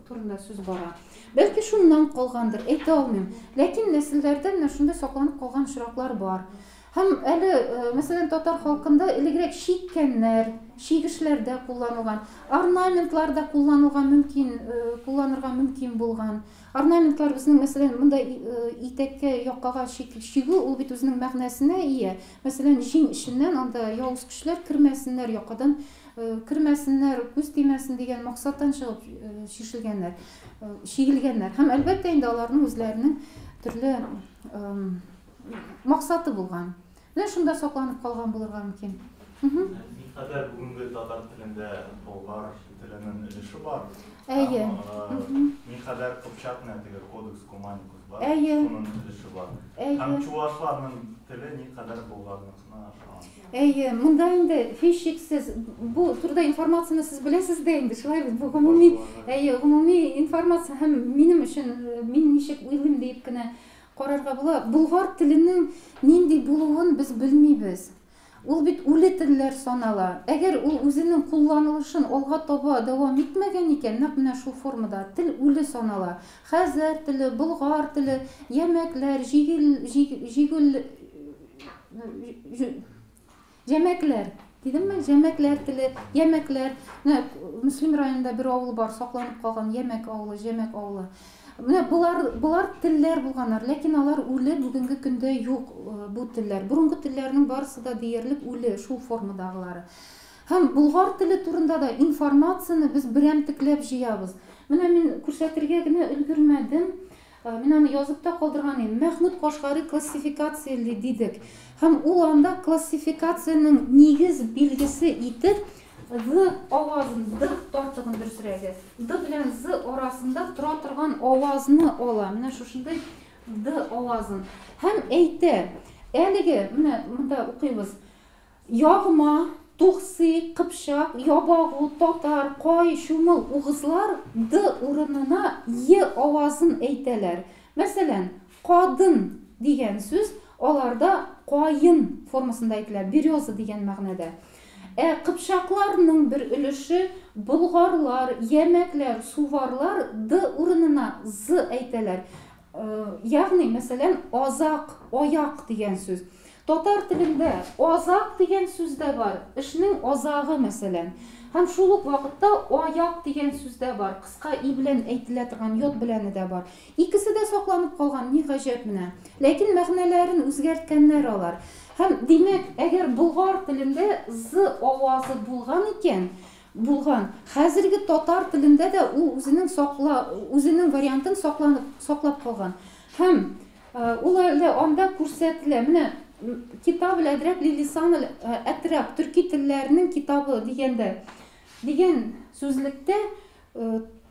Speaker 1: турында сүз бара. Бәлки шуннан калгандыр, әйтә алмыйм. Ләкин нәселләрдә менә шундый сакланып калган очраклар бар. Һәм әле, мәсәлән, татар халкында элегрәк чиккәннәр, чигешләрдә кулланылган, орнаментларда кулланылган мөмкин, кулланырга мөмкин булган. Орнаментлар безнең, мәсәлән, монда итәккә, якага чигү, ул бит үзенең мәгънәсенә ия. Мәсәлән, җиң эченнән анда явыз көчләр кермәсеннәр, якадан кермәсеннәр, күз тимәсен дигән максаттан чыгып чишелгәннәр, чигелгәннәр. Һәм әлбәттә инде аларның үзләренең төрле максаты булган. Менә шунда сакланып калган булырга мөмкин.
Speaker 4: Никадәр бүгенге татар телендә болгар теленең өлеше бар.
Speaker 1: Әйе.
Speaker 4: Никадәр кыпчак теге кодекс куманикус бар.
Speaker 1: Әйе.
Speaker 4: Шуның өлеше бар. Һәм чувашларның теле никадәр болгарныкына охшаган.
Speaker 1: Әйе, монда инде һичшиксез бу турыда информацияне сез беләсез дә инде, шулай бит, бу гомуми, әйе, гомуми информация һәм минем өчен мин ничек уйлыйм диеп кенә карарга була. Болгар теленең нинди булуын без белмибез. Ул бит үле телләр санала. Әгәр ул үзенең кулланылышын алга таба дәвам итмәгән икән, нәкъ менә шул формада тел үле санала. Хәзәр теле, болгар теле, ямәкләр, җигел, җигел, җәмәкләр. Дидемме? Җәмәкләр теле, ямәкләр. Менә Мөслим районында бер авыл бар, сакланып калган Ямәк авылы, Җәмәк авылы. Менә болар телләр булганнар, ләкин алар үле, бүгенге көндә юк бу телләр. Борынгы телләрнең барысы да диярлек үле, шул формадагылары. Һәм болгар теле турында да информацияне без берәмтекләп җыябыз. Менә мин күрсәтергә генә өлгермәдем. Мин аны язып та калдырган идем. Мәхмүт Кашгари классификацияли дидек. Һәм ул анда классификациянең нигез билгесе итеп З авазын, Д тартыгын дөресрәге, Д белән З арасында тора торган авазны ала. Менә шушындый Д авазын. Һәм әйтә, әлеге, менә монда укыйбыз, ягма, тухси, кыпчак, ябагу, татар, кай, чумыл, угызлар Д урынына Е авазын әйтәләр. Мәсәлән, кадын дигән сүз аларда кайын формасында әйтелә, береза дигән мәгънәдә. Ә кыпчакларның бер өлеше болгарлар, ямәкләр, суварлар Д урынына З әйтәләр. Ягъни, мәсәлән, азак, аяк дигән сүз. Татар телендә азак дигән сүз дә бар, эшнең азагы мәсәлән. Һәм шул ук вакытта аяк дигән сүз дә бар, кыска и белән әйтелә торган йод беләне дә бар. Икесе дә сакланып калган, ни гаҗәп менә. Ләкин мәгънәләрен үзгәрткәннәр алар. Һәм димәк, әгәр болгар телендә з авазы булган икән, булган, хәзерге татар телендә дә ул үзенең сакла, үзенең вариантын сакланып, саклап калган. Һәм ул әле анда күрсәтелә. Менә Китаб әдрәк лилисан әтрак, төрки телләренең китабы дигәндә. дигән сүзлектә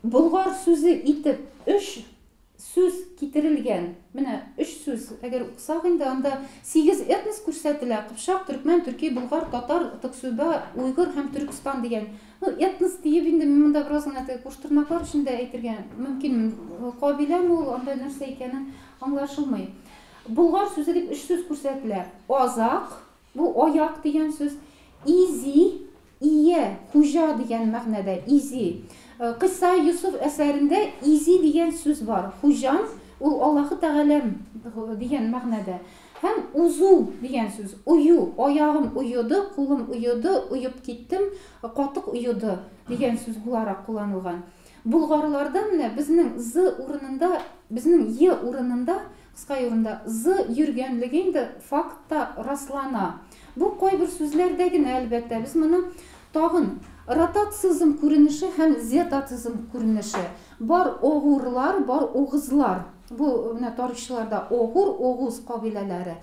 Speaker 1: болгар сүзе итеп өч сүз китерелгән. Менә өч сүз, әгәр укысак инде, анда 8 этнос күрсәтелә: кыпчак, төркмән, төрки, болгар, татар, токсуйба, уйгыр һәм Төркстан дигән. Ну, этнос диеп инде мин монда бераз гына теге куштырнаклар өчен дә әйтергә мөмкин. Кабиләме ул, анда нәрсә икәне аңлашылмый. Болгар сүзе дип өч сүз күрсәтелә. Азак, бу аяк дигән сүз, изи, ия, хуҗа дигән мәгънәдә, изи. Кыйсса Йосыф әсәрендә изи дигән сүз бар. Хуҗам, ул Аллаһы Тәгаләм дигән мәгънәдә. Һәм узу дигән сүз, ою, аягым оеды, кулым оеды, оеп киттем, катык оеды дигән сүз буларак кулланылган. Болгарларда менә безнең з урынында, безнең е урынында, кыска урында з йөргәнлеге инде фактта раслана. Бу кайбер сүзләрдә генә, әлбәттә, без моны тагын ротацизм күренеше һәм зетацизм күренеше. Бар огурлар, бар огызлар. Бу менә тарихчыларда огур, огуз кабиләләре.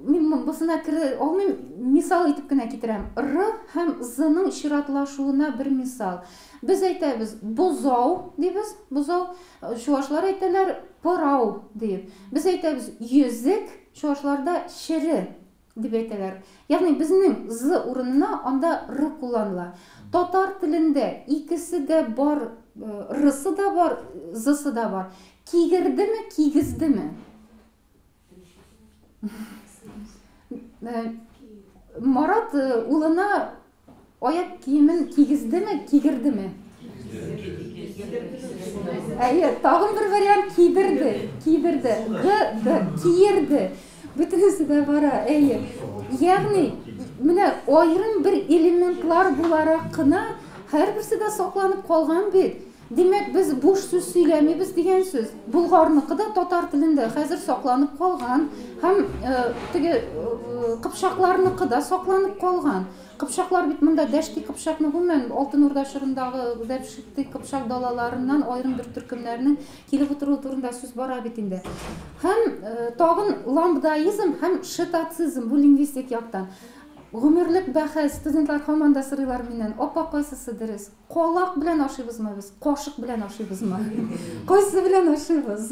Speaker 1: Мин бусына керә алмыйм, мисал итеп кенә китерәм. Р һәм З-ның чиратлашуына бер мисал. Без әйтәбез бозау дибез, бозау. Чуашлар әйтәләр пырау дип. Без әйтәбез йөзек, чуашларда чере дип әйтәләр. Ягъни безнең з урынына анда р кулланыла. Татар телендә икесе дә бар, рысы да бар, зысы да бар. Кигердеме, кигездеме? Марат улына аяк киемен кигездеме, кигердеме? Әйе, тагын бер вариант кидерде, кидерде, г, д, киерде. Бөтенесе дә бара, әйе. Ягъни, менә аерым бер элементлар буларак кына һәрберсе дә сакланып калган бит. Димәк, без буш сүз сөйләмибез дигән сүз. Булгарныкы да татар телендә хәзер сакланып калган һәм теге кыпчакларныкы да сакланып калган. Кыпчаклар бит монда Дәшти Кыпчакны гомумән Алтын Урда чорындагы Дәшти Кыпчак далаларыннан аерым бер төркемнәрнең килеп утыруы турында сүз бара бит инде. Һәм тагын ламбдаизм һәм шетацизм бу лингвистик яктан. Гомерлек бәхәс, студентлар һаман да сорыйлар миннән, апа кайсысы дөрес? Колак белән ашыйбызмы без? Кашык белән ашыйбызмы? Кайсы белән ашыйбыз?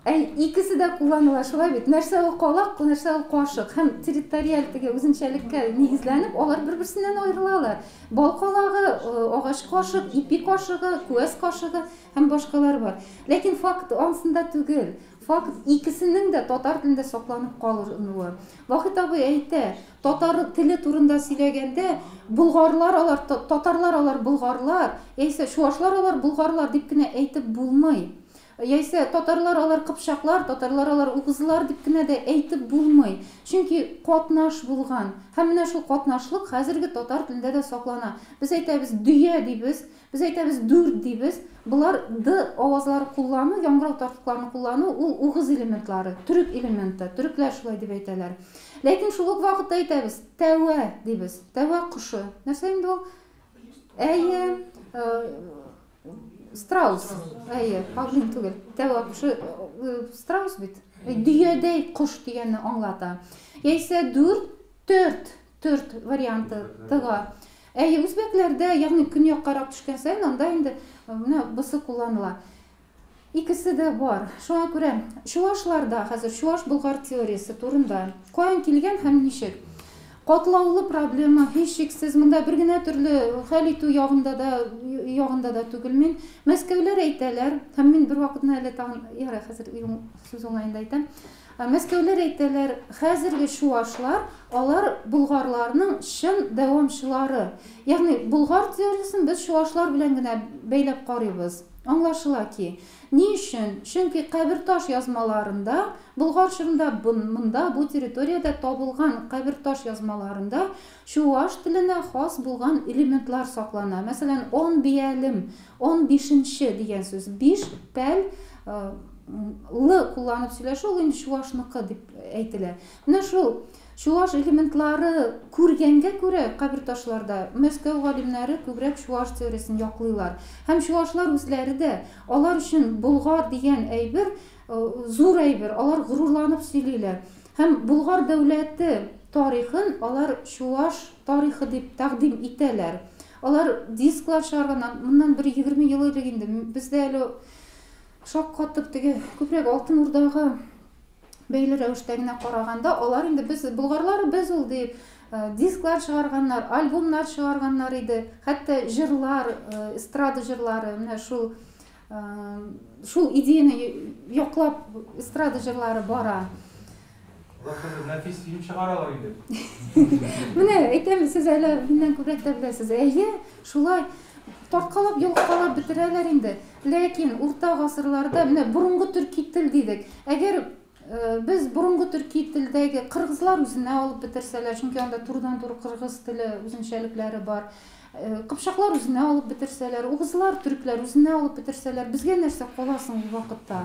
Speaker 1: Әй, икесе дә кулланыла шулай бит. Нәрсә ул колак, нәрсә ул кашык. Һәм территориаль теге үзенчәлеккә нигезләнеп, алар бер-берсеннән аерылалар. Бал калагы, агач кашык, ипи кашыгы, күәс кашыгы һәм башкалар бар. Ләкин факт ансында түгел. Факт икесенең дә татар телендә сакланып калуы. Вахит абый әйтә, татар теле турында сөйләгәндә, болгарлар алар, татарлар алар болгарлар, яисә чуашлар алар болгарлар дип кенә әйтеп булмый. Яисә татарлар алар кыпчаклар, татарлар алар угызлар дип кенә дә әйтеп булмый. Чөнки катнаш булган. Һәм менә шул катнашлык хәзерге татар телендә дә саклана. Без әйтәбез дөя дибез, без әйтәбез дүрт дибез. Болар д авазлары куллану, яңгырау тартыкларын куллану ул угыз элементлары, төрек элементы. Төрекләр шулай дип әйтәләр. Ләкин шул ук вакытта әйтәбез тәвә дибез. Тәвә кошы. Нәрсә инде ул? Әйе, страус. Әйе, павлин түгел. Тәвә кошы страус бит. Дөядәй кош дигәнне аңлата. Яисә дүрт, төрт, төрт варианты тыга. Әйе, үзбәкләрдә, ягъни көньяккарак төшкән саен анда инде менә бусы кулланыла. Икесе дә бар. Шуңа күрә чуашларда хәзер чуаш-болгар теориясе турында каян килгән һәм ничек? Катлаулы проблема, һичшиксез, монда бер генә төрле хәл итү ягында да түгел мин. Мәскәүләр әйтәләр, һәм мин бер вакытны әле тагын, ярай, хәзер сүз уңаенда әйтәм. Мәскәүләр әйтәләр, хәзерге чуашлар, алар болгарларның чын дәвамчылары. Ягъни болгар теориясен без чуашлар белән генә бәйләп карыйбыз. Аңлашыла ки, ни өчен? Чөнки каберташ язмаларында, Болгар чорында монда бу территориядә табылган каберташ язмаларында чуаш теленә хас булган элементлар саклана. Мәсәлән, он биялем, он бишенче дигән сүз, биш пәл л кулланып сөйләшү, ул инде чуашныкы дип әйтелә. Менә шул чуаш элементлары күргәнгә күрә каберташларда Мәскәү галимнәре күбрәк чуаш теориясен яклыйлар. Һәм чуашлар үзләре дә алар өчен болгар дигән әйбер зур әйбер, алар горурланып сөйлиләр. Һәм Болгар дәүләте тарихын алар чуаш тарихы дип тәкъдим итәләр. Алар дисклар чыгарганнар. Моннан бер 20 ел элек инде. Бездә әле шаккатып теге күбрәк Алтын Урдага бәйле рәвештә генә караганда, алар инде без болгарлар без ул дип дисклар чыгарганнар, альбомнар чыгарганнар иде. Хәтта җырлар, эстрада җырлары, менә шул шул идеяны яклап эстрада җырлары бара.
Speaker 2: Алар хәзер нәфис фильм чыгаралар инде.
Speaker 1: Менә әйтәм, сез әле миннән күбрәк тә беләсез. Әйе, шулай тарткалап, йолыккалап бетерәләр инде. Ләкин урта гасырларда менә борынгы төрки тел дидек. Әгәр без борынгы төрки телдәге кыргызлар үзенә алып бетерсәләр, чөнки анда турыдан-туры кыргыз теле үзенчәлекләре бар. Кыпчаклар үзенә алып бетерсәләр, угызлар, төркләр үзенә алып бетерсәләр, безгә нәрсә кала соң ул вакытта?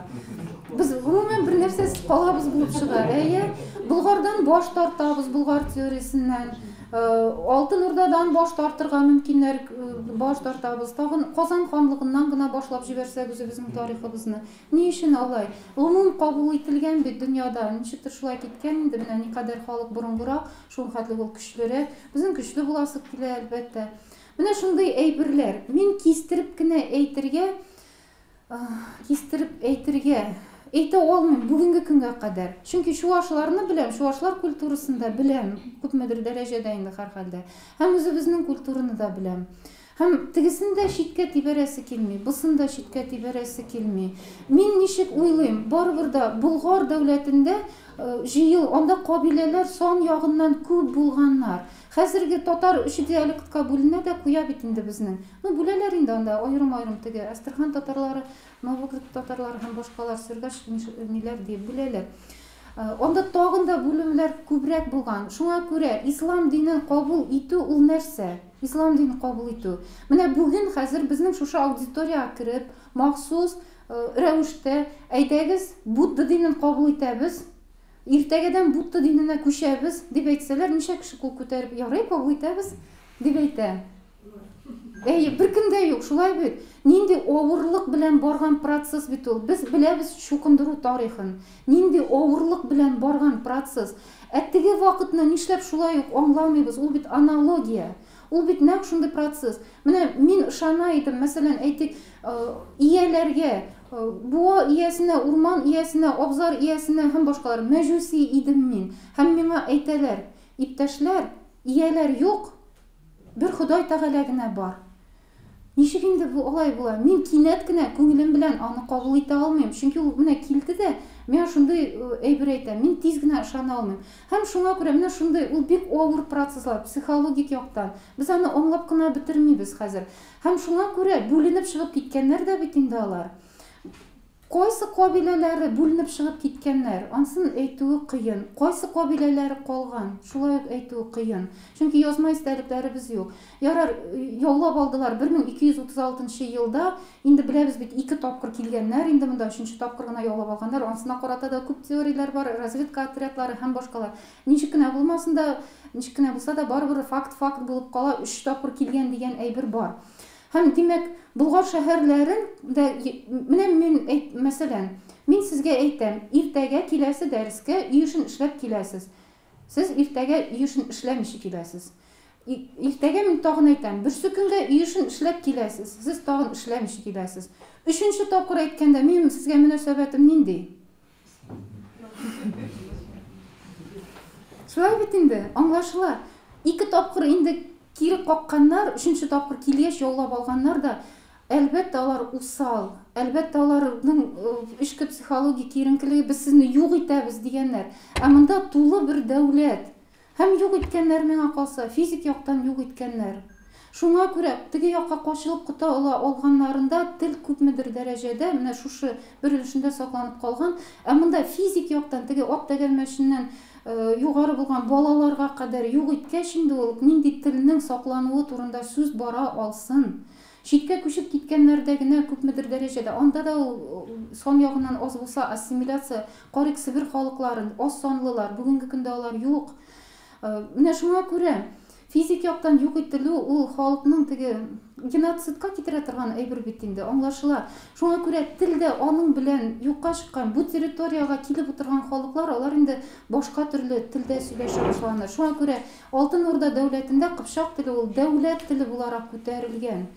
Speaker 1: Без гомумән бер нәрсәсез калабыз булып чыга. Әйе, Болгардан баш тартабыз, Болгар теориясеннән. Алтын Урдадан баш тартырга мөмкиннәр, баш тартабыз. Тагын Казан ханлыгыннан гына башлап җибәрсәк үзебезнең тарихыбызны. Ни өчен алай? Гомум кабул ителгән бит дөньяда. Ничектер шулай киткән инде, менә никадәр халык борынгырак, шул хәтле ул көчлерәк. Безнең көчле буласы килә, әлбәттә. Менә шундый әйберләр. Мин кистереп кенә әйтергә, кистереп әйтергә әйтә алмыйм бүгенге көнгә кадәр. Чөнки чуашларны беләм, чуашлар культурасын да беләм, күпмедер дәрәҗәдә инде һәрхәлдә. Һәм үзебезнең культураны да беләм. Һәм тегесен дә читкә тибәрәсе килми, бусын да читкә тибәрәсе килми. Мин ничек уйлыйм, барыбер дә Болгар дәүләтендә җыел, анда кабиләләр сан ягыннан күп булганнар. Хәзерге татар өч диалектка бүленә дә куя бит инде безнең. Ну, бүләләр инде анда аерым-аерым теге Әстерхан татарлары, Новгород татарлары һәм башкалар Сергач ниләр дип бүләләр. Анда тагын да бүлүләр күбрәк булган. Шуңа күрә ислам динен кабул итү ул нәрсә? Ислам динен кабул итү. Менә бүген хәзер безнең шушы аудиторияга кереп, махсус рәвештә әйдәгез Будда динен кабул итәбез, иртәгәдән Будда диненә күчәбез дип әйтсәләр, ничә кеше кул күтәреп, ярый, кабул итәбез дип әйтә. Әйе, беркем дә юк, шулай бит. Нинди авырлык белән барган процесс бит ул. Без беләбез чукындыру тарихын. Нинди авырлык белән барган процесс. Ә теге вакытны нишләп шулай ук аңламыйбыз? Ул бит аналогия. Ул бит нәкъ шундый процесс. Менә мин ышана идем, мәсәлән, әйтик, ияләргә, буа иясенә, урман иясенә, абзар иясенә һәм башкалар мәҗүси идем мин. Һәм миңа әйтәләр, иптәшләр, ияләр юк, бер Ходай Тәгалә генә бар. Ничек инде бу алай була? Мин кинәт кенә күңелем белән аны кабул итә алмыйм. Чөнки ул менә килде дә, миңа шундый әйбер әйтә. Мин тиз генә ышана алмыйм. Һәм шуңа күрә менә шундый ул бик авыр процесслар психологик яктан. Без аны аңлап кына бетермибез хәзер. Һәм шуңа күрә бүленеп чыгып киткәннәр дә бит инде алар. Кайсы кабиләләре бүленеп чыгып киткәннәр, ансын әйтүе кыен. Кайсы кабиләләре калган, шулай ук әйтүе кыен. Чөнки язма истәлекләребез юк. Ярар, яулап алдылар 1236 елда, инде беләбез бит, ике тапкыр килгәннәр, инде монда өченче тапкыр гына яулап алганнар. Ансына карата да күп теорияләр бар, разведка отрядлары һәм башкалар. Ничек кенә булмасын да, ничек кенә булса да, барыбер факт-факт булып кала, өч тапкыр килгән дигән әйбер бар. Һәм димәк, Болгар шәһәрләрен дә менә мин әйт, мәсәлән, мин сезгә әйтәм, иртәгә киләсе дәрескә өй эшен эшләп киләсез. Сез иртәгә өй эшен эшләмичә киләсез. Иртәгә мин тагын әйтәм, берсе көнгә өй эшен эшләп киләсез. Сез тагын эшләмичә киләсез. Өченче тапкыр әйткәндә минем сезгә мөнәсәбәтем нинди? Шулай бит инде, аңлашыла. Ике тапкыр инде кире какканнар, өченче тапкыр килгәч яулап алганнар да, әлбәттә, алар усал, әлбәттә, аларның эчке психологик киеренкелеге, без сезне юк итәбез дигәннәр. Ә монда тулы бер дәүләт. Һәм юк иткәннәр миңа калса, физик яктан юк иткәннәр. Шуңа күрә теге якка качылып кота ала алганнарында тел күпмедер дәрәҗәдә менә шушы бер өлешендә сакланып калган. Ә монда физик яктан теге ат тәгәрмәченнән югары булган балаларга кадәр юк иткәч инде ул нинди телнең саклануы турында сүз бара алсын. Читкә күчеп киткәннәрдә генә күпмедер дәрәҗәдә, анда да ул сан ягыннан аз булса ассимиляция, карыйк Себер халыкларын, аз санлылар, бүгенге көндә алар юк. Менә шуңа күрә Физик яктан юк ителү ул халыкның теге геноцидка китерә торган әйбер бит инде, аңлашыла. Шуңа күрә тел дә аның белән юкка чыккан. Бу территориягә килеп утырган халыклар, алар инде башка төрле телдә сөйләшә башлаганнар. Шуңа күрә Алтын Урда дәүләтендә кыпчак теле ул дәүләт теле буларак күтәрелгән.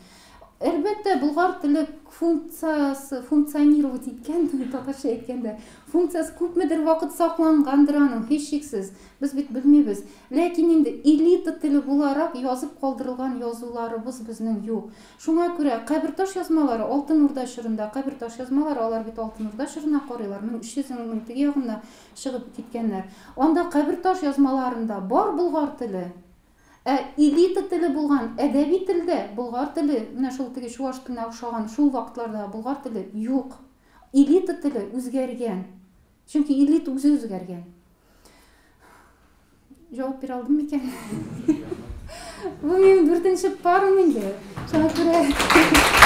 Speaker 1: Әлбәттә, болгар теле функциясе функционировать иткән, татарча әйткәндә, функциясе күпмедер вакыт саклангандыр аның, һичшиксез. Без бит белмибез. Ләкин инде элита теле буларак язып калдырылган язуларыбыз безнең юк. Шуңа күрә каберташ язмалары Алтын Урда чорында, каберташ язмалары, алар бит Алтын Урда чорына карыйлар, 1300 елның теге ягында чыгып киткәннәр. Анда каберташ язмаларында бар болгар теле. Ә элита теле булган әдәби телдә болгар теле, менә шул теге чуаш теленә охшаган шул вакытларда болгар теле юк. Элита теле үзгәргән. Чөнки элита үзе үзгәргән. Җавап бирә алдым микән? Бу минем дүртенче парым инде. Шуңа күрә.